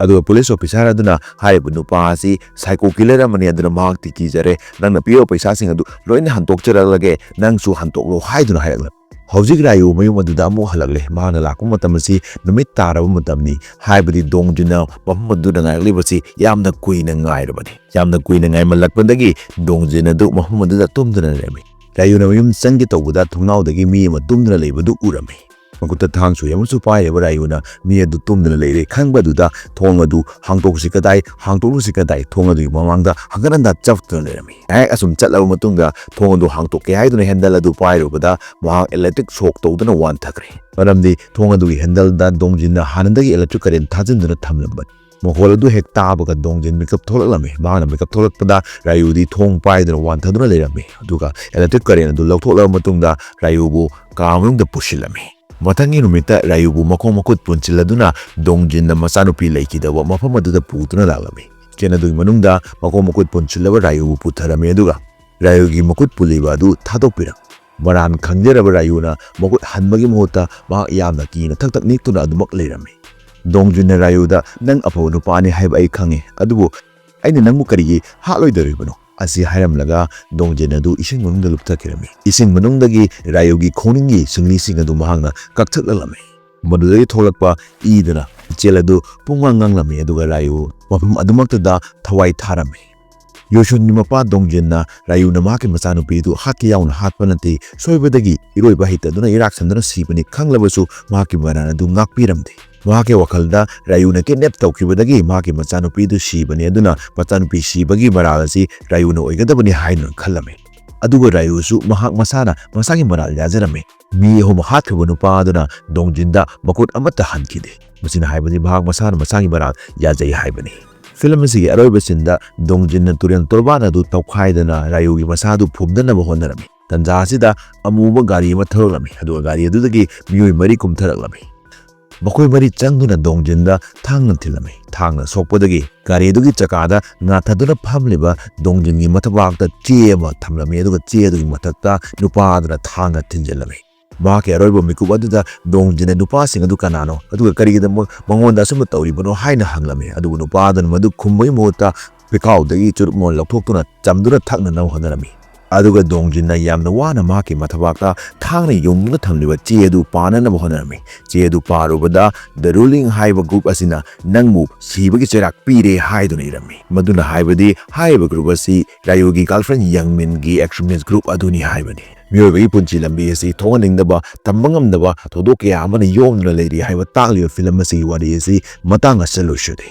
ꯑꯗꯨꯒ police officer ꯑꯗꯨꯅ ꯍꯥꯏꯔꯤꯕ ꯅꯨꯄꯥ ꯑꯁꯤ psycho killer ꯑꯃꯅꯤ, ꯑꯗꯨꯅ ꯃꯍꯥꯛꯇꯤ ꯀꯤꯖꯔꯦ, "ꯅꯪꯅ ꯄꯤꯔꯤꯕ ꯄꯩꯁꯥꯁꯤꯡ ꯑꯗꯨ ꯂꯣꯏꯅ ꯍꯟꯗꯣꯛꯆꯔꯛꯂꯒꯦ, ꯅꯪꯁꯨ ꯍꯟꯗꯣꯛꯂꯣ" ꯍꯥꯏꯗꯨꯅ ꯍꯥꯏꯔꯛꯂꯝꯃꯤ꯫ ꯍꯧꯖꯤꯛ ꯔꯥꯌꯨ ꯃꯌꯨꯝ ꯑꯗꯨꯗ ꯑꯃꯨꯛ ꯍꯜꯂꯛꯂꯦ꯫ ꯃꯍꯥꯛꯅ ꯂꯥꯛꯄ ꯃꯇꯝ ꯑꯁꯤ ꯅꯨꯃꯤꯠ ꯇꯥꯔꯕ ꯃꯇꯝꯅꯤ꯫ ꯍꯥꯏꯕꯗꯤ ꯗꯣꯡꯖꯤꯟꯅ ꯃꯐꯝ ꯑꯗꯨꯗ ꯉꯥꯏꯔꯛꯂꯤꯕꯁꯤ ꯌꯥꯝꯅ ꯀꯨꯏꯅ ꯉꯥꯏꯔꯕꯅꯤ꯫ ꯌꯥꯝꯅ ꯀꯨꯏꯅ ꯉꯥꯏꯃꯜꯂꯛꯄꯗꯒꯤ ꯗꯣꯡꯖꯤꯟ ꯑꯗꯨ ꯃꯐꯝ ꯑꯗꯨꯗ ꯇꯨꯝꯗꯨꯅ ꯂꯩꯔꯝꯃꯤ꯫ ꯔꯥꯌꯨꯅ ꯃꯌꯨꯝ ꯆꯪꯒꯦ ꯇꯧꯕꯗ ꯊꯣꯡꯅꯥꯎꯗꯒꯤ ꯃꯤ ꯑꯃ ꯇꯨꯝꯗꯨꯅ ꯂꯩꯕꯗꯨ ꯎꯔꯝꯃꯤ꯫ ꯃꯈꯨꯠꯇ ꯊꯥꯡ ꯁꯨꯔꯤ ꯑꯃꯁꯨ ꯄꯥꯏꯔꯤꯕ ꯔꯥꯌꯨꯅ ꯃꯤ ꯑꯗꯨ ꯇꯨꯝꯗꯨꯅ ꯂꯩꯔꯦ ꯈꯪꯕꯗꯨꯗ ꯊꯣꯡ ꯑꯗꯨ ꯍꯥꯡꯇꯣꯛꯁꯤ ꯀꯗꯥꯏ, ꯍꯥꯡꯇꯣꯛꯂꯨꯁꯤ ꯀꯗꯥꯏ, ꯊꯣꯡ ꯑꯗꯨꯒꯤ ꯃꯃꯥꯡꯗ ꯍꯪꯒꯠ ꯍꯟꯗ ꯆꯠꯇꯨꯅ ꯂꯩꯔꯝꯃꯤ꯫ ꯉꯥꯏꯍꯥꯛ ꯑꯁꯨꯝ ꯆꯠꯂꯕ ꯃꯇꯨꯡꯗ ꯊꯣꯡ ꯑꯗꯨ ꯍꯥꯡꯇꯣꯛꯀꯦ ꯍꯥꯏꯗꯨꯅ ꯍꯦꯟꯗꯜ ꯑꯗꯨ ꯄꯥꯏꯔꯨꯕꯗ ꯃꯍꯥꯛ ꯏꯂꯦꯛꯇ꯭ꯔꯤꯛ ꯁꯣꯛ ꯇꯧꯗꯨꯅ ꯋꯥꯟꯊꯈ꯭ꯔꯦ꯫ ꯃꯔꯝꯗꯤ ꯊꯣꯡ ꯑꯗꯨꯒꯤ ꯍꯦꯟꯗꯜꯗ ꯗꯣꯡꯖꯤꯟꯅ ꯍꯥꯟꯅꯗꯒꯤ ꯏꯂꯦꯛꯇ꯭ꯔꯤꯛ ꯀꯔꯦꯟ ꯊꯥꯖꯤꯟꯗꯨꯅ ꯊꯝꯂꯝꯕꯅꯤ꯫ ꯃꯈꯣꯜ ꯑꯗꯨ ꯍꯦꯛ ꯇꯥꯕꯒ ꯗꯣꯡꯖꯤꯟ ꯃꯤꯀꯞ ꯊꯣꯛꯂꯛꯂꯝꯃꯤ꯫ ꯃꯍꯥꯛꯅ ꯃꯤꯀꯞ ꯊꯣꯛꯂꯛꯄꯗ ꯔꯥꯌꯨꯗꯤ ꯊꯣꯡ ꯄꯥꯏꯗꯨꯅ ꯋꯥꯟꯊꯗꯨꯅ ꯂꯩꯔꯝꯃꯤ꯫ ꯑꯗꯨꯒ ꯏꯂꯦꯛꯇ꯭ꯔꯤꯛ ꯀꯔꯦꯟ ꯑꯗꯨ ꯂꯧꯊꯣꯛꯂꯕ ꯃꯇꯨꯡꯗ ꯔꯥꯌꯨꯕꯨ ꯀꯥ ꯃꯅꯨꯡꯗ ꯄꯨꯁꯤꯜꯂꯝꯃꯤ꯫ ꯃꯊꯪꯒꯤ ꯅꯨꯃꯤꯠꯇ ꯔꯥꯌꯨꯕꯨ ꯃꯈꯣꯡ ꯃꯈꯨꯠ ꯄꯨꯟꯁꯤꯜꯂꯗꯨꯅ ꯗꯣꯡꯖꯤꯟꯅ ꯃꯆꯥꯅꯨꯄꯤ ꯂꯩꯈꯤꯗꯕ ꯃꯐꯝ ꯑꯗꯨꯗ ꯄꯨꯗꯨꯅ ꯂꯥꯛꯂꯝꯃꯤ꯫ ꯀꯤꯠꯆꯦꯟ ꯑꯗꯨꯒꯤ ꯃꯅꯨꯡꯗ ꯃꯈꯣꯡ ꯃꯈꯨꯠ ꯄꯨꯟꯁꯤꯜꯂꯕ ꯔꯥꯌꯨꯕꯨ ꯄꯨꯊꯔꯝꯃꯤ꯫ ꯑꯗꯨꯒ ꯔꯥꯌꯨꯒꯤ ꯃꯈꯨꯠ ꯄꯨꯜꯂꯤꯕ ꯑꯗꯨ ꯊꯥꯗꯣꯛꯄꯤꯔꯝꯃꯤ꯫ ꯃꯔꯥꯟ ꯈꯪꯖꯔꯕ ꯔꯥꯌꯨꯅ ꯃꯈꯨꯠ ꯍꯟꯕꯒꯤ ꯃꯍꯨꯠꯇ ꯃꯍꯥꯛ ꯌꯥꯝꯅ ꯀꯤꯅ ꯊꯛ ꯊꯛ ꯅꯤꯛꯇꯨꯅ ꯑꯗꯨꯃꯛ ꯂꯩꯔꯝꯃꯤ꯫ ꯗꯣꯡꯖꯤꯟꯅ ꯔꯥꯌꯨꯗ, "ꯅꯪ ꯑꯐꯕ ꯅꯨꯄꯥꯅꯤ ꯍꯥꯏꯕ ꯑꯩ ꯈꯪꯉꯤ, ꯑꯗꯨꯕꯨ ꯑꯩꯅ ꯅꯪꯕꯨ ꯀꯔꯤꯒꯤ ꯍꯥꯠꯂꯣꯏꯗꯧꯔꯤꯕꯅꯣ?" ꯑꯁꯤ ꯍꯥꯏꯔꯝꯂꯒ ꯗꯣꯡꯖꯤꯟ ꯑꯗꯨ ꯏꯁꯤꯡ ꯃꯅꯨꯡꯗ ꯂꯨꯞꯊꯈꯤꯔꯝꯃꯤ꯫ ꯏꯁꯤꯡ ꯃꯅꯨꯡꯗꯒꯤ ꯔꯥꯌꯨꯒꯤ ꯈꯣꯡꯅꯤꯡꯒꯤ ꯁꯤꯡꯂꯤꯁꯤꯡ ꯑꯗꯨ ꯃꯍꯥꯛꯅ ꯀꯛꯊꯠꯂꯛꯂꯝꯃꯤ꯫ ꯃꯗꯨꯗꯒꯤ ꯊꯣꯛꯂꯛꯄ ꯏꯗꯨꯅ ꯏꯆꯦꯜ ꯑꯗꯨ ꯄꯨꯡꯉꯥꯡ ꯉꯥꯡꯂꯝꯃꯤ, ꯑꯗꯨꯒ ꯔꯥꯌꯨ ꯃꯐꯝ ꯑꯗꯨꯃꯛꯇꯗ ꯊꯋꯥꯏ ꯊꯥꯔꯝꯃꯤ꯫ ꯌꯨꯁꯨꯟꯒꯤ ꯃꯄꯥ ꯗꯣꯡꯖꯤꯟꯅ ꯔꯥꯌꯨꯅ ꯃꯍꯥꯛꯀꯤ ꯃꯆꯥꯅꯨꯄꯤꯗꯨ ꯍꯥꯠꯀꯦ ꯌꯥꯎꯅ ꯍꯥꯠꯄ ꯅꯠꯇꯦ, ꯁꯣꯏꯕꯗꯒꯤ ꯏꯔꯣꯏꯕ ꯍꯩꯇꯗꯨꯅ ꯏꯔꯥꯛꯁꯟꯗꯨꯅ ꯁꯤꯕꯅꯤ ꯈꯪꯂꯕꯁꯨ ꯃꯍꯥꯛꯀꯤ ꯃꯔꯥꯜ ꯑꯗꯨ ꯉꯥꯛꯄꯤꯔꯝꯗꯦ꯫ ꯃꯍꯥꯛꯀꯤ ꯋꯥꯈꯜꯗ ꯔꯥꯌꯨꯅ ꯀꯤꯗꯅꯦꯞ ꯇꯧꯈꯤꯕꯗꯒꯤ ꯃꯍꯥꯛꯀꯤ ꯃꯆꯥꯅꯨꯄꯤꯗꯨ ꯁꯤꯕꯅꯤ, ꯑꯗꯨꯅ ꯃꯆꯥꯅꯨꯄꯤ ꯁꯤꯕꯒꯤ ꯃꯔꯥꯜ ꯑꯁꯤ ꯔꯥꯌꯨꯅ ꯑꯣꯏꯒꯗꯕꯅꯤ ꯍꯥꯏꯗꯨꯅ ꯈꯜꯂꯝꯃꯤ꯫ ꯑꯗꯨꯒ ꯔꯥꯌꯨꯁꯨ ꯃꯍꯥꯛ ꯃꯁꯥꯅ ꯃꯁꯥꯒꯤ ꯃꯔꯥꯜ ꯌꯥꯖꯔꯝꯃꯤ꯫ ꯃꯤ ꯑꯍꯨꯝ ꯍꯥꯠꯈ꯭ꯔꯕ ꯅꯨꯄꯥ ꯑꯗꯨꯅ ꯗꯣꯡꯖꯤꯟꯗ ꯃꯈꯨꯠ ꯑꯃꯠꯇ ꯍꯟꯈꯤꯗꯦ꯫ ꯃꯁꯤꯅ ꯍꯥꯏꯕꯗꯤ ꯃꯍꯥꯛ ꯃꯁꯥꯅ ꯃꯁꯥꯒꯤ ꯃꯔꯥꯜ ꯌꯥꯖꯩ ꯍꯥꯏꯕꯅꯤ꯫ ꯐꯤꯂꯝ ꯑꯁꯤꯒꯤ ꯑꯔꯣꯏꯕ ꯁꯤꯟꯗ ꯗꯣꯡꯖꯤꯟꯅ ꯇꯨꯔꯦꯜ ꯇꯣꯔꯕꯥꯟ ꯑꯗꯨ ꯇꯧꯈꯥꯏꯗꯅ ꯔꯥꯌꯨꯒꯤ ꯃꯁꯥꯗꯨ ꯐꯨꯝꯗꯅꯕ ꯍꯣꯠꯅꯔꯝꯃꯤ꯫ ꯇꯟꯖꯥ ꯑꯁꯤꯗ ꯑꯃꯨꯕ ꯒꯥꯔꯤ ꯑꯃ ꯊꯧꯔꯛꯂꯝꯃꯤ, ꯑꯗꯨꯒ ꯒꯥꯔꯤ ꯑꯗꯨꯗꯒꯤ ꯃꯤꯑꯣꯏ ꯃꯔꯤ ꯀꯨꯝꯊꯔꯛꯂꯝꯃꯤ꯫ ꯃꯈꯣꯏ ꯃꯔꯤ ꯆꯪꯗꯨꯅ ꯗꯣꯡꯖꯤꯟꯗ ꯊꯥꯡꯅ ꯊꯤꯜꯂꯝꯃꯤ꯫ ꯊꯥꯡꯅ ꯁꯣꯛꯄꯗꯒꯤ ꯒꯥꯔꯤ ꯑꯗꯨꯒꯤ ꯆꯀꯥꯗ ꯉꯥꯊꯗꯨꯅ ꯐꯝꯂꯤꯕ ꯗꯣꯡꯖꯤꯟꯒꯤ ꯃꯊꯕꯥꯛꯇ ꯆꯦ ꯑꯃ ꯊꯝꯂꯝꯃꯤ, ꯑꯗꯨꯒ ꯆꯦ ꯑꯗꯨꯒꯤ ꯃꯊꯛꯇ ꯅꯨꯄꯥ ꯑꯗꯨꯅ ꯊꯥꯡꯅ ꯊꯤꯟꯖꯤꯜꯂꯝꯃꯤ꯫ ꯃꯍꯥꯛꯀꯤ ꯑꯔꯣꯏꯕ ꯃꯤꯀꯨꯞ ꯑꯗꯨꯗ ꯗꯣꯡꯖꯤꯟꯅ ꯅꯨꯄꯥꯁꯤꯡ ꯑꯗꯨ ꯀꯅꯥꯅꯣ, ꯑꯗꯨꯒ ꯀꯔꯤꯒꯤꯗꯃꯛ ꯃꯉꯣꯟꯗ ꯑꯁꯨꯝꯅ ꯇꯧꯔꯤꯕꯅꯣ ꯍꯥꯏꯅ ꯍꯪꯂꯝꯃꯤ꯫ ꯑꯗꯨꯕꯨ ꯅꯨꯄꯥ ꯑꯗꯨꯅ ꯃꯗꯨ ꯈꯨꯝꯕꯒꯤ ꯃꯍꯨꯠꯇ ꯄꯤꯈꯥꯎꯗꯒꯤ ꯆꯨꯔꯨꯞ ꯑꯃ ꯂꯧꯊꯣꯛꯇꯨꯅ ꯆꯝꯗꯨꯅ ꯊꯛꯅꯅꯕ ꯍꯣꯠꯅꯔꯝꯃꯤ꯫ ꯑꯗꯨꯒ ꯗꯣꯡꯖꯤꯟꯅ ꯌꯥꯝꯅ ꯋꯥꯅ ꯃꯍꯥꯛꯀꯤ ꯃꯊꯕꯥꯛꯇ ꯊꯥꯡꯅ ꯌꯨꯡꯗꯨꯅ ꯊꯝꯂꯤꯕ ꯆꯦ ꯑꯗꯨ ꯄꯥꯅꯅꯕ ꯍꯣꯠꯅꯔꯝꯃꯤ꯫ ꯆꯦ ꯑꯗꯨ ꯄꯥꯔꯨꯕꯗ The Ruling ꯍꯥꯏꯕ ꯒ꯭ꯔꯨꯞ ꯑꯁꯤꯅ ꯅꯪꯕꯨ ꯁꯤꯕꯒꯤ ꯆꯩꯔꯥꯛ ꯄꯤꯔꯦ ꯍꯥꯏꯗꯨꯅ ꯏꯔꯝꯃꯤ꯫ ꯃꯗꯨꯅ ꯍꯥꯏꯕꯗꯤ ꯍꯥꯏꯔꯤꯕ ꯒ꯭ꯔꯨꯞ ꯑꯁꯤ ꯔꯥꯌꯨꯒꯤ ꯒꯥꯔꯜꯐ꯭ꯔꯦꯟ ꯌꯪꯃꯤꯟꯒꯤ ꯑꯦꯛꯁꯇ꯭ꯔꯤꯃꯤꯁ ꯒ꯭ꯔꯨꯞ ꯑꯗꯨꯅꯤ ꯍꯥꯏꯕꯅꯤ꯫ ꯃꯤꯑꯣꯏꯕꯒꯤ ꯄꯨꯟꯁꯤ ꯂꯝꯕꯤ ꯑꯁꯤ ꯊꯣꯛꯍꯟꯅꯤꯡꯗꯕ, ꯇꯝꯕ ꯉꯝꯗꯕ ꯊꯧꯗꯣꯛ ꯀꯌꯥ ꯑꯃꯅ ꯌꯣꯝꯗꯨꯅ ꯂꯩꯔꯤ ꯍꯥꯏꯕ ꯇꯥꯛꯂꯤꯕ ꯐꯤꯂꯝ ꯑꯁꯤꯒꯤ ꯋꯥꯔꯤ ꯑꯁꯤ ꯃꯇꯥꯡ ꯑꯁꯤꯗ ꯂꯣꯏꯁꯤꯜꯂꯤ꯫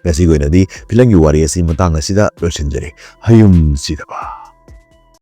ꯉꯁꯤꯒꯤ ꯑꯣꯏꯅꯗꯤ ꯐꯤꯂꯝꯒꯤ ꯋꯥꯔꯤ ꯑꯁꯤ ꯃꯇꯥꯡ ꯑꯁꯤꯗ ꯂꯣꯏꯁꯤꯟꯖꯔꯦ꯫ ꯍꯌꯨꯝ ꯁꯤꯗꯕ꯫